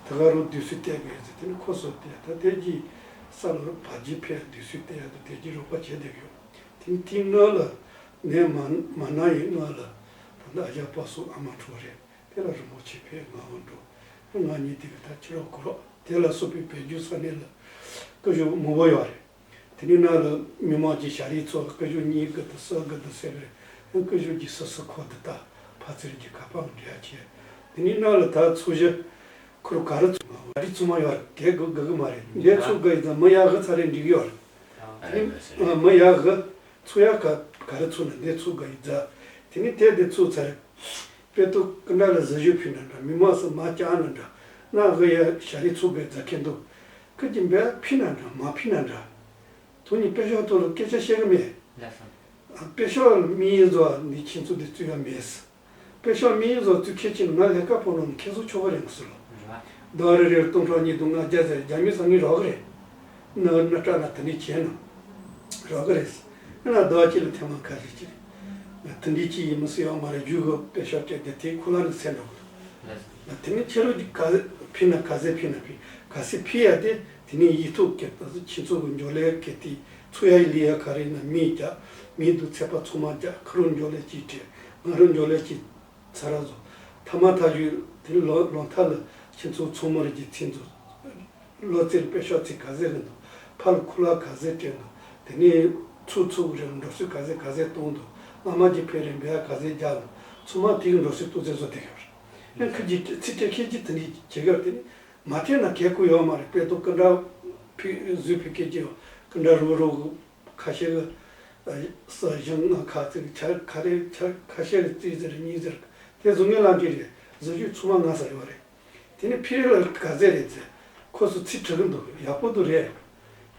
ད་ག་རུ་དུས་སུ་བལྟས་པའི་ཟེར། དེ་ནི་ཁོ་སོ་བལྟས་ད་དེ་གྱི་ས་ལ་བར་གྱི་ཕེ་དུས་སུ་བལྟས་ཡ་དུ་དེ་གྱི་རོགས་པ་བྱས་བསྡད་ཡོད། དེ་ནི་དེའི་སྔ་ལ་ངས་མ་མ་ན་ཡི་སྔ་ལ་ད་ལྟ་ཨ་ཅག་པ་སོ་ཨ་མ་ཁྲོ་རེད། དེ་ལ་རིན་པོ་ཆེ་ཕེ་ང་འོང་འགྲོ། ང་གཉིས་དེ་གི་ད་ཕྱི་རོགས་གུ་རོགས་དེ་ལ་སོགས་པའི་བོད་བརྒྱུད་ས་གནས་ལ་སྐུ་ཞབས་མང་པོ་ཡོད་རེད། དེ་ནས་ནང་ལ་མི་མང་གི་ཞལ་རས་ཚོ་སྐུ་ཞབས་གཉིས་དགུ་དང་གསུམ་དགུ་དང་ཟེར་བས་སྐུ་ཞབས་ཀྱི་སོ་སོ་ཁོ་དེ་ལྟ་ཕ་ཚིར་གྱི་ཁ་པར་འབྲེལ་བྱས། དེ་ནས་ནང་ལ་ད་ཚོ་བཞི་ཁུར་ག་རུ་ཚོ་མ་རི་ཚོ་མ་ཡོད་རེད། དེ་དགུ་དགུ་གི་མ་རེད། འདས་ཚོ་དགུ་ཡི་ཙང་མི་ཡག་གི་ཚ་རེ་འགྲིག་ཡོད་རེད། དེ་ནས་མི་ཡག་གི་ཚོ་ཡག་ག་ག་རུ་ཚོ་ན་འདས་ཚོ་དགུ་ཡི་ཙང་དེ་ནས་དེ་དེ་ཚོ་ཚ་རེ། དཔེ་ཏོ་ཀི་འདྲ་ལ་གཟི་བརྗིད་ཕི་ན་འདྲ། མི་མང་སུ་མ་བཅག་ན་འདྲ། ན་གི་ཡ་ཞལ་རས་ཚུགས་པའི་རྫ་ཁེ་འདུག་ཁི་གི་འབད་ཕི་ན་འདྲ་མ་ཕི་ན་འདྲ། དོ་ནི་དཔེ་ཤོག་ཐོག་ལ་སྐད་ཆ་བཤད་གི་མེད། ལགས་སོ། དཔེ་ཤོག་ལ་མི་ཡིན་བཟོ་འདི་ཁྱེད་ཚོ་འདི་བཙུགས་ཡ་མེད། དཔེ་ཤོག་མི་ཡིན་བཟོ་བཙུགས་ཁྱེད་ཀྱིས་ང་ལས་ཀ་ཕོག་ནོ་ནི་ཁྱེད་ཚོ་ཆོག་གི་རེད་ཟེར་ལོ། རེད་བ། ཟླ་རེ་རེར་སྟོང་ཕྲག་ཉིས་སྟོང་ལྔ་བརྒྱ་ཟེར་རྒྱ་མི་ཚོ་ངས་རོགས་གི་རེད། ནི་ནི་སྐྲག་ན་དེ་འདྲས་བྱས་ན་རོགས་གི་རེད། ང་ཟླ་བ་གཅིག་ལ་ཐེངས་མ་ཁ་ཤས་ཅིག་རེད། ང་དེ་འདྲས་ཅིག་ཡིན་མི་སྲིད་ཡོད་མ་རེད། རྒྱུ་གི་དཔེ་ཤོག་སྤྲད་དེ་དེའི་ཁུ་ལ་ནི་སེམས་འགྲོ་གི་འདུག་ང་དེ་ནས་ཁྱེད་རང་གི་ག་ཕི་ན་ག་ཟེ་ཕི་ན་ཕི་ག་ཟེ་ཕི་ཡ་དེ་དེ་ནས་ཡིག་ཐོག་གི་ད་ཁྱེད་ཚོ་གི་འཇོ་ལེ་གི་དེ་ཚོ་ཡ་ཡི་ལི་ཡ་ག་རེ་ན་མི་རྒྱ་མི་འདུག་ཚད་པ་ཚང་མ་རྒྱ་ཁུ་རུ་འཇོ་ལེ་ཅིག་བྲིས་ང་རུ་འཇོ་ལེ་ཅིག་ཚ་ར་བཟོ། ཐ་མ་ཐ་ཞུས་དེ་ལོ་ལོ་མཐའ་ལ་ཁྱེད་ཚོ་ཚང་མར་གྱི་ཚིག་མཛོད། ལོ་ཙིར་དཔེ་ཤོག་ཚིག་ག་ཟེ་རེད་འདུག་ཕ་ལ་ཁུ་ལ་ག་ཟེ་སྤྲད་འདུག་དེ་ནས་ཚུགས་ཚུགས་རེད་འགྲོ་སྲོལ་ག་ཟེ་ག་ཟེ་གཏོང་འདུག་སྔ་མ་གྱི་ཕེ་རེ་འབེ་ཡ་ག་ཟེ་རྒྱག་འདུག་ཚང་མ་དེ་གི་འགྲོ་སྲོལ་ཏོག་ཙེ་བཟོ་དེ་ཡོད་རེད། ཁ་ཅིག་ཚིག་སྤྲད་མཁན་གྱི་དེ་འདྲའི་བྱེད་ཡོད་དེ་ནི་མ་སྤྲད་ན་གལ་ཁུ་ཡོད་མ་རེད། དཔེ་ཏོ་ཀི་འདྲ་ཕི་བཟོས་ཕི་སྐད་ཀྱི་ཀི་འདྲ་རུ་རུ་ཁ་ཤས་ཀྱི་ས་ཞིང་ང་ཁ་ཚིག་ཆ་ག་རེ་ཆ་ཁ་ཤས་ཀྱི་རྩིས་ཟེར་གཉིས་ཟེར་དེ་བཟོ་ངན་ལ་འདྲི་རེད། བཟོ་རྒྱུ་ཚང་མ་ང་ས་ཡོད་རེད། དེ་ནས་ཕི་རི་ལ་ག་ཟེ་རེད་ཟེར། ཁོ་ཚོ་ཚིག་དྲི་གི་འདུག་ཡག་པོ་འདུག་རེད།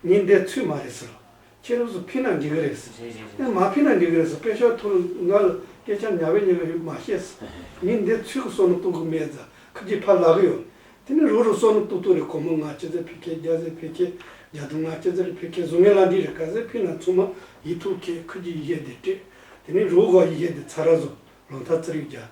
ཉིན་དེ་ཚུད་མ་རེད་ཟེར། ཁྱེད་རང་ཚོ་ཕི་ན་འགྲིག་གི་རེད་ཟེར། རེད་རེད་རེད། ཨེ་མ་ཕི་ན་འགྲིག་གི་རེད་ཟེར། དཔེ་ཤོག་ཐོག་ང་ལ་སྐད་ཆ་ཉ་བའི་ཉ་གི་མ་བཤད་ཟེར། ཉིན་དེ་ཚུད་གི་སོ་ནུ་གཏོང་གི་མེད་ཟེར། ཁི་གི་ཕ་ལག་གི་ཡོད། དེ་ནས་རོ་རུ་སོ་ནུ་གཏོང་གཏོང་རེད། སྒོར་མོ་ང་ཅི་ཟེར་ཕི་ཁེ་རྒྱ་ཟེར་ཕི་ཁེ་རྒྱ་དུ་ང་ཅི་ཟེར་ཕི་ཁེ་བཟོ་ངན་ལ་འདི་རེད། ག་ཟེར་ཕི་ན་ཚང་མ་ཡིག་ཐོག་ཁེ་ཁི་གི་ཡི་གེ་དེ་སྤྲད། དེ་ནས་རོ་གོ་ཡི་གེ་དེ་ཚ་ར་བཟོ། ལོ་མཐའ་ཙི་རིག་རྒྱ།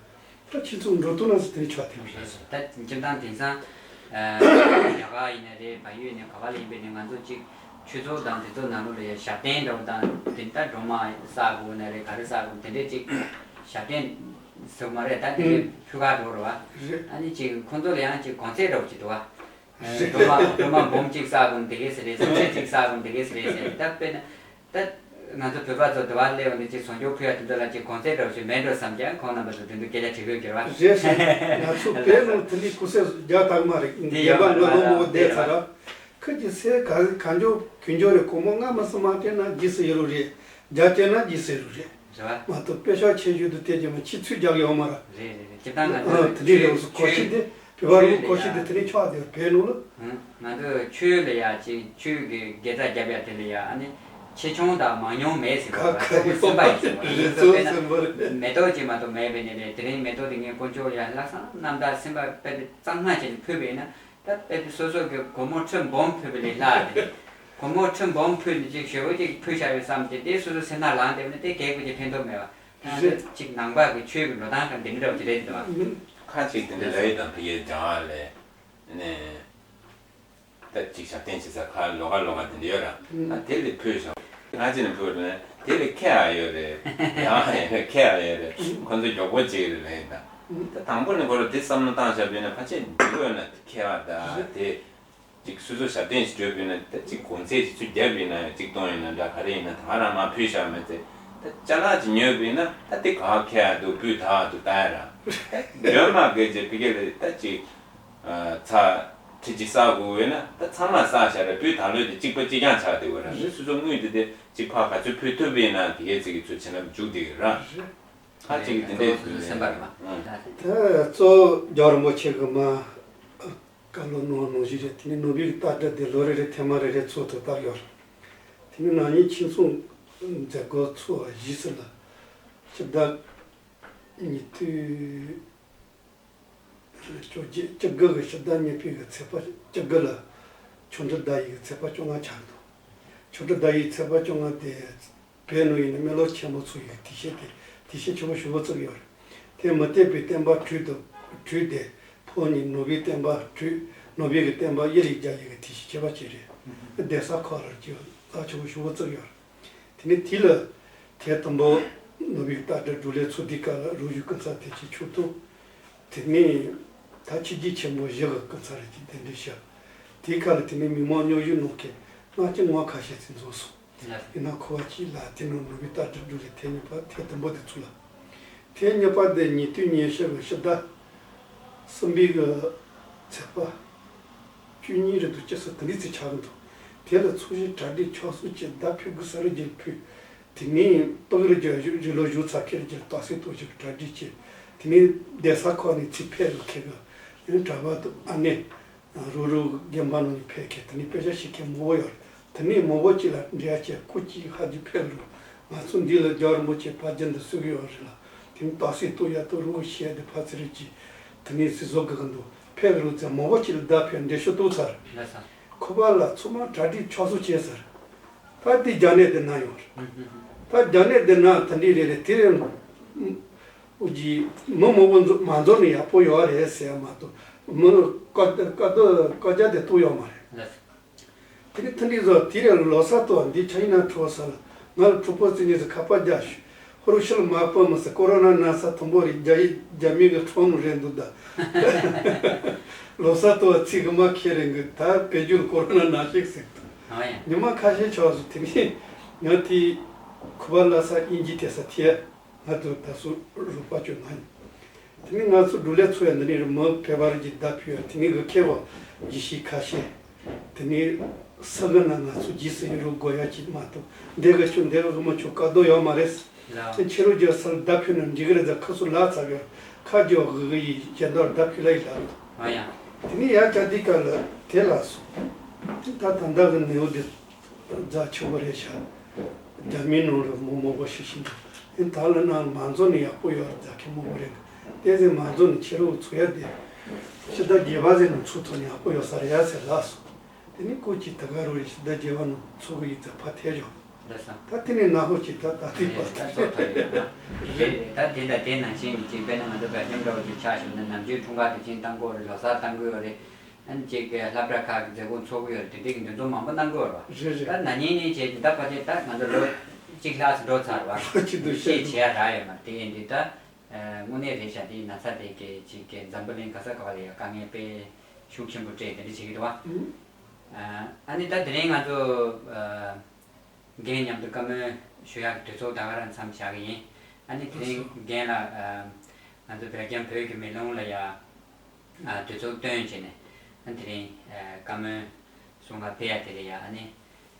ད་ཁྱེད་ཚོ་འགྲོ་ཐུབ་ན་ཟེར་དེ་ཆོག་དེ་མི་རེད། ད་སྤྱིར་བཏང་དེང་སང་རྒྱ་གར་ཡིན་ན་རེད། བལ་ཡུལ་ཡིན་ན་ག་བ་ལ་ཡིན་པའི་ནི་ང་ཚོ་གཅིག་ཆོས་ཚོགས་དང་དེ་ཚོ་ནང་ལོགས་ལ་ཡ་ཞབས་བརྟན་འདྲ་བོ་དང་དེ་ལྟར་སྒྲོལ་མ་བསགས་དགོས་ན་རེད། ག་རེ་བསགས་དགོས་དེ་འདྲས་གཅིག་ཞབས་བརྟན་ཟེར་མ་རེད། ད་དེ་འདྲས་ཕུལ་ག་འགྲོ་རོགས་ཨ། ཨ་ནི་གཅིག་ཁོང་ཚོ་ལ་ཡང་གཅིག་གོང་ཚད་འདྲ་བོ་གཅིག་འདུག་ཨ། སྒྲོལ་མ་སྒྲོལ་མ་འབུམ་གཅིག་བསགས་དགོས་ན་དེ་གས་ཟེར་རེད། སུམ་ཚན་གཅིག་བསགས་དགོས་ན་དེ་གས་ཟེར་རེད་ཟེར། ད་དཔེར་ན། ད་ང་ཚོ་བོད་པ་ཚོ་དུ་བ་སླེབས་འོང་དུས་ཅིག་གཟུངས་སྐྱོར་ཕུལ་ཡ་དེ་ཚོ་ལ་ཅིག་གོང་ཚད་འདྲ་བོ་ཞིག་མེད་འགྲོ་བསམ་ཀྱང་ཁོང་རྣམ་པ་ཚོ་དེ་འདུག་སྐད་ཆ་དྲི་དགོས་ཀྱི་རེད་བ། རེད་ཤག་ང་ཚོ་བོད་ནང་དེ་འདྲའི་སྐུ་སྲས་རྒྱ་དག་མ་རེད། དེ་རྒྱལ་ཡོད་པ་མ་ང་ལོ་རེད་མང་པོ་བསྡད་ཚར་ར། ཁ་ཅིག་སེ་ག་ག་འཇོག་གུ་འཇོག་རེད། སྒོར་མོ་ལྔ་མ་གསུམ་མ་སྤྲད་ན་རྗེས་སུ་ཡི་རུ་རེད། བརྒྱ་སྤྲད་ན་རྗེས་སུ་ཡི་རུ་རེད། རེད་བ། མ་གཏོགས་དཔེ་ཤག་ཆེ་ཤོས་དུ་བལྟས་ཀྱི་མ་ཕྱི་ཚུལ་རྒྱག་ཡོད་མ་ར། རེད་རེད་རེད། སྤྱིར་བཏང་ང་ཚོ་ཨ་དེ་འདྲའི་ཆོས་རེད་སུ་གོ་ཤེས་ཆོས་དེ། བོད་པ་རུ་ཆོས་གོ་ཤེས་དེ་ལ་ཡ་དེ་འདྲའི་ཆགས་དེ་བོད་ནང་ལ། ཧུམ། ང་ཚོ་ཆོས་ལ་ཡ་ཅིག་ཆོས་ཀྱི་དགེ་རྩ་རྒྱབ་ཡ་དེ་ལ་ཡ་ཨ་ནི་ཆེ་ཆུང་དང་མང་ཉུང་མེད་ཟེར་བ་ཁ་ཁ་ཚོ་སེམས་པ་ཡིན་ཟེར་བ། རི་ཚོ་སེམས་པ་རེད། མེ་ཏོག་ཅིག་མ་གཏོགས་མེད་པའི་ནི་རེད། དེ་རིང་མེ་ཏོག་དེ་ངས་དཀོན་མཆོག་ཡ་ལྷག་བསམ་རྣམ་དག་སེམས་པ་དཔེ་དེ་གཙང་མ་བྱས་ནས་ཕུལ་བས་ན་ད་དཔེ་དེ་སོ་སོ་གི་སྒོར་མོ་ཁྲི་འབུམ་ཕུལ་བ་ལས་ལྷག་དེ་སྒོར་མོ་ཁྲི་འབུམ་ཕུལ་ནས་ཅིག་ཞེ་པོ་ཅིག་ཕུལ་བཞག་ཡོད་བསམ་སྟེ་དེ་སོ་སོ་སེམས་ནང་ལངས་བསྡད་པ་ན་དེ་གས་པོ་ཅིག་ཕན་ཐོགས་མེད་བ། ད་རེད། ཅིག་ནང་པ་གི་ཆོས་ཀྱི་འགྲོ་སྟངས་ཀྱང་འདི་འདྲ་འདྲ་བོ་ཅིག་རེད་འདུག་ཨ། ཁ་ཅིག་དེ་འདྲ་ལ་ཡི་དང་ཕ་གིའི་སྦྱང་བ་ལས་ནས་ད་ཅིག་ཞབས་བརྟན་བྱེད་ས་ཁ་ལོགས་ཀ་ལོགས་ཀ་དེ་འདྲ་ཡོད་ར། ཨ་དེ་ལས་ཕུལ་བཞག་ང་ཅི་ནས་ཕུལ་བ་ནས་དེ་ལས་ཁྱད་ཡོད་རེད། ཡང་ཡོད་རེད། ཁྱད་ཡོད་རེད། ཁོ་ཚོ་མགྱོགས་པོ་ཅིག་རེད་ལས་ཡིན་ད། ད་དང་པོ་ནས་ཁོ་ར་དེ་བསམ་བློ་བཏང་བཞག་པ་ཡིན་ན་ཕལ་ཆེར་འགྲིག་གི་ཡོད་ན་ཁྱད་པར་ད་དེ། ཅིག་སོ་སོ་ཞབས་བརྟན་ཞིག་བརྗོད་པ་ཡིན་ན་ད་ཅིག་གོང་ཚད་ཅིག་ཚུར་བརྒྱབ་པ་ཡིན་ན་ཡང་གཅིག་སྟོང་ཡིན་ན་འདྲ་ག་རེ་ཡིན་ན་ད་ང་རང་མར་ཕུལ་བཞག་མེད་ཚེ་ ད་ཅ་ལག་ཅིག་ཉོས་པ་ཡིན་ན་ད་དེ་ག་ཁེ་ཡ་འདུག་སྤུས་དག་འདུག་ལྟ་ཡ་ར། ད་མགྱོན་མ་དགོས་ཅིག་ཕ་གི་ལ་ད་ཅིག་ཚ་ཁྲི་གཅིག་བསག་དགོས་ཡོད་ན་ད་ཚང་མ་བསགས་བཞག་ར། སྤུས་དག་ལོས་དེ་གཅིག་པ་གཅིག་རྐྱང་ཆགས་བསྡད་ཡོད་ར། རེད། སོ་སོ་དངུལ་དེ་དེ་གཅིག་ཕར་ག་ཚོད་ཕུལ་ཐུབ་པ་ཡིན་ན་དེ་གའི་ཚིག་གི་ཚོད་བྱེད་ལམ་འཇུག་བསྡད་ཡོད་ར། ཁ་ཅིག་གིས་དེ་འདྲའི་ཚུལ་ནས་སེམས་པ་རེད་མ། ཨང་། ད་གཙོ་བོ་རྒྱལ་བ་རིན་པོ་ཆེ་གི་མ་བཀའ་སློབ་གནང་བ་ནང་བཞིན་རེད། དེ་ནས་ནོར་བུའི་གི་རྟ་དྲེལ་དེ་ལོ་རེ་རེ་ཐེངས་མ་རེ་རེ་ཚོགས་ཐུབ་ཐབས་ཡོད་རེད། དེ་ནས་ན་ནིང་ཁྱིམ་ཚང་མཛད་སྒོ་ཚོགས་བཞི་ཙམ་ལ་སྤྱི་ཟླ་ཉེར་དྲུག་བཅོ་བརྒྱད་བཅུ་དགུ་གི་ཕྱི་ཟླ་གཉིས་པའི་གི་ཚེས་པ་བཅུ་དགུ་ལ་ཆོ་འཕྲུལ་ཟླ་ཡི་གི་ཚེས་པ་བཅོ་ལྔ་ཆགས་འདུག་ཆོ་འཕྲུལ་ཟླ་ཡི་ཚེས་པ་བཅོ་ལྔ་དེ་བོད་ནང་ཡིན་ན་སྨོན་ལམ་ཆེན་པོ་ཚོ་ཡི་གི་དུས་ཆེན་དེ་དུས་ཆེན་ཆེན་པོ་ཞེ་པོ་བརྩི་གི་ཡོད་རེད། དེ་མུ་སྟེགས་པའི་བསྟན་པ་བྲོས་དུ་བྲོས་ཏེ་ཕོ་ཉིད་ནོར་བུའི་བསྟན་པ་བྲོས། ནོར་བུའི་གི་བསྟན་པ་དབྱེ་རིགས་བརྒྱ་ཡི་གི་དུས་ཆེན་ཁྱད་པར་ཅན་རེད། གདན་ས་ཁག་ལ་ཀྱི་རྩ་ཆེན་པོ་ཞེ་པོ་བརྩི་གི་ཡོད་རེད། དེ་ནས་དེ་ལ་ཐེངས་དང་པོ་ནོར་བུའི་རྟ་དྲེལ་བགྲོ་གླེང་ཚོགས་དུས་སྐབས་ལ་རུ་བཞུགས་སྐུ་ཚབ་དེ་ཅིག་ཆོག་ཐུག་དེ་ནས་ད་ཆོས་བརྒྱུད་ཆེན་པོ་བཞི་གི་སྐུ་ཚབ་རེ་ཅིག་གདན་འདྲེན་ཞུ། དེའི་ཁ་ལ་དེ་ནས་མི་མང་སྙོམས་ཞུགས་གནང་མཁན་ལྔ་བཅུ་ང་ཁ་ཤས་ཙམ་འཛོམས་སོང་། ཡིན་ན་ཁོ་བ་གཅིག་ལ་དེ་ནང་ནོར་བུའི་རྟ་དྲེལ་བགྲོ་གླེང་ཐེངས་གཉིས་པ་ཐེངས་དང་པོ་དེ་ཚུགས་ལ། ཐེངས་གཉིས་པ་དེ་ཉིས་སྟོང་ཉི་ཤུ་གི་ཕྱི་ཟླ་གསུམ་པའི་གི་ཚེས་པ་བཅུ་གཉིས་རེད་འདུག་སྤྱི་ཟླ་དེ་འདྲའི་ཚེ་ཆགས་ཀྱི་འདུག་དེ་ལ་ཚོགས་ཞུགས་གྲ་སྒྲིག་ཕྱོགས་སོ་ཅིག་བརྡ་ཕུལ་དགོས་ས་རེ་རྒྱུན་ཕུལ། དེ་ནས་ཏོག་དབྱིབས་རྒྱ་རི་ལོ་བཞུགས་ཚར་ཁེར་རྒྱུ་རྟགས་གསལ་གཏོང་ཞིག་གྲ་སྒྲིག་བྱས། དེ་ནས་གདན་ས་ཁག་ནས་ཚུར་ཕེབས་ཁེ་གི་གྲྭ་པ་དང་ཨ་ནེ་རོགས་རོགས་རྒན་པ་རྣམས་ཕེབས་ཁེ་དེ་ནས་དཔེ་ཆ་ཤེས་མཁན་མང་པོ་ཡོད་རེད། དེ་ནས་མང་པོ་ཅིག་ལ་འབྲེལ་བ་བྱས་སྐུ་གཅིག་ཧ་ཅིག་ཕེབས་རུང་ང་ཚོ་འདི་ལ་རྒྱལ་བ་རིན་པོ་ཆེ་ཕ་རྒྱུན་དུ་གསོལ་གི་ཡོད་རེད་ལ། དེ་ནས་རྟགས་གསལ་གཏོང་ཡ་དང་རོགས་བྱེད་ཡ་དེ་ཕ་ཚེ་རེ་གཅིག་དེ་ནས་སྲིད་ཟོ་གི་གི་འདུག་ཕེབས་རུང་ཚེ་མང་པོ་ཅིག་ལ་བརྡ་ཕེབས་འགྲེལ་བཤད་གཏོང་ཚར། ལགས་སོ། ཁོ་པ་ལ་ཚང་མ་གྲ་སྒྲིག་ཕྱོགས་སུ་བྱས་ཟེར། ད་དེ་རྒྱ་ནད་དེ་ན་ཡོང་རེད། ད་རྒྱ་ནད་དེ་ན་ད་འདི་རེད་རེད་དེ་རེད། འུ་ཅི་མི་མང་པོ་འཛོམས་མ་འཛོམས་ནས་ཡག་པོ་ཡོད་རེད་ཟེར་ཡ་མ་གཏོགས་མི་བཀའ་བཀའ་བཀའ་རྒྱ་དེ་གཏོང་ཡོད་མ་རེད། ལགས་སོ། དེ་ནི་ཐུན་འདི་བཟོ་དེ་རེད། ལོ་གསར་དུ་འདི་ཆ་ཡིན་ན་ཁྲོ་ས་ལ་ང་ལ་གྲོགས་པོ་བརྩི་ཉེས་སུ་ཁ་པར་རྒྱག་ཞུ། ཧུ་རུ་ཤི་ལ་མ་སྤོ་མི་སྲིད། ཀོ་རོ་ན་ན་ཚ་དང་པོ་རེད། རྒྱ་ཡིག་རྒྱ་མི་གི་ཁྲོམ་རེད་འདུག་ད། ལོ་གསར་དུ་བ་ཚིག་གི་མ་ཁྱེར་རེད་གི་ད་བེད་སྤྱོད་ཀོ་རོ་ན་ན་ཤིག་ཟེར་འདུག་ཨ་ཡ། ཉི་མ་ཁ་ཤས་ཆགས་སུ་དེ་ནས་ང་དེ་ཁུ་པ་ལ་ས་ཨིན་ཇི་དེ་ས་ཐེ་ང་ཚོ་ད་སུ་རུ་པ་ཅོ་ན་ཡིན། དེ་ནས་ང་ཚོ་འགྲོ་ལས་ཚོ་ཡ་འདི་ནས་རི་མོ་བེ་བར་གྱི་བརྡ་ཕུལ་ཡ་དེ་ནས་གི་ཁེ་བ་ཡི་ཤི་ཁ་ཤས། དེ་ནས་ས་གི་ན་ང་ཚོ་རྗེས་སུ་ཡི་རུ་དགོས་ཡ་ཅིག་མ་གཏོགས་འདི་གི་ཆུ་འདི་གི་རི་མོ་ཆུ་བཀག་རྡོ་ཡོད་མ་རེད། ལགས། ཁྱེད་ཁྱེད་རོ་རྒྱ་སར་བརྡ་ཕུལ་ན་འགྲིག་གི་རེད། ད་ཁ་སུ་ལ་ཚ་གི་ཁ་རྒྱ་གི་གི་ཡི་གཞན་དག་བརྡ་ཕུལ་ལ་ཡི་ལ། ཨ་ཡ། དེ་ནས་ཡ་ཅག་འདི་ག་ལ་དེ་ལ་སོ། ད་ད་ད་གི་ནེའུ་འདི། རྫ་ཆུ་བོ་རེད་ཤག་རྒྱ་མིའི་ནང་ལ་མོག་མོག་པོ་ཞིག་ཤིང་འདུག་དེ་ད་ལ་ནང་མ་འཛོམས་ནས་ཡག་པོ་ཡོད་རེད། རྫ་ཁའི་མོག་པོ་རེད། དེ་ཚེ་མ་འཛོམས་ནས་ཕྱི་རོགས་ཚོ་ཡ་དེ་ཕྱི་ཟླ་བརྒྱད་པ་ཚེ་ནང་ཚུགས་ཐུབ་ན་ཡག་པོ་ཡོད་ས་རེད་ཡ་ཟེར་ལབ་སོང་། དེ་ནི་སྐུ་མཁྱེན་ད་ག་རུ་རེད། ཕྱི་ཟླ་བརྒྱད་པ་ནང་ཚུགས་གི་ཡིན་ཙང་ཕར་ཐལ་བྱུང་། ལགས་སོ། ད་དེ་ནས་ནག་པོ་ཅིག་ད་ད་ཐིག་པ་ད་ཚོགས་ཐག་ཡོད་ན། རེད། ད་དེ་ད་དེ་ནང་བཞིན་གྱི་ཅིག་དཔེར་ན་ང་ཚོ་སྦེལ་ཇམ་འདྲ་བོ་ཅིག་ཆ་བཞག་ན་ནམ་རྒྱུན་འཁྲུངས་སྐར་དེ་བཞིན་བཏང་གི་ཡོད་རེད། ལོ་གསར་བཏང་གི་ཡོད་རེད། ཨ་ནི་ཅིག་གི་སློབ་གྲྭ་ཁག་གི་མཛད་སྒོ་འཚོགས་ཀྱི་ཡོད་རེད། དེ་འདྲའི་གི་འདུ་འཛོམས་མང་པོ་གནང་གི་ཡོད་རེད་བ། རེད་རེད། ད་ན་ནིང་ནས་བྱས་ཏེ་ད་ཕལ་ཆེར་ད་ང་ཚོ་ལོ་གཅིག་ལྷག་ཙམ་འགྲོ་ཚར་བ། ལོ་གཅིག་འདུག་ཤེས་བྱེད་ཡ་རག་ཡོད་མ་རེད། དེ་ཡིན་དུས་ད་དངོས་གནས་རེད་ཤག་དེ་ན་ཚ་དེ་གི་ཅིག་གི་འཛམ་བུ་གླིང་ག་ས་ག་བ་ལ་ཡ་དཀའ་ངལ་དཔེ་ཤུགས་ཆེན་པོ་སྤྲད་དེ་འདྲ་བྱེད་ཀྱི་འདུག་བ། ཨུ། ཨ་ནི་ད་དེ་རིང་ང་ཚོ་རྒན་མཉམ་དུ་བཀའ་མོལ་ཞུ་ཡག་གི་དུས་ཚོད་ད་ག་རང་མཚམས་བཞག་གི་ཡིན། ཨ་ནི་དེ་རིང་རྒན་ལགས་ང་ཚོ་སྦེལ་ཇམ་བོད་ཀྱི་མེ་ལོང་ལ་ཡ། ཨ། དུས་ཚོད་བཏོན་བྱས་ནས་ཨ་དེ་རིང་ཨ་བཀའ་མོལ་གསུང་ག་ཕེབས་ཡ་དེ་ལ་ཡ་ཨ་ནི་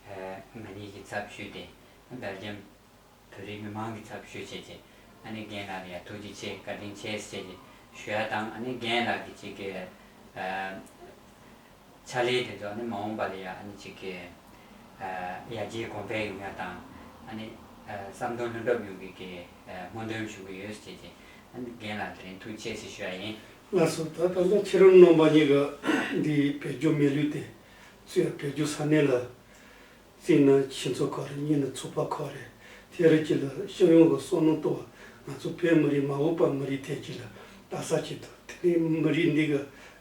ཨ་ང་གཉིས་ཀྱི་ཚབ་ཞུས་ཏེ་ཨ་སྦེལ་ཇམ་བོད་རིགས་མི་མང་གི་ཚབ་ཞུས་བྱས་བྱས་ཨ་ནི་རྒན་ལགས་ལ་ཡ་ཐུགས་རྗེ་ཆེ་བཀའ་དྲིན་ཆེ་ཟེར་བྱས་ཞུ་ཡ་དང་། ཨ་ནི་རྒན་ལགས་ཀྱི་ཅིག་གི་ཨ་ཕྱག་ལས་དེ་ཚོ་ཨ་ནི་མ་འོངས་པ་ལ་ཡ་ཨ་ནི་ཅིག་གི་ཨ་ཡར་རྒྱས་གོང་འཕེལ་ཡོང་ཡ་དང་། ཨ་ནི་ཨ་བསམ་དོན་ལྷུན་གྲུབ་ཡོང་གི་གི་ཨ་སྨོན་འདུན་ཞུ་གི་ཡོད་ཟེར་བྱས་བྱས་ཨ་ནི་རྒན་ལགས་དེ་རིང་ཐུགས་རྗེ་ཆེ་ཟེར་ཞུ་ཡ་ཡིན། ལགས་སོ། ད་ད་ལྟ་ཁྱེད་རང་རྣམ་པ་གཉིས་ཀྱི་འདི་བོད་བརྒྱུད་མི་ལུས་དེ་ཚུར་བོད་བརྒྱུད་ས་གནས་ལ་གཅིག་ན་ཁྱིམ་ཚང་ཁག་རེད། གཉིས་ན་ཚོགས་པ་ཁག་རེད། དེ་རེད། གཅིག་ལ་སྤྱི་ཡོངས་ཀྱི་བསམ་བློ་གཏོང་བ། ང་ཚོ་བོད་མི་རིགས་མ་འོངས་པ་མི་རིགས་ཐད་ཀྱི་ལ་ལྟ་ས་ཅིག་འདུག་དེ་ནས་མི་རིགས་འདི་གི་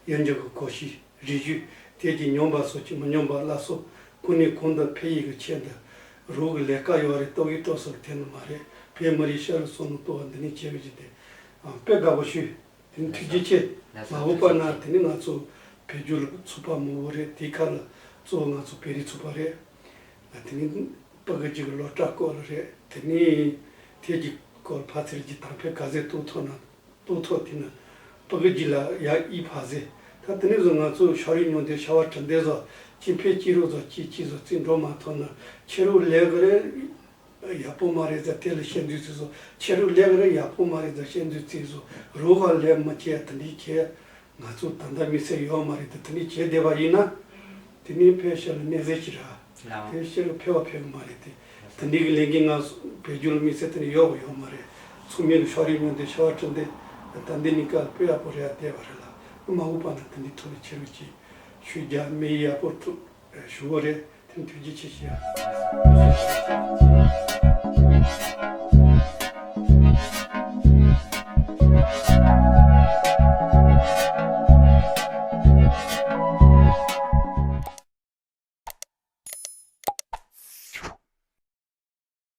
ཡོན་ཆབ་ཀྱི་གོམས་གཤིས་རིག་གཞུང་དེ་གྱི་ཉམས་པ་སོགས་ཀྱི་མི་ཉམས་པ་སླར་གསོ་གོང་ནས་གོང་དུ་འཕེལ་ཡས་ཀྱི་ཆེད་དུ་རོགས་ཀྱི་ལས་ཀ་ཡོད་རེད། ལྟོ་གོས་ལྟོ་སོགས་ཐད་ནི་མ་རེད། བོད་མི་རིགས་ཤ་རུས་གསུམ་ལ་གཏོགས་པ་འདི་ནས་བྱེད་དགོས་ཀྱི་དེ་དཔེ་དགའ་པོ་ཞུ། དེ་ནས་ཐུགས་རྗེ་ཆེ། ལགས་སོ། མ་འོངས་པ་ན་དེ་ནས་ང་ཚོ་བོད་བརྒྱུད་ཚོགས་པ་མང་པོ་རེད། དེའི་ཁ་ལ་གཙོ་བོ་ང་ཚོ་བོད་རིགས་ཚོགས་པ་རེད། དེ་ནས་ཕ་གི་གཅིག་གི་སློབ་གྲྭ་སྐོར་ལ་རེད། དེ་ནས་དེ་གི་སྐོར་ཕ་ཚེར་གྱི་དང་ཕན་ག་ཚད་རྟོགས་ཐུབ་ན་རྟོགས་ཐུབ། དེ་ནི་སྤུ་གུ་གཅིག་ལ་ཡ་ཨི་ཕ་ཟེར། ད་དེ་ནས་བཟུང་ང་ཚོ་ཤ་རུས་སྙིང་འདོད་ཤ་བ་གྲི་འདེད་བཟོ། གཅིག་ཕན་གཅིག་རོགས་བཟོ། གཅིག་གཅིག་བཟོ་རྩིས་འགྲོ་མ་ཐུབ་ན་ཁྱེད་རང་ལས་ཀ་རེད། ཡག་པོ་མ་རེད་ཟེར་དེ་ལ་བཤད་འདོད་རྩིས་བཟོ། ཁྱེད་རང་ལས་ཀ་རེད་ཡག་པོ་མ་རེད་ཟེར་བཤད་འདོད་རྩིས་བཟོ། རོགས་ཀ་ལས་མི་བྱེད་དེ་འདྲའི་ཁྱེད། ང་ཚོ་ད་ལྟ་དམིགས་བསལ་ཡོད་མ་རེད་དེ། དེ་འདྲའི་བྱས་བསྡད་པ་ཡིན་ན། དེ་ནས་ཕལ་ཆེར་ལ་གནས་ཚད་ཅིག་ར། དེ་ཕལ་ཆེར་ལ་ཕལ་བ་ཕལ་གི་མ་རེད་དེ། དེ་འདྲའི་གི་ལས་འགན་ང་ཚོ་བེད་སྤྱོད་ལ་དམིགས་བསལ་དེ་འདྲ་ཡོད་གི་ཡོད་མ་རེད། ཚང་མས་གི་ཤ་རུས་སྙིང་འདོད་ཤ་བ་གྲི་འདེད། ད་འདི་ནས་ཀ་ལ་དཔེ་ཡག་པོ་རེད་ཡ་བསྡད་པ་རེད་ལ། མ་འོངས་པ་ན་དེ་འདྲའི་ཐོག་ལ་ཁྱེད་རང་ཅིག་ཤུགས་རྒྱག་མི་ཡག་པོ་ཐུག་ཞུ་བ་རེད། དེ་ནས་ཐུགས་རྗེ་ཆེ་ཞུ་ཡ།